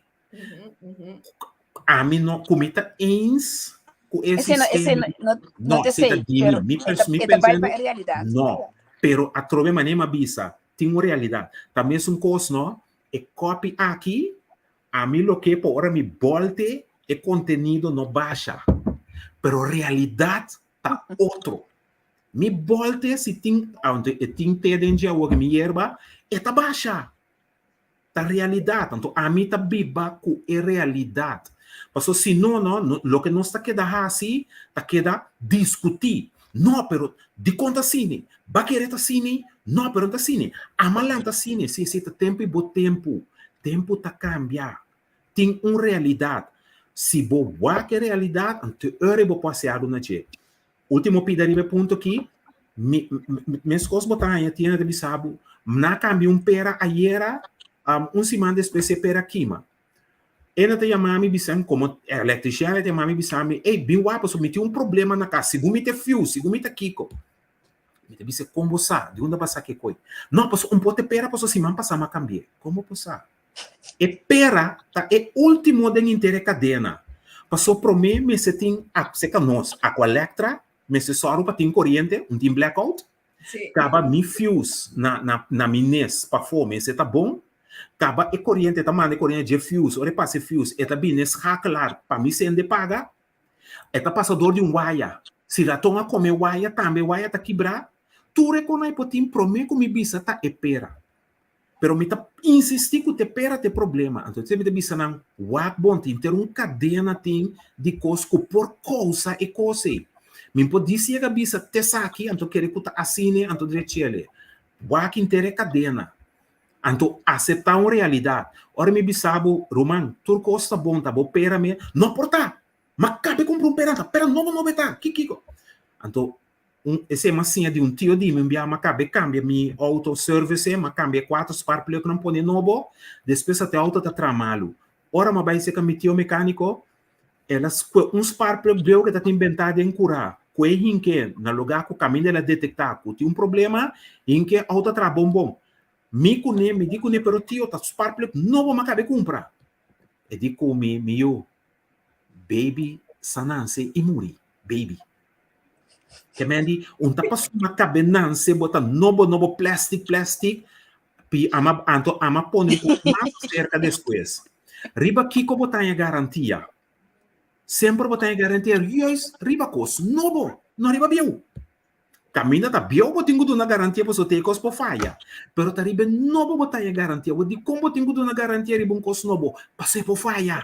Ami no, ku mi ta eens ku e Ese no, ese sistema. no, no, no No, te esei ta sei, di mi, pero mi e ta, pers mi e ta bai pa pensando, e realidat. no, pero atrobe manera mi a bisa, tin un realidat. Ta mesun kos no, e kopi aki Ami lo ke pa ora mi bolte e kontenido no basha, pero realidat ta otro. Mi bolte si tin, aunke e tin te den dje awor mi yerba, e ta basha. Ta realidat. Anto ami ta biba ku e realidat. Paso si no no, loke nos ta keda hasi ta keda diskutí. No, pero dikon ta asini? Ba kere ta asini? No, pero no ta asini. Ama lanta asini. Si, si ta tempu i bo tempu. Tempu ta kambia. Tin un realidat. Si bo wak e realidat, anto e ora bo por hasi algu na dje. Ultimo pida riba e punto aki, mi, meskos bo ta haña tienda ta bisa bo, na kambia un pera ayera, un siman despues e pera kima. Ena ta yama mi bisa mi, komo electrician e ta yama mi bisa mi, ey bin wak pasobra mi tin un problema na kas, segun mi ta fuse, segun mi ta kiko. Mi ta bisa, kon bo sa? Di unda bo a sa ke koi? No, pasobra un por ta pera pasobra siman pasa mi a kambi'é. Kon bo por sa? E pera ta e ultimo den henter e kadena. Pasobra promé mester tin, seka nos, Aqualectra mester sòru pa tin koriente, un tin blackout. Sí. Kaba mi fuse na, na, na mi nes pafó mester ta bon. Kaba e koriente ta manda e koriente dje fuse, ora e pasa e fuse e ta bini e schakelaar pa mi sende paga. E ta pasa dor di un waya. Si raton a kome waya tambe waya ta kibrá. Tur e konai por tin promé ku mi bisa ta e pera. Pero mi ta insistí ku te pera te problema. Anto mi ta bisa nan, wak bon, tin ter un kadena tin di kos ku por kousa e kos ei. Mi por disi yega bisa te esaki, anto kere ku ta asina, anto drechele. Wak henter e kadena. Anto aseptá un realidat. Ora mi bisa bo, ruman, tur kos ta bon, ta bo pera mi, no por ta! M'a kabe kumpra un pera, ta pera nobo nobo e ta, ki kiko? Anto un esei m'a siña di un tio di mi, un bia m'a kabe kambia mi outo service, m'a kambia e kuater sparkplugnan pone nobo, despues ata e outo ta traha malu. Ora m'a bai seka mi tio mekániko, el a skue un sparkplug bieu ke ta tin bentá den kurá, ku e hink'é na lugá ku kaminda el a detektá ku tin un problema, hink'é outo a traha bon bon. Mi kuné, mi di kuné, pero tio ta sparkplug nobo m'a kabe kumpra. E di ku mi, mi yu, Baby sa nanse i muri, baby. Ke men di, un ta pasuma kabe nanse bo ta nobo nobo plastic plastic, pi ama anto ama pone un poco mas cerca despues. Riba kiko bo taña garantia? Semper bo taña garantia juist riba kos nobo, no riba bieu. Kaminda ta bieu bo tin ku duna garantia pasobra te e kos por faya. Pero ta riba e nobo bo ta haña garantia. Bo di kon bo tin ku duna garantia riba un kos nobo? Pasobra e por faya.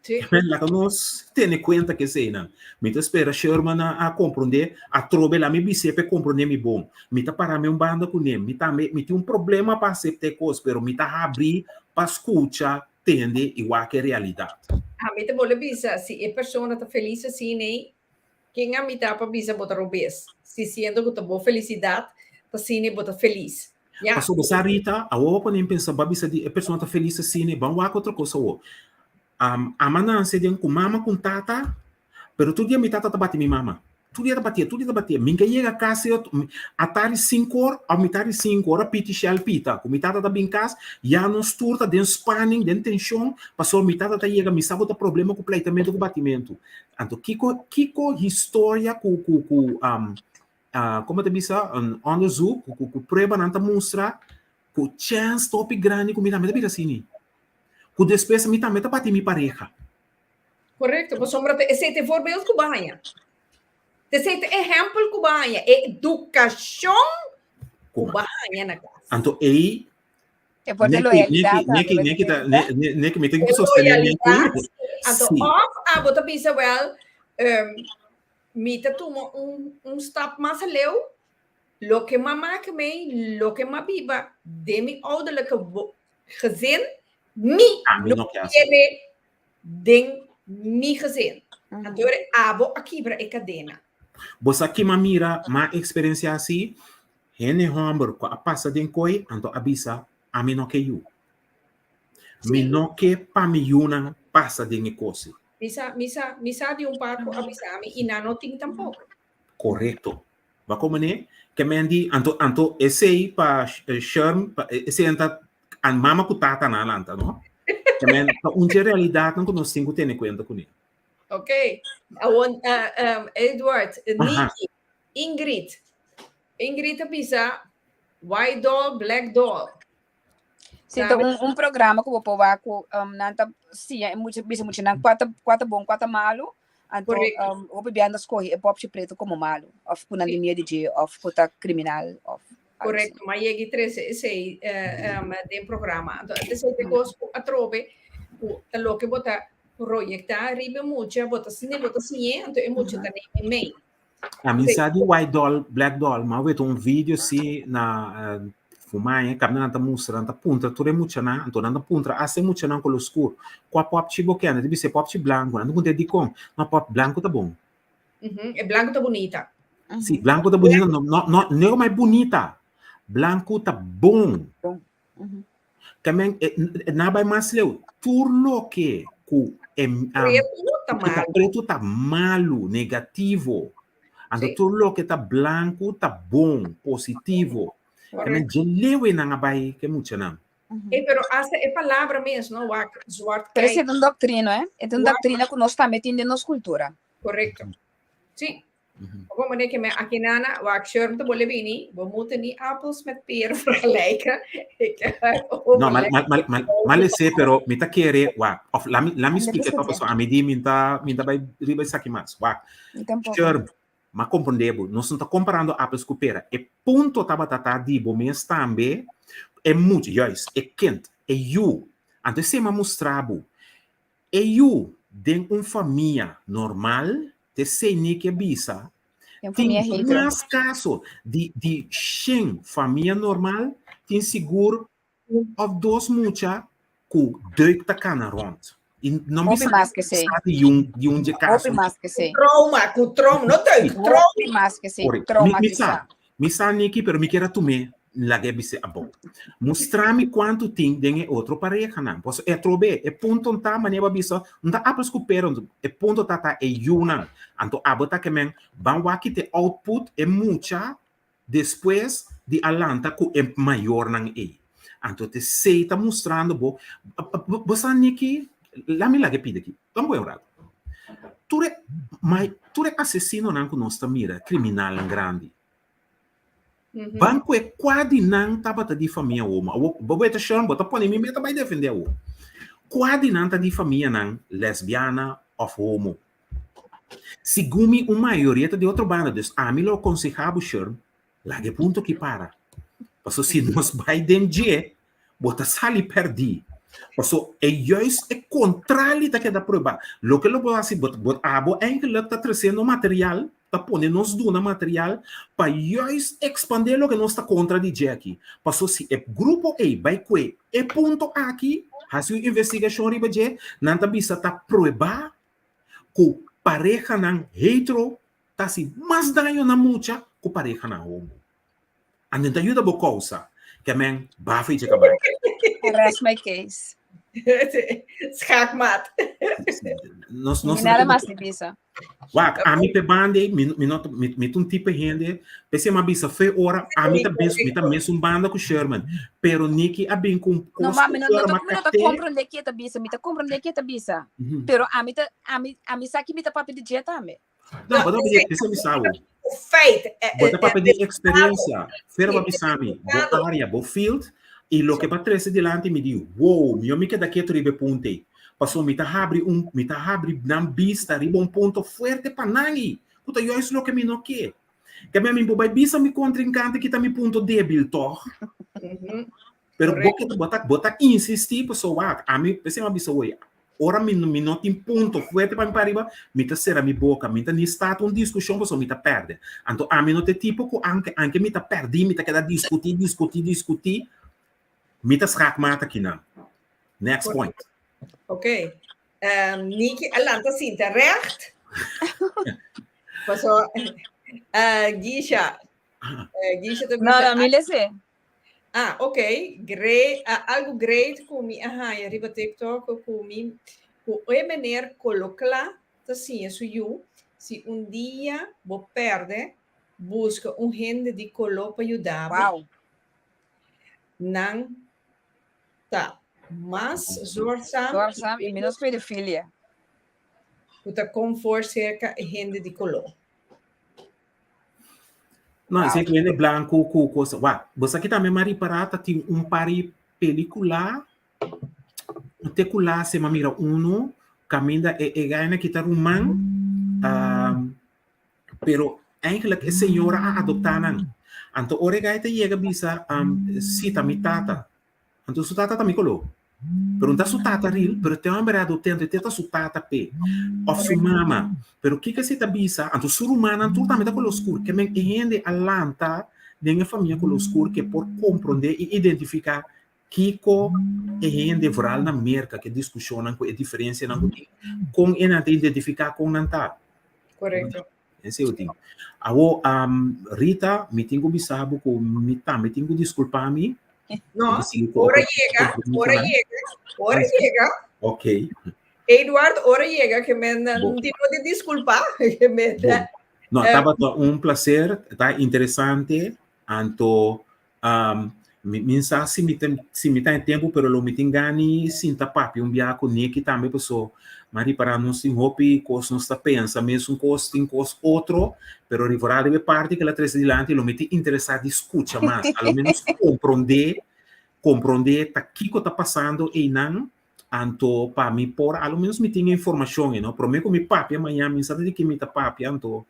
Sí. Laga nos tene kuenta ku eseinan. Mi ta spera Sherman a a komprondé. Atrobe la mi bis'é pa e komprondé mi bon. Mi ta para mi un banda kuné. Mi tambe mi tin un problema pa aseptá e kos, pero mi ta habrí pa skucha, tende i wak e realidat. Ami ta bolbe bisa, si e persona ta felis asina ei, Ken a mi ta pa bisa bo ta robes? Si siendo ku ta bo felisidat, ta sine bo ta felis. Ya. Pasobra sa Rita, awor bo pone pensa, bo a bisa di e persona ta felis asina, ban wak otro kos awor. Um, ama nanse den ku mama ku tata, pero tur dia mi tata ta bati mi mama. Tur dia ta batia, tur dia ta batia. Mi ka yega kas e atari sinkor òf mitad di sinku ora piti shèl pita. Ku mi tata ta bin kas, ya nos tur ta den spanning, den tenshon, pasobra mi tata ta yega, mi sa ku ta problema ku pleitamentu ku batimentu. Anto kiko kiko historia ku ku ku um, uh, como te bisa un onderzoek ku ku, ku pruebanan ta mustra ku chance topi grandi ku mi tambe ta bira asini. Ku despues mi tambe ta bati mi pareha. Correcto, pasobra te esei te voorbeeld ku baña. Te esei te ehempel ku baña, edukashon ku baña na kas. Anto ei E por de loyalidad Neki, neki, ta, neki, mi tin ku sostener neki. Anto of abo ta bisa wel, um, mi ta tuma un, un stap mas aleu, loke m'a maak mee, loke m'a biba den mi ouderlijke gezin, mi no quiere den mi gezin. Anto abo a kibra e kadena. Bo sa ki m'a mira, m'a eksperensiá si? Hende hòmber ku a pasa den koi anto a bisa, Ami no ke yu. Mi no ke pa mi yunan pasa den e kos ei. Mi sa, mi sa, mi sa di un par ku a bisa mi i nan no tin tampoko. Korekto. Bo a komprendé? Ke men di, anto, anto esei pa Sherm, pa esei nan ta mama ku tata nan a lanta, no? Ke men ta un dje realidatnan ku nos tin ku tene kuenta kuné. Ok. Awor, Edward, Niki, Ingrid. Ingrid a bisa, White doll, black doll. Sí, ta un, un programa ku bo por wak ku um, nan ta siña e mucha, bisa muchanan kua ta, kua ta bon, kua ta malu. Anto Correcto. um, hopi bia nan ta skohe e popchi pretu komo malu, òf ku nan di miedu di dje, òf ku ta kriminal, òf algo Correcto, asina. ma yegi trese esei eh, um, den programa. Anto, esei te kos ku atrobe, ku ta loke bo ta proyektá riba e mucha, bo ta siñ'é, bo ta siñ'é, anto e mucha ta neem mee. A mi sa di white doll, black doll, ma wet un video si na uh, fumaya, kabna nan ta mustra, nan ta puntra tur e muchanan, anto nan ta puntra hasta e muchanan kolo skur. Kua popchi bo kende? Nan ta bisa e popchi blanku. Nan ta puntra dikon? No, pop blanku ta bon. Mm E blanku ta bunita. Si, blanku ta bunita, no, no, no, no mai bunita. Blanku ta bon. Bon. Mm Tamen, e, na bai mas leu, tur loke ku e, um, Pretu ta ku ta malu. pretu ta malu, negativo. Anto Sí. tur loke ta blanku ta bon, positivo. Tamen, Correcto. dje leu e nan a bai ke muchanan. Hey, pero hasta e palabra mes, no? Wak, zwart Pero kijk. esei ta un doctrina, eh? E ta un Wak. doctrina ku nos tambe tin den nos kultura. Correcto. Sí. Op een manier que me akinana, waar ik scherm te bolle bini, we moeten niet appels met peren vergelijken. Ik No, mal, mal, mal, mal, mal ese, pero mi ta kere, wak, of la mi, la mi Ande explica bisa to, paso a mi di mi ta, mi ta bai riba esaki mas. Wak, Mi tampoco. scherm. M'a komprondé bo. Nos no ta komparando appels ku pera. E punto tabata ta di bo mes tambe, e mucha, juist, e kind, e yu. Anto esei m'a mustra bo. E yu den un famia normal, te esei Nicky a bisa, Den tin famia hetero. mas kaso di di shen famia normal, tin sigur Un of dos mucha ku deuk ta kana rond. I no Hopi bisa mas ke esei. sa di un di un dje Hopi kaso. mas ke esei. Trauma, ku trauma, no deuk, trauma. Hopi mas ke esei, Ori, mi, mi sa, traumatisá. mi sa Niki, pero mi kier a tum'é lag'é bis'é abou. Mustra mi kuantu tin den e otro parehanan. Pasobra e atrobe, e punto ta, manera bo a bisa, no ta appels ku pera, e punto ta ta e yunan. Anto abo ta ke men, ban wak kita e output, e mucha Despues di a lanta ku e mayornan ei. Anto te sei ta mustrando bo, bo sa Nicky, la mi laga e pida aki, dam bo un rato. Tur e mai, tur e asesinonan ku nos ta mira, kriminalnan grandi, ban ku e kua di nan tabata di famia homo. Awor, bo weta Sharon, bo ta pone mi meta bai defende awor. Kua di nan ta di famianan lesbiana òf homo? Segun mi un mayoria ta di otro banda, dus ami lo aconseha bo Sherm, laga e punto aki para. Paso si nos bai den dje, bo ta sali perdi. Paso e juist e contrali ta keda prueba. Loke lo bo hasi, bo, bo, abo eigenlijk ta treciendo material, ta pone nos duna material pa juist expande loke nos ta contra di dje aki. Paso si e grupo ei bai kue e punto aki, hasi un investigacion riba dje, nan ta bisa ta prueba ku parehanan hetero ta hasi mas daño na mucha ku parehanan homo. Anto ta yuda bo kousa ke men bafa i dje kabay. I rest my case. Schaakmat. Nos, nos Mi nada mas di bisa. Wak, ami pe banda ei, mi, mi, no, mi, mi ta un tipo hende, p'esei mi a bisa fe ora, ami ta mes, mi ta mes un banda ku Sherman, pero Nicky a bin ku un No, kos ma ku mi no, no ta, Sherman mi no ta kapte. comprende ke ta bisa, mi ta comprende ke ta bisa. Pero ami ta, ami, ami sa ki mi ta papia di dje tambe. No, bo ta papia di, p'esei mi sa bo. Feit. Bo ta papia di experiencia. Fer bo a bisa mi, bo area, bo field, y loke bo a trece dilanti mi di, wow, mi yo mi keda ketu riba e punto ei. Pasobra mi ta habri un, mi ta habri nan bista riba un punto fuerte pa nan ei, ku ta juist loke mi no ke. Ke mi a mi bo bai bisa mi kontrinkante ki ta mi punto debil tòg. Pero bo ke bo ta bo ta insistí pasobra wak, ami p'esei mi a bisa oye, ora mi mi no tin punto fuerte pa mi pariba, mi ta sera mi boka, mi ta ni start un diskushon pasobra mi ta pèrdè. Anto ami no ta e tipo ku anke anke mi ta pèrdí mi ta keda diskutí diskutí diskutí, mi ta schaakmaat akinan. Next point. Ok. Um, Niki a lanta sinta recht. Paso, uh, Gisha. Uh, Gisha ta No, bisa, no, mi lese. Ah, ok. Great, uh, algo great ku mi a haña riba TikTok ku mi ku e meneer kolokla ta siña su yu si un dia bo perde buska un hende di koló pa yuda bo. Wow. Nan ta mas zorgzaam Zorgzaam i menos pedofilia. Ku ta comfort serka e hende di koló. No, esei ku hende blanku ku kos. Wak, bo sa ki tambe m'a ripará ta tin un par di pelikula, un tekula se m'a mira unu kaminda e e gaina ki ta ruman, pero eigenlijk e señora a adoptá nan. Anto ora e gai ta yega bisa, si ta mi tata. Anto su tata ta mi koló. Pero no ta su tata ril, pero te homber a adopt'é, anto te ta su tata p'e. Of su mama. Pero kiko si ta bisa, anto su rumannan tur tambe ta koló skur. Ke men e hende a lanta den e famia koló skur ke por komprondé i identifiká kiko e hende, vooral na Merka, ke diskushonnan ku e diferensianan ku tin, kon e nan ta identifiká kon nan ta. Korekto. Esei bo tin. Awo, um, Rita, mi tin ku bisa bo ku mi tambe tin ku diskulpa mi. No, Mi sigui ku ora otro yega, ora compromisonan. yega, ora yega. Ok. Eduard, ora yega ke men Bo. tin no di diskulpa, ke men Bon. No, eh, tabata un placer, ta interesante, anto Um, mi, mi sa si mi ten, si mi ta en tempo, pero lo mi tin gani sinta papia un bia ku Nicky tambe, paso ma ripará nos tin hopi kos nos ta pensa mesun kos, tin kos otro, pero rivorá riba e parti ke la trese dilanti, lo mi tin interesá di skucha mas, a lo menos komprondé, komprondé ta kiko ta pasando einan, anto pa mi por a lo menos mi tin e informashon, you know, promé ku mi papia mañan mi sa di ki mi ta papia, anto.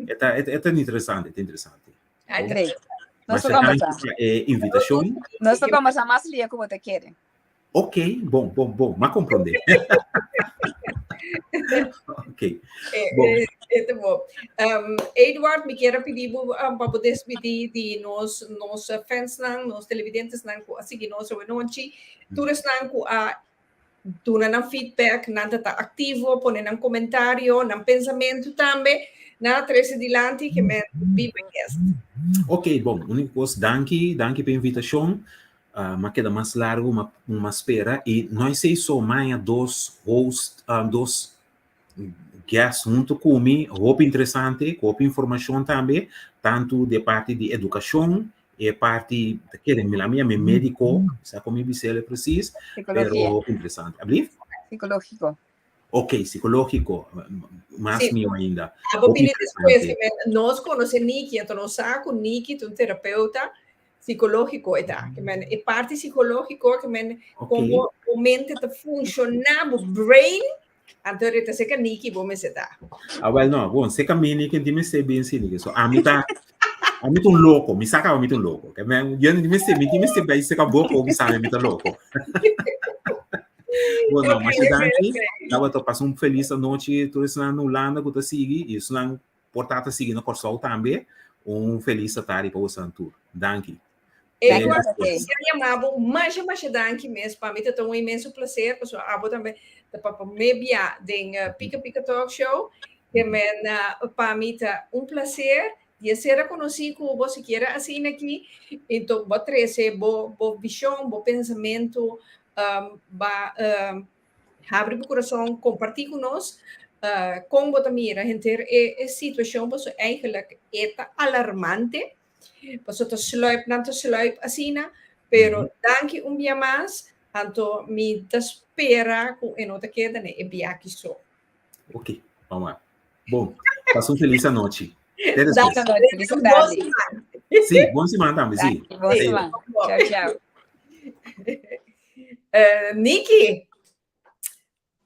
E ta, e ta interesante, e interesante. Great. Nos ta danki pa e invitashon. Nos ta kombersá mas lia ku bo ta kere. Ok, bon, bon, bon. M'a komprondé. Ok. Bon. E ta bon. Eduard, mi kier a pidi bo pa bo despidí di nos nos fansnan, nos televidentesnan ku a sigui nos awenochi. Tur esnan ku a duna nan feedback, nan ta ta aktivo, pone nan komentario, nan pensamentu tambe, nan a trese dilanti ke men be my guest. Ok, bon, úniko kos, danki, danki pa e invitashon. Uh, m'a keda mas largu, m'a m'a spera i no esei so, maña dos host, um, dos guest huntu ku mi, hopi interesante, ku hopi informashon tambe, tantu di e parti di edukashon, e parti, ta kere mi la mi yama médiko, sa kon mi bis'el presis, pero hopi interesante. Ablief? Psikológiko. Ok, psikológiko, mas Sí. mihó ainda. Abo Hopi pidi despues, interesante. ke men nos konosé Niki, anto nos sa ku Niki ta un terapeuta psikológiko e ta. Ke men e parti psikológiko, ke men Ok. kon bo bo mente ta funshoná, bo brain, anto e ta seka Niki bo mester ta. Ah, wel no, bon, seka mi Niki di mester bin si Niki. So ami ta ami ta un loko, mi sa kaba mi ta un loko. Ke men yo di mester, mi di mester bai seka bo pa bo bisa mi mi ta loko. Bon, no, masha danki. Tabata pasa un felis anochi tur esnan na Hulanda ku ta sigui i esnan por ta ta sigui na Kòrsou tambe. Un felis atardi pa boso tur. Danki. Eduard, mi kier yama bo masha masha danki mes. Pa mi ta ta un inmenso placer pasobra abo tambe ta pa promé bia den Pika Pika Talk Show. Ke men pa mi ta un placer di a ser reconocí cu bo sikiera asina aki. Enton bo a trece bo bo vision, bo pensamentu ba habri bo kurason, kompartí ku nos kon bo ta mira henter e e situashon pasobra eigenlijk e ta alarmante pasobra ta sluip nan ta sluip asina pero danki un bia mas anto mi ta spera ku e no ta keda na e biachi so. Ok, vamos lá. Bon, pasa un feliz anochi. Te despues. Feliz tarde. Sí, bon siman tambe, sí. Bon siman. Chao, chao. Niki,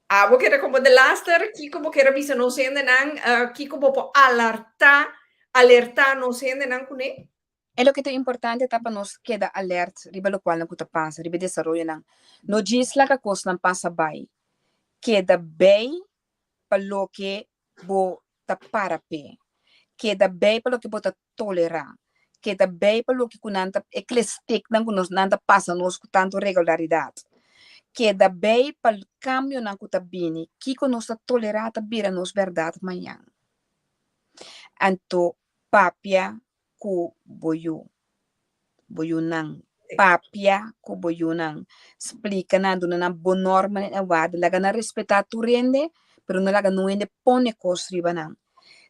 abo keda como de laster, kiko bo kere bisa nos hendenan, kiko bo por alerta, alerta nos hendenan kuné? E loke ta importante ta pa nos keda alert riba lokualnan ku ta pasa, riba e desaroyonan. No djis laga kosnan pasa bai. Keda bei pa loke bo ta para p'e. Keda bei pa loke bo ta tolerá. Keda bei pa loke ku nan ta, e klestiknan ku nos nan ta pasa nos ku tantu regularidat. Keda bei pa kambionan ku ta bini. Kiko nos ta tolerá ta bira nos bèrdat mañan. Anto papia ku bo yu, bo yunan. Papia ku bo yunan. Splika nan, duna nan bon normanan i waarde. Laga nan respetá tur hende, pero no laga nun hende pone kos riba nan.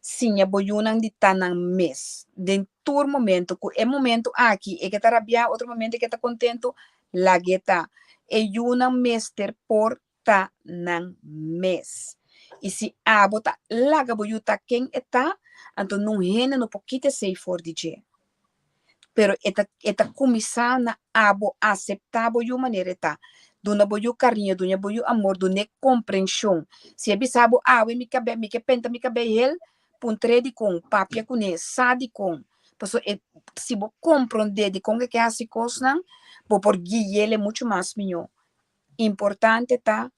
Siña bo yunan di ta nan mes den tur momento. Ku e momento aki e ke ta rabiá, otro momento e ke ta kontentu, lag'é ta. E yunan mester por ta nan mes. I si abo ta laga bo yu ta ken e ta, anto nun hende no por kita esei for di dje. Pero e ta e ta kuminsá na abo aseptá bo yu manera e ta. Duna bo yu kariño, duna bo yu amor, dun'é komprenshon. Si e bisa bo awe mi kabei mi ke penta mi kabei hel, puntr'é dikon, papia kuné, sa dikon. Pasobra e si bo komprondé dikon ke ke hasi kosnan, bo por gui'el muchu mas mihó. Importante ta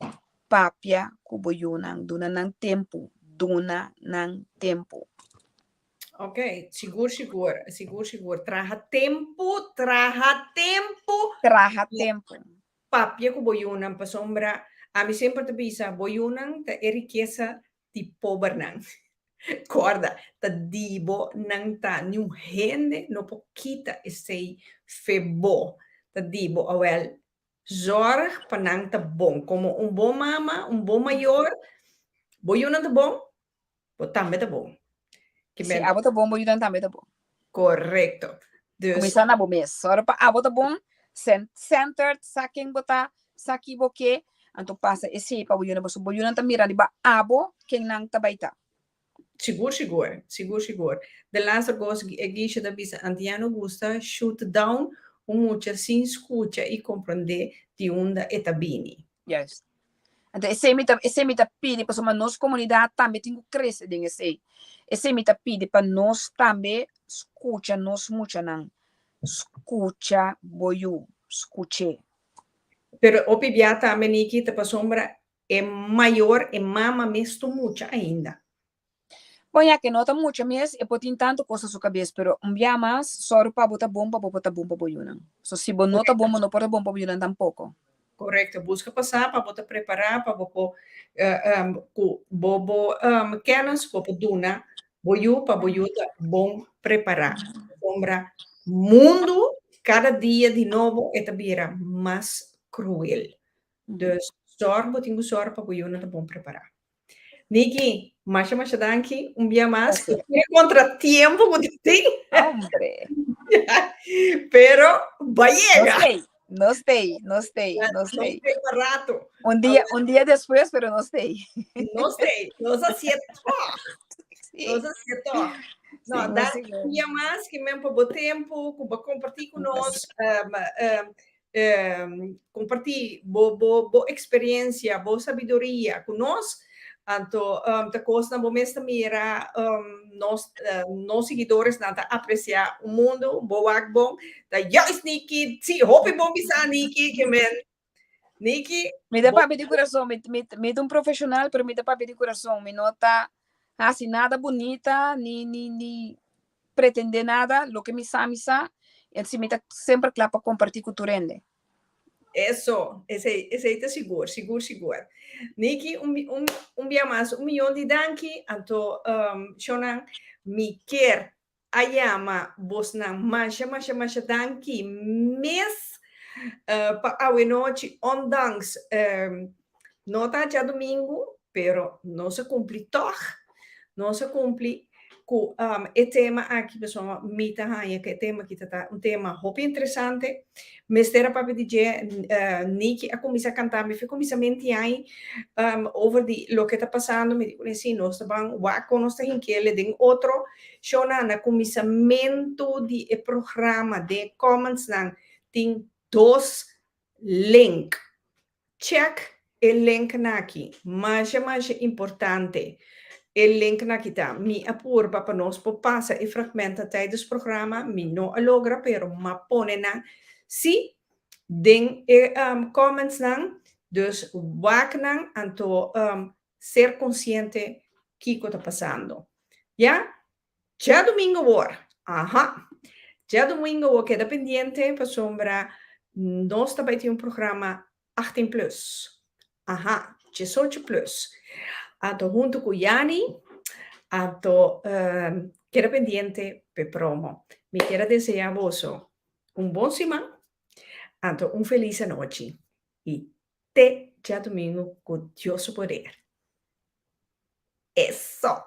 papia ku bo yunan, duna nan tempu, duna nan tempu. Ok, sigur sigur, sigur sigur. Traha tempu, traha tempu. Traha tempu. Papia ku bo yunan pasobra ami semper ta bisa bo yunan ta e rikesa di pobernan. Kòrda, ta di bo nan ta, niun hende no por kita esei fe bo. Ta di bo, awèl Zorg pa nan ta bon. Komo un bon mama, un bon mayor, bo yunan ta bon, bo tambe ta bon. Si abo ta bon, bo yunan tambe ta bon. Korekto. Dus. Kuminsá na bo mes. Ora pa abo ta bon, centered, sa ken bo ta, sa ki bo ke, anto pasa esei pa bo yunan. Pasobra bo yunan ta mira riba abo ken nan ta bai ta. Sigur sigur, sigur sigur. De laatste kos e Gisha ta bisa Antiano gusta shoot down un mucha sin skucha i komprondé di unda e ta bini. Juist. Anto esei mi ta esei mi ta pidi pasobra nos komunidat tambe tin ku krese den esei. Esei mi ta pidi pa nos tambe skucha nos muchanan. Skucha bo yu, skuch'é. Pero hopi bia tambe Niki ta pasobra e mayor, e mama mes ta mucha ainda. Bon ya ke no ta mucha mes e por tin tantu kos na su kabes pero un bia mas sòru pa bo ta bon pa bo por ta bon pa bo yunan. So si bo no ta bon bo no por ta bon pa bo yunan tampoko. Korekto, buska pa sa pa bo ta prepará pa bo por ku bo bo kennis bo por duna bo yu pa bo yu ta bon prepará. Pasobra mundu kada dia di nobo e ta bira mas kruel. Dus sòru bo tin ku sòru pa bo yunan ta bon prepará. Niki, masha masha danki un bia mas. Gracias. Tiene contratiempo ku tin. Hombre. Pero va No llega. stay, no stay, no stay, no Nos stay. stay pa rato. Un dia, un dia despues, pero no stay. No stay. Nos hacía toch. Sí. Nos hacía toch. No, Sí, no danki sigur. un bia mas que men pa bo tempo, ku bo compartir ku Un nos. placer. Um, um, Compartí bo bo bo experiencia, bo sabiduria cu nos, anto ta cosnan bo mes ta mira nos nos siguidoresnan ta aprecia un mundo, bo wak bon, ta juist Niki, si hopi bon bisa Niki, ke men Niki. Mi ta papia di curason, mi mi mi ta un profesional pero mi ta papia di curason, mi no ta haci nada bunita ni ni ni pretendé nada, loke mi sa mi sa, i si mi ta semper kla pa kompartí ku tur hende. Eso, esei, esei ta sigur, sigur, sigur. Niki, un, un, un bia mas, un miyon di danki, anto um, shownan, mi kier a yama bosnan masha, masha, masha danki mes uh, pa awe nochi, ondanks um, No ta djadumingu, pero nos a kumpli tòg. Nos a kumpli ku e tema aki pasobra mi ta haña ku e tema aki ta ta un tema hopi interesante. Mester a papia di dje, Niki a kuminsá kanta mi fi kuminsamentu ai over di loke ta pasando. Mi di kuné si nos ta ban wak kon nos ta hink'el den otro shownan. Na kuminsamentu di e programa den e commentsnan tin dos link. Check e linknan aki. Masha masha importante e linknan aki ta. Mi a purba pa nos por pasa e fragmenten tijdens programa, mi no a logra pero m'a pone nan si den e commentsnan, dus wak nan anto ser consciente kico ta pasando. Ya? Djadumingo wor, aha, djadumingo wor keda pendiente pasobra nos ta bai tin un programa 18 plus, aha, 18 plus, anto hunto ku Yani, anto keda pendiente p'e promo. Mi kier a desea boso un bon siman, anto un felis anochi i te djadumingo ku Dios su poder. Eso!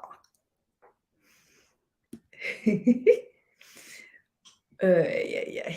Ay, ay, ay.